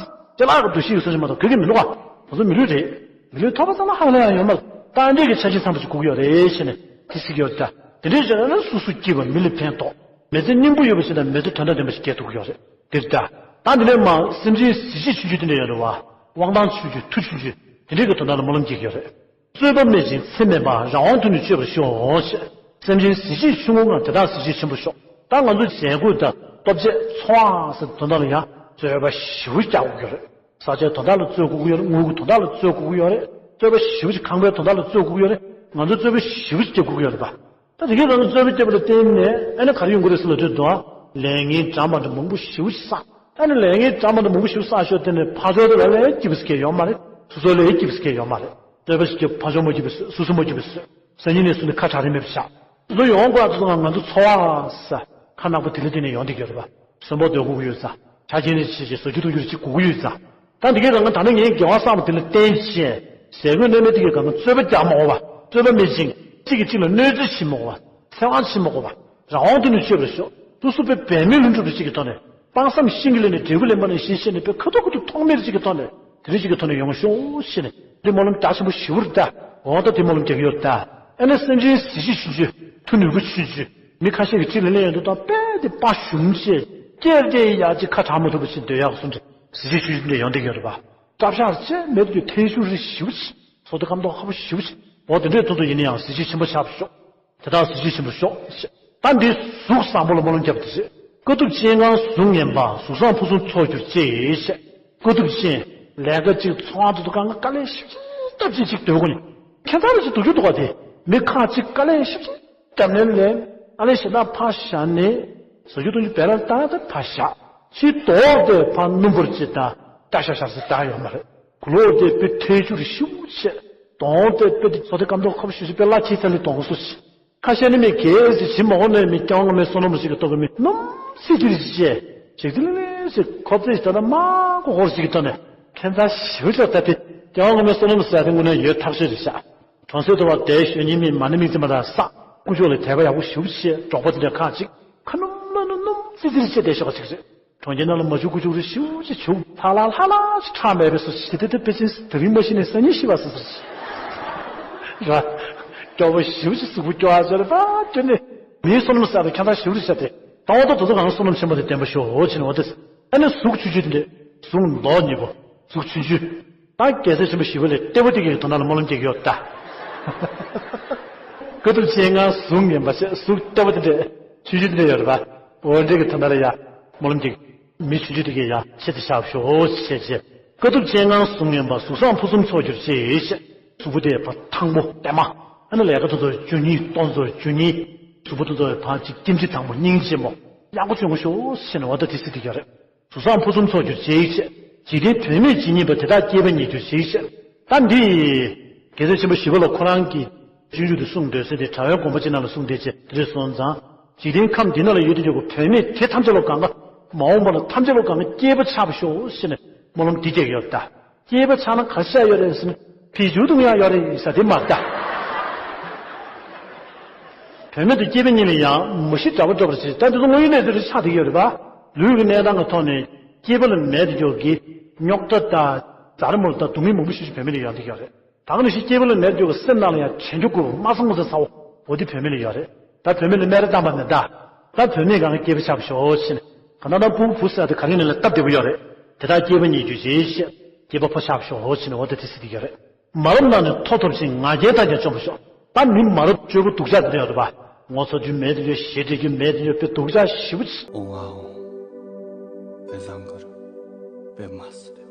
ཅི་ལག་གི་འདུ་ཤེས་ཡོད་ས་ཞིག་མ་གཏོགས་ག་གེ་མི་འདུག་ག་ང་ཚོ་མི་ལུས་རེད། མི་ལུས་ཐོབ་པ་ཙམ་ལ་ཧ་ལས་ཡང་ཡོད་མ་རེད། རྟ་འདྲེ་གི་ཆ་རྐྱེན་ཚང་པོ་ཅིག་དགོས་ཀྱི་ཡོད་རེད་ཟེར་ནས་དེ་ཟེར་གྱི་ཡོད་རེད་ད། དེ་འདྲས་བྱས་ན་སོ་སོ་སྐྱིད་པ་མི་ལ་ཕན་ཐོགས། མི་ཚེ་སྙིང་པོ་ཡོད་པ་ཞིག་དང་མི་ཚེ་དོན་དང་ལྡན་པ་ཞིག་སྐྱེལ་ཐུབ་ཀྱི་ཡོད་རེད། དེ་རེད་ད། ད་འདི་ནས་མ་སེམས་ཅན་གཟི་བརྗིད་ཆུང་ཆུང་དེ་འདྲས་ཡོད་རེད་བ། དབང་ཐང་ཆུང་ཆུང་མཐུ་ཆུང་ཆུང་དེ་འདྲས་ཀྱི་དོན་དག་ལ་སྨོན་ལམ་རྒྱག་གི་ཡོད་རེད། རྩོད་པ་མེད་ཅིང་འཚེ་མེད་པ། རང་དབང་དུ་ནི་སྤྱོད་པར་ཤོག་ཅེས། སེམས་ཅན་གཟི་བརྗིད་ཆུང་ངུ་ངང་དེ་དག་གཟི་བརྗིད་ཆེན་པོར་ཤོག་ད་ང་ཚོ་བྱེད་སྒོ་དང་སྟོབས་ཆེ་འཚོ་བ་ཟེར་དོན་དག་ལ་ཡང་རྩོད་པ་ཞེ་པོ་རྒྱག་དགོས་ཀྱི་རེད། ས་ཆའི་དོན་དག་ལ་རྩོད་དགོས་ཀྱི་ཡོད་རེད། དངུལ་གྱི་དོན་དག་ལ་རྩོད་དགོས་ཀྱི་ཡོད་རེད། རྩོད་པ་ཞེ་པོ་ཅིག་ཁང་པའི་དོན་དག་ལ་རྩོད་དགོས་ཀྱི་ཡོད་རེད། ང་ཚོ་རྩོད་པ་ཞེ་པོ་ཅིག་རྒྱག་དགོས་ཀྱི་ཡོད་རེད་པ། ད་དེ་གའི་རང་ཚོ་རྩོད་པ་རྒྱབ་ལ་བརྟེན་ནས་ཨ་ནི་ག་རེ་ཡོང་གི་རེད་ཟེར་ལབ་དུས་དང་། ལས་ངན་འདྲ་མི་འདྲ་མང་པོ་ཞེ་པོ་ཞིག་བསགས། ཨ་ནི་ལས་ངན་འདྲ་མི་འདྲ་མང་པོ་ཞེ་པོ་བསགས་ཤོག་དེ་ནས་ཕར་ཕྱོགས་དེ་ལ་ལས་སྐྱིད་པོ་ཟེར་མཁན་ཡོད་མ་རེད། སོ་སོ་ལས་སྐྱིད་པོ་ཟེར་མཁན་ཡོད་མ་རེད། རྩོད་པ་ཞིག་བརྒྱབ་ཕར་ཕྱོགས་མ་སྐྱིད་པ་བཟོས། སོ་སོ་མ་སྐྱིད་པ་བཟོས། སང་ཉིན་ནས་བཟུང་ནས་ཁ་གྲག་རིན་མེད་པ་བཞག་སོ་སོ་ཡོང་དགོས་ཨ་ཚོ་ང་ཚོ་འཚོ་བ་ས་ཁ་ནག་པོ་དེ་ལ་བརྟེན་ནས་ཡོང་བསྡད་ཀྱི་ཡོད་རེད་པ། གསོན་པོ་སྡོད་དགོས་ཀྱི་ཡོད་ས། ཆ་རྐྱེན་རེ་བྱེད་ཅིག་བཟོ་རྒྱུ་གཏོང་རྒྱུ་རེ་ཅིག་དགོས་ཀྱི་ཡོད་ས། ད་འདི་གའི་རང་ང་ད་ནི་ངའི་དགེ་བ་བསགས་པ་དེ་ལ་བརྟེན་བྱས་ཟས་གོས་གནས་མལ་དེ་གའི་སྒང་ལ་རྩོད་པ་རྒྱག་མ་དགོས་པ། རྩོད་པ་མེད་ཅིང་གཅིག་གིས་གཅིག་ལ་གནོད་འཚེ་བྱེད་མ་དགོས་པ། འཚེ་བ་བྱེད་མ་དགོས་པ། རང་དབང་དུ་ནི་སྤྱོད་པར་ཤོག་སོ་སོ་པའི་འབད་མེད་ལྷུན་གྲུབ་ཀྱི་གཅིག་གི་ཐོག་ནས། དཔག་བསམ་ཤིང་གི་ལས་ནི་འབྲས་བུ་ལེན་པ་ནང་བཞིན་ཤེས་ནས་པའི་ཁ་ཐུག་ཁ་ཐུག་ཐོགས་མེད་གཅིག་གི་ཐོག་ནས་དེ་རིང་གཅིག་གི་ཐོག་ནས་ཡོང་ཤོག་ཞེས་ནས་འདི་སྨོན་ལམ་རྒྱ་ཆེན་པོ་ཞེ་པོ་རེད་ད། འོ་ད་དེ་སྨོན་ལམ་རྒྱག་གི་ཡོད་ད། ཨ་ནི་སེམས་ཅན་གཟི་བརྗིད་ཆུང་ཆུང་མཐུ་ནུས་པ་ཆུང་ཆུང་མི་ཁ་ཤས་ཀྱི་ཁྲིད་ལ་སླེབས་ཡོང་དུས་དང་དཔེ་དེ་དཔའ་ཞུམ་བྱས་སྐྱེལ་དེ་ཡག་ཅིག་ཁ་གྲག་མ་ཐུབ་པ་ཞིག་འདོད་ཡག་སོང་ཙང་གཟི་བརྗིད་ཆུང་ཆུང་འདྲ་ཡོང་བསྡད་ཀྱི་ཡོད་རེད་པ། སྐྲ་བཞར་བྱས་མེད་དུ་ཐལ་ཤུར་རེ་ཞེ་པོ་ཅིག་བཟོ་དེ་སྐམ་ཐོག་ཁ་པོ་ཞེ་པོ་ཅིག་འོ་དེ་འདྲས་ཐུག་ཐུག་ཡིན་ན་ཡང་གཟི་བརྗིད་ཆེན་པོ་ཆགས་པར་ཤོག་དེ་དག་གཟི་བརྗིད་ཆེན་པོར་ཤོག་ད་འདི་གཟུགས་བཟང་པོ་ལ་སྨོན་ལམ་བརྒྱབ་པ་དེ་རེད། དཀའ་ཐུབ་ཅན་ངང་གཟུགས་བཟང་ངན་པ། གཟུགས་བཟང་ཕུན་སུམ་ཚོགས་གྱུར་ཅིག་དཀའ་ཐུབ་ཅན་ལས་ཀ་གཅིག་ཚོང་དུ་དུ་གང་ག་དཀའ་ལས་ཞིབ་ཅིག་སྟབས་ཅིག་ཅིག་སྡོད་དགོས་ནི། ཁྱད་མཚར་ཅིག་སྡུག་རྒྱུ་འདུག་ག་དེ་མི་ཁག་ཅིག་དཀའ་ལས་ཞིབ་ཅིག་རྒྱབ་ནས་ལས་ཨ་ལས་ཞེ་དྲག་ཕར་བཞག་ནས་བཟོ་རྒྱུ་གཏོང་རྒྱུ་བེ་ར་ལྟ་ད་ཕར་བཞག་ཕྱི་ལྡོག་དེ་ཕར་སྣུམ་པོར་ཅིག་ད་ལྟ་ཤ་ཤ་ཟེར་ད་ཡོད་མ་རེད། གུ་ལོ་དེ་དཔེ་ཐལ་ཆུ་རེ་ཤུགས་ཆེ། གདོང་དེ་དཔེ་དེ་བཟོ་དེ་སྐམ་ཐོག་ཁ་པོ་ཞུ་ཞུ་དཔེ་བླ་ཁྱི་ཚ་ལི་གདོང་སུ་ཆེ། ཁ་ཤས་ནི་མི་གལ་སྲིད་ཇི་མ་འོ་ནས་མི་སྐྱེ་བ་སྔ་མའི་བསོད་ནམས་ཞིག་གི་ཐོག་གི་མི་སྣུམ་སི་ཏི་རི་ཅེ། ཞིག་ཏི་ལི་ལི་ཞིག་ཁོབ་ཙེ་ཞིག་ད་ན་མ་གོ་ཧོར་ཞིག་གི་ཐོག་ནས་ཁྱད་མཚར་ཞིབ་ཆོག་ད་དེ་སྐྱེ་བ་སྔ་མའི་བསོད་ནམས་ཟེར་ཡ་དེ་དངོས་གནས་ཡོད་ཐག་ཆོད་རེད་ཤག་གྲོང་གསེབ་དུ་བ་དེ་ཞོན་ཉིན་མི་མ་ཎི་མིག་རྩེ་མ་དང་བསགས་ཀུ་ཅོག་ལ་དད་པ་ཡག་པོ་ཞིབ་ཆེ་འབྲོག་པ་དེ་འདྲ་ཁག་ཅིག་ཁ་སྣུམ་ལ་ནུ་སྣུམ་སི་ཏི་རི་ཅེ་དེ་ཤོག་ཅིག་རེད། གྲོང་ཁྱེར་ནང་ལ་མ་བྱུག་ཀུ་བྱུག་རེ་ཞིའུ་ཅིག་བྱུག་ལྷ་ལྷ་ལྷ་ལྷ་ཅིག་ཁྲག་མེད་པའི་སུ་ཞིག་དེ་དེ་དེ་པེ་ཅིན་དེ་རིང་མ་ཤི་ནས་སང་ཉིན་ཤི་བ་སུ་སུ་ཞིག་ར། སྐྱོ་བོ་ཞིའུ་ཅིག་གཟུགས་པོ་སྐྱོ་བ་ཟེར་བ་ཅོ་ནི། མིའི་བསོད་ནམས་བསགས་པའི་ཁྱད་མཚར་ཞིའུ་རེ་བྱ་སྟེ། ད་འོ་ད་དོ་དོ་གང་བསོད་ནམས་ཆེན་པོ་དེ་བརྟན་པ་ཤོག་ཕྱིན་འོ་དེ། ཨ་ནི་གཟུགས་ཆུང་ཆུང་དེ་འདྲས་གཟུགས་མདོག་ཉེས་པོ་གཟུགས་ཆུང་ཆུང་། ད་རྒྱལ་སྲས་ཆེན་པོ་ཞི་བ་ལྷས་ལྟེ་བ་དེ་གའི་དོན་དག་ལ་སྨོན་ལམ་རྒྱག་གི་ཡོད་ད། དཀའ་ཐུབ་ཅན་ངང་གཟུགས་ངན་པ་ཞེས་གཟུགས་ལྟེ་བ་དེ་འདྲས་ཆུང་ཆུང་དེ་འདྲས་ཡོད་རེད་པ། འོ་འདྲས་ཀྱི་དོན་དག་ལ་ཡ་སྨོན་ལམ་རྒྱག་མི་ཆུང་ཆུང་དེ་གའི་ཡ་ཆེད་དུ་བཞག་ཤོག་ཞེས་བྱས། དཀའ་ཐུབ་ཅན་ངང་གཟུགས་ངན་པ། གཟུགས་བཟང་ཕུན་སུམ་ཚོགས་གྱུར་ཅིག་གཟུགས་པོ་དེ་ཕར་ཐང་པོ་བརྟན་མ། ཨ་ནི་ལས་ཀ་དེ་ཚོ་འཇུ་ཉིན་གཏོང་ཚོ་འཇུ་ཉིན། གཟུགས་པོ་དེ་ཚོ་ཕར་ཅིག་སྐྱིན་ཅི་དང་པོ་སྙིང་རྗེ་མོ། ཡག་པོ་བྱུང་ཤོག་ཞེས་ནས་འོ་ད་དེ་སྲིད་དེ་ཡོད་རེད། གཟུགས་བཟང་ཕུན་སུམ་ཚོགས་གྱུར་ཅིག་འཇིག་རྟེན་བུད་མེད་ཇི་སྙེད་པ། དེ་དག་སྐྱེས་པ་ཉིད་གྱུར་ཅིག་ད་འདི། རྒྱལ་སྲས་ཆེན་པོ་ཞི་བ་ལྷ་ཁོ་རང་གི་སྤྱོད་འཇུག་དེ་གསུངས་འདོད་ཟེར་དེ་གྲྭ་བའི་དགོངས་པ་ཅིག་ནང་ལ་གསུངས་བསྡད་ཅེས་དེ་རེས་སོང་ཙང་། འཇིག་རྟེན་ཁམས་འདི་ན་ལ་ཡོད་དུ་ཡོད་པའི་བུད་མེད་དེ་ཐམས་ཅད་ལ་གང་ག་མ་འོངས་པ་ལ་ཐམས་ཅད་ལ་གང་ག་སྐྱེས་པ་ཆགས་པ་ཤོག་ཞེས་ནས་སྨོན་ལམ་འདི་རྒྱག་ཡོད་ད། སྐྱེས་པ་ཆགས་ན་ག་ཤ་ཡོད་རེད་ཟེར་ན་ཕི་ཇུ་དུང་ཡང་ཡོད་རེད་ཟེར་དེ་མ་ད། བུད་མེད་དུ་སྐྱེས་པའི་ཉིན་ལ་ཡང་མུ་ཤི་དྲ་བ་སྒྲོབ་རེ་ཆེ་ད་འདི་ཚོ་དངོས་ཡོད་གནས་ཚུལ་རེ་ཆགས་བསྡད་ཡོད་རེད་པ། ལུས་ཀྱི་གནས་སྟངས་ཀྱི་ཐོག་ནས་སྐྱེས་པ་ལ་མེད་དུ་འཇོག་གི་རྙོག་དྲ་དང་ཛར་མོར་དང་སྡུག་བསྔལ་མང་པོ་ཞིག་ཞིག་བུད་མེད་ལ་ཡོང་བསྡད་ཡོད་རེད། ད་ག་ནང་བཞིན་སྐྱེས་པ་ལ་མེད་དུ་འཇོག་གི་སེམས་ནང་ལ་ཡང་དྲན་རྒྱུ་དགོས་པ་མ་བསམ་ངོ་ཚ་ཚ་བོ་འོ་དེ་བུད་མེད་ལ་ཡོད་རེད། ད་བུད་མེད་ལ་སྨད་ར་བཏང་བ་མེད་ད། ད་བུད་མེད་གང་གི་སྐྱེས་པ་ཆགས་པ་ཤོག་ཕྱིན། ག་ན་ན་ཕྲུ་གུ་བུ་ཟེར་དེ་ག་རེ་ནས་ལ་སྟབས་བདེ་པོ་ཡོད་རེད། དེ་དག་སྐྱེས་པ་ཉིད་གྱུར་ཅིག་སྐྱེས་པ་ཕོ་ཆགས་པ་ཤོག་ཕྱིན་འོ་དེ་དེ་སྲིད་དེ་ཡོད་རེད། མ་རབས་ནང་ནས་མཐོ་ཐོབ་ཅིང་ང་རྒྱལ་དང་ཀྱང་བཅོམ་པར་ཤོག་ད་མི་མ་རབས་སྤྱོད་པོ་སྡུག་ཅག་དེ་འདྲ་ཡོད་རེད་པ། ངོ་ཚ་རྒྱུ་མེད་དེ་འདྲ་ཞེ་དྲེགས་རྒྱུ་མེད་དེ་འདྲ་དཔེ་སྡུག་ཅག་ཞེ་པོ་ཅིག་འོང་ཨའོ། དཔེ་བཟང་གར་དཔེ་མ་སྲིད།